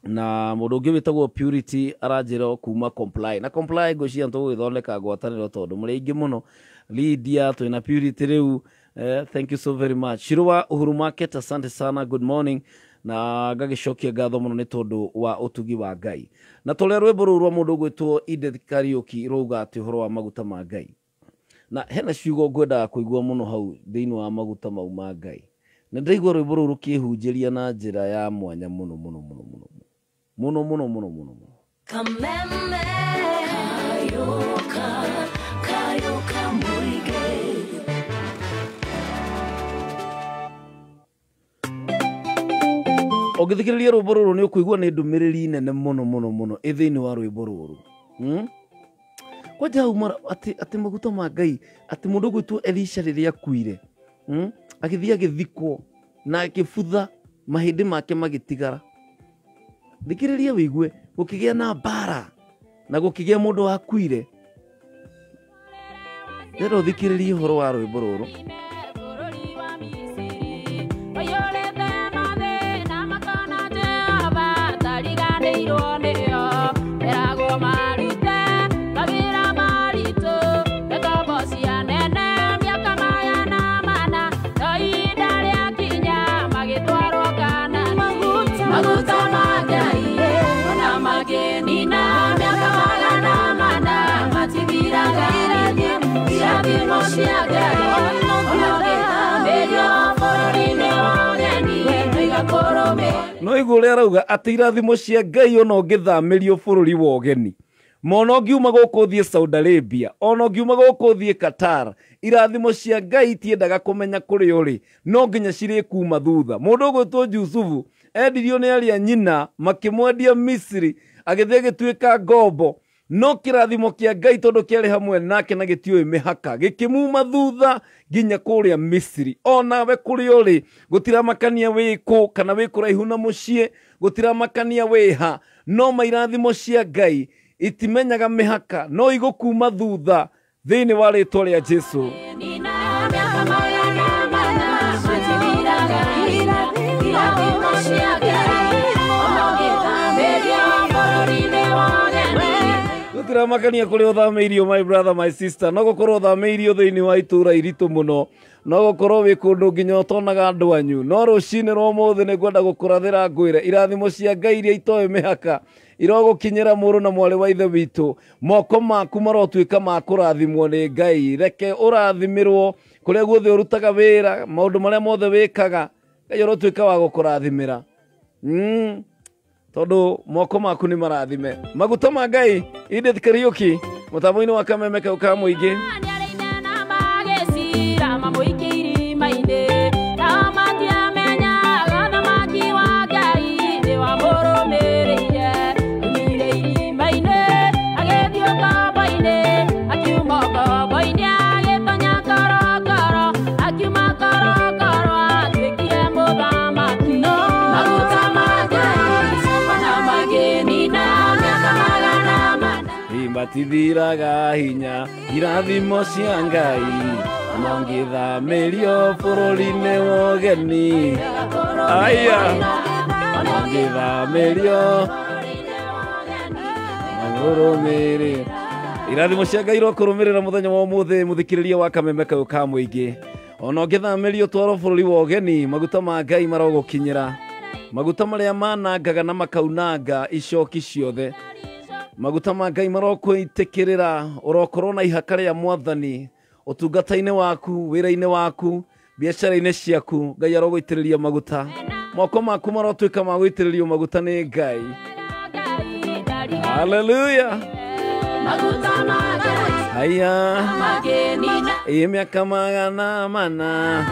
Na mũndũ ũngĩ wĩtagwo Purity aranjĩra kuma Comply. Na Comply ngwĩciria nĩtũgũgĩthondeka ngwatanĩro tondũ mũrĩ aingĩ mũno. Lydia twĩna Purity rĩu. Thank you so very much. Shirwa Uhuru Market, asante sana, good morning. Na ngagĩcokia ngatho mũno nĩ tondũ wa ũtugi wa Ngai. Na tũrĩa rwĩmbo rũu rwa mũndũ ũgwĩtwo Edith Kariuki rũuga atĩ ũhoro wa maguta ma Ngai. Na hena ciugo ngwendaga kũigua mũno hau thĩinĩ wa maguta mau ma Ngai. Na ndĩraigua rwĩmbo rũu rũkĩhunjĩria na njĩra ya mwanya mũno mũno mũno mũno mũno mũno mũno mũno mũno. Kameme kayoka kayoka muige. Ũngĩthikĩrĩria rwĩmbo rũrũ nĩ ũkũigua nĩ ndũmĩrĩri nene mũno mũno mũno ĩ thĩinĩ wa rwĩmbo rũrũ. Kwanja hau atĩ maguta ma Ngai, atĩ mũndũ ũgwĩtwo Elisha rĩrĩa akuire, agĩthiĩ agĩthikwo na akĩbutha mahĩndĩ make magĩtigara. Thikĩrĩria wĩigue gũkĩgĩa na mbara na gũkĩgĩa mũndũ wakuire. Rero thikĩrĩria ũhoro wa rwĩmbo rũrũ. No igũ ũrĩa arauga atĩ irathimo cia Ngai ona ũngĩthamĩrio bũrũri wa ũgeni, mona ũngiuma gũkũ ũthiĩ Saudi Arabia, ona ũngiuma gũkũ ũthiĩ Qatar, irathimo cia Ngai itiendaga kũmenya kũrĩa ũrĩ, no nginya cirĩ kuma thutha. Mũndũ ũgwĩtwo Jusufu endirio nĩ arĩa nyina makĩmwendia Misiri, agĩthiĩ agĩtuĩka ngombo. No kĩrathimo kĩa Ngai tondũ kĩarĩ hamwe nake na gĩtiũĩ mĩhaka, gĩkĩmuma thutha nginya kũrĩa Misiri. Onawe kũrĩa ũrĩ gũtiramakania wĩ kũ kana wĩ kũraihu na mũciĩ, gũtiramakania wĩ ha, no mairathimo cia Ngai itimenyaga mĩhaka, no igũkuma thutha thĩinĩ wa rĩtwa rĩa Jesu. Gũtiramakania kũrĩa ũthamĩirio, my brother, my sister, no gũkorwo ũthamĩirio thĩinĩ wa itũũra iritũ mũno, no gũkorwo wĩ kũndũ nginya ũtonaga andũ anyu, no rũcinĩ rwa ũmũthĩ nĩ ngwenda gũkũrathĩra ngwĩre irathimo cia Ngai iria itoĩ mĩhaka irogũkinyĩra mũrũ na mwarĩ wa ithe witũ. Moko maku marotuĩka ma kũrathimwo nĩ Ngai. Reke ũrathimĩrwo kũrĩa guothe ũrutaga wĩra, maũndũ marĩa mothe wĩkaga, Ngai ũrotuĩka wa gũkũrathimĩra. Tondũ moko maku nĩ marathime. Maguta ma Ngai, Edith Kariuki, mũtambo-inĩ wa Kameme kau ka mũingĩ. Matithiraga hinya irathimo cia Ngai nongithamĩrio bũrũri-inĩ wa ũgeni aya nongithamĩrio ngũrũmĩrĩra irathimo cia Ngai irokũrũmĩrĩra mũthenya wa ũmũthĩ mũthikĩrĩria wa kameme kayũ ka mũingĩ ona ũngĩthamĩrio twarwo bũrũri wa ũgeni maguta ma Ngai marogũkinyĩra maguta marĩa manangaga na makaunanga icoki ciothe maguta ma Ngai marokũitĩkĩrĩra ũrokorwo na ihaka rĩa mwathani ũtungata-inĩ waku wĩra-inĩ waku biacara-inĩ ciaku Ngai arogũitĩrĩria maguta moko maku marotuĩka ma gũitĩrĩrio maguta nĩ Ngai. Hallelujah. Haya ĩ mĩaka magana mana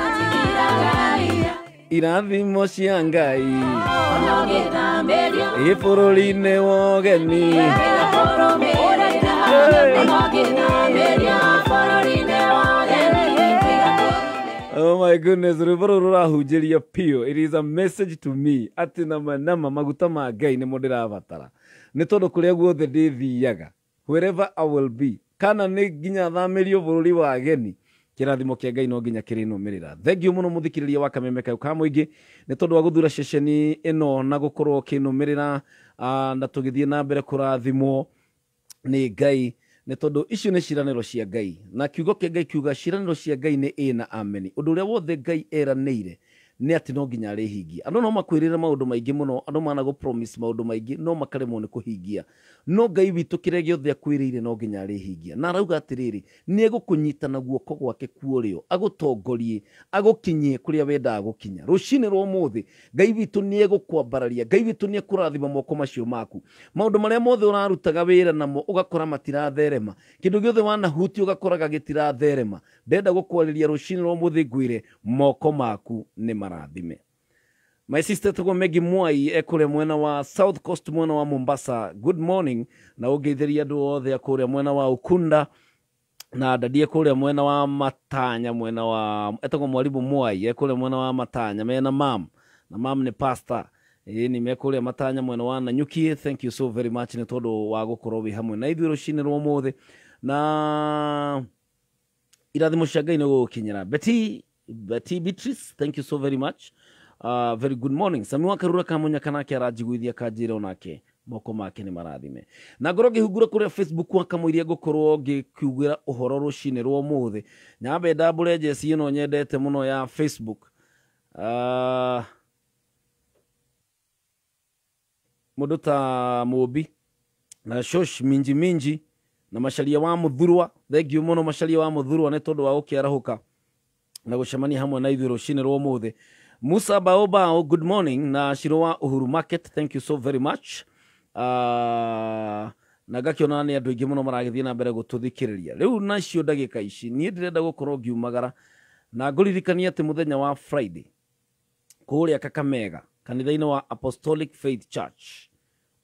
irathimo cia Ngai ĩ bũrũri-inĩ wa ũgeni. Oh my goodness, rwĩmbo rũrũ rũrahunjĩria piũ. It is a message to me atĩ nama nama maguta ma Ngai nĩmo ndĩrabatara nĩ tondũ kũrĩa guothe ndĩthiaga, wherever I will be, kana nĩ nginya thamĩrio bũrũri wa ageni, kĩrathimo kĩa Ngai no nginya kĩrĩnũmĩrĩra. Thank you mũno mũthikĩrĩria wa kameme kayũ ka mũingĩ nĩ tondũ wa gũthura ceceni ĩno na gũkorwo ũkĩnũmĩrĩra na tũgĩthiĩ na mbere kũrathimwo nĩ Ngai nĩ tondũ icio nĩ ciĩranĩro cia Ngai na kiugo kĩa Ngai kiuga ciĩranĩro cia Ngai nĩ ĩ na ameni. Ũndũ ũrĩa wothe Ngai eranĩire nĩ atĩ no nginya arĩhingia. Andũ no makwĩrĩre maũndũ maingĩ mũno, andũ mana gũ promise maũndũ maingĩ no makaremwo nĩ kũhingia, no Ngai witũ kĩrĩa gĩothe akwĩrĩire no nginya arĩhingia. Na arauga atĩrĩrĩ, nĩ egũkũnyita na guoko gwake kuorĩo agũtongorie agũkinyie kũrĩa wendaga gũkinya. Rũcinĩ rwa ũmũthĩ Ngai witũ nĩ egũkwambararia, Ngai witũ nĩ ekũrathima moko macio maku. Maũndũ marĩa mothe ũrarutaga wĩra namo ũgakora matiratherema, kĩndũ gĩothe wanahutia ũgakoraga gĩtiratherema. Ndenda gũkwarĩria rũcinĩ rwa ũmũthĩ ngwĩre moko maku nĩ marathime. My sister tagwo Maggie Mwai ekũrĩa mwena wa South Coast mwena wa Mombasa. Good morning na ũngeithĩria andũ othe akũrĩa mwena wa Ukunda na ndadie kũrĩa mwena wa Matanya mwena wa etagwo Mwarimu Mwai ekũrĩa mwena wa Matanya mena mam na mam nĩ pastor ĩĩ ni mekũrĩa Matanya mwena wa Nanyuki. Thank you so very much nĩ tondũ wa gũkorwo wĩ hamwe na ithuĩ rũcinĩ rwa ũmũthĩ na irathimo cia Ngai nĩ gũgũkinyĩra. Betty Beatrice, thank you so very much. Very good morning. Sami wa Karura Kamunya kanake aranjiguithia kanjĩra onake moko make nĩ marathime. Na ngorwo ngĩhungura kũrĩa Facebook wa kamũiria ngũkorwo ngĩkiugĩra ũhoro rũcinĩ rwa ũmũthĩ. Nyambe ndambũre njeci ĩno nyendete mũno ya Facebook. Mũndũ ta Mũmbi na Shosh Minji Minji na Macharia wa Mũthurwa. Thank you mũno Macharia wa Mũthurwa nĩ tondũ wa gũkĩarahũka na gũcemania hamwe na ithuĩ rũcinĩ rwa ũmũthĩ. Musa Baobao, good morning na Shiro wa Uhuru Market, thank you so very much. Na ngakiona nĩ andũ aingĩ mũno maragĩthiĩ na mbere gũtũthikĩrĩria. Rĩu nacio ndagĩka ici niĩ ndĩrenda gũkorwo ngiumagara na ngũririkania atĩ mũthenya wa Friday kũrĩa Kakamega kanitha-inĩ wa Apostolic Faith Church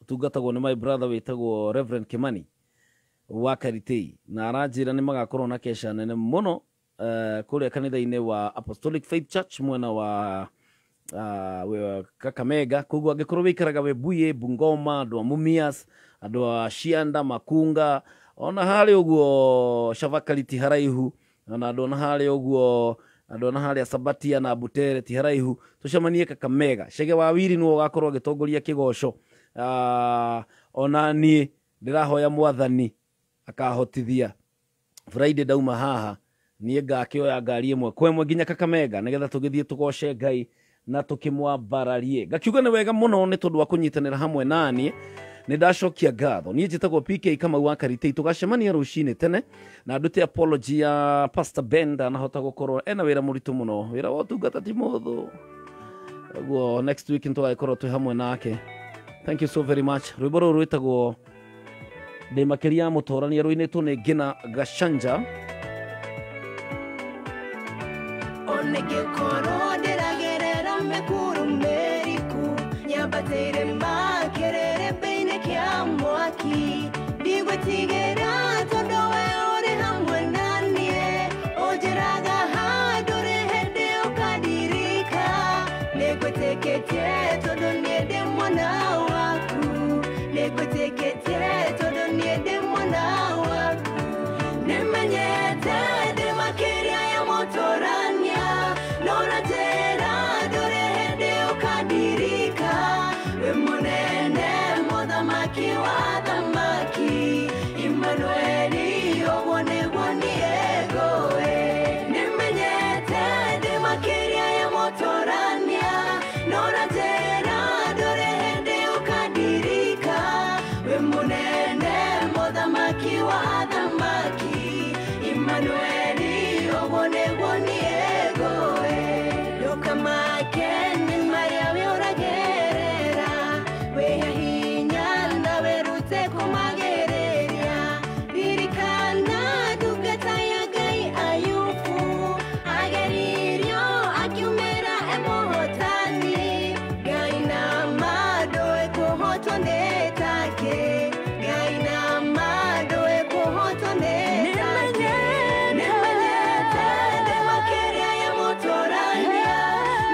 ũtungatagwo nĩ my brother wĩtagwo Reverend Kimani wa Karitei, na aranjĩra nĩ magakorwo na kesha nene mũno kũrĩa kanitha-inĩ wa Apostolic Faith Church mwena wa Kakamega. Koguo angĩkorwo wĩikaraga Webuye, Bungoma, andũ a Mumias, andũ a Cianda, Makunga, ona harĩa ũguo Chavakali ti haraihu, ona andũ ona harĩa ũguo andũ ona harĩa Sabatia na Butere ti haraihu, tũcemanie Kakamega. Chege wa Wiri nĩwe ũgakorwo agĩtongoria kĩgoco. Ona niĩ ndĩrahoya mwathani akahotithia Friday ndauma haha niĩ ngakĩoya ngari ĩmwe kwa ĩmwe nginya Kakamega nĩgetha tũgĩthiĩ tũgoce Ngai na tũkĩmwambararie. Ngakiuga nĩ wega mũno nĩ tondũ wa kũnyitanĩra hamwe naniĩ. Nĩ ndacokia ngatho. Niĩ njĩtagwo PK Kamau wa Karitei. Tũgacemania rũcinĩ tene na ndute apology ya Pastor Ben ndanahota gũkorwo ena wĩra mũritũ mũno, wĩra wa ũtungata ti mũhũthũ. Koguo next week nĩtũgagĩkorwo twĩ hamwe nake. Thank you so very much. Rwĩmbo rũrũ rwĩtagwo ndĩ makĩria ya mũtorania rũinĩtwo nĩ Ngina Gachanja. Onegĩkorwo ndĩragerera mĩkuru mĩriku nyambatĩire makerere-inĩ kĩa mwaki ndigwĩtigĩra tondũ we ũrĩ hamwe na niĩ ũnjĩraga handũ rĩ hĩndĩ ũkandirika nĩngwĩtĩkĩtie tondũ niĩ ndĩ mwana waku nĩngwĩtĩkĩtie tondũ niĩ ndĩ mwana Ndũkamake nĩ marĩa we ũragerera, wĩhe hinya na wĩrute kũmagĩrĩria. Ririkana ndungata ya Ngai Ayubu, ageririo akiumĩra e mũhotani. Ngai na ma ndũĩ kũhotwo nĩ take, Ngai na ma ndũĩ kũhotwo nĩ take. Nĩmenyete ndĩ makĩria ya mũtũrania,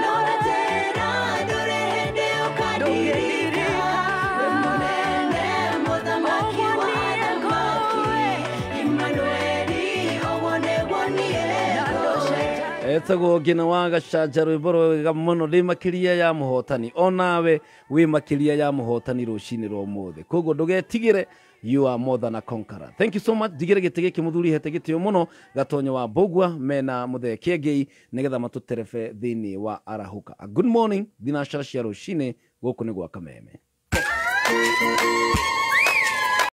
no njĩra ndũrĩ hĩndĩ ũkandirika. Wĩ mũnene mũthamaki wa athamaki, Imanueli, ũguo nĩguo niĩ ngũĩ. Etagwo ngina wa gacanja, rwĩmbo rwega mũno, ndĩ makĩria ya mũhotani. Onawe wĩ makĩria ya mũhotani rũcinĩ rwa ũmũthĩ, koguo ndũgetigĩre, you are more than a conqueror. Thank you so much. Ndigĩre gĩtĩ gĩkĩ mũthuri hete gĩtĩo mũno Gatonyo wa Mbũgua mena mũthee Kĩengei, nĩgetha matũterebe thĩinĩ wa arahũka. A good morning, thinacara cia rũcinĩ, gũkũ nĩ gwa Kameme.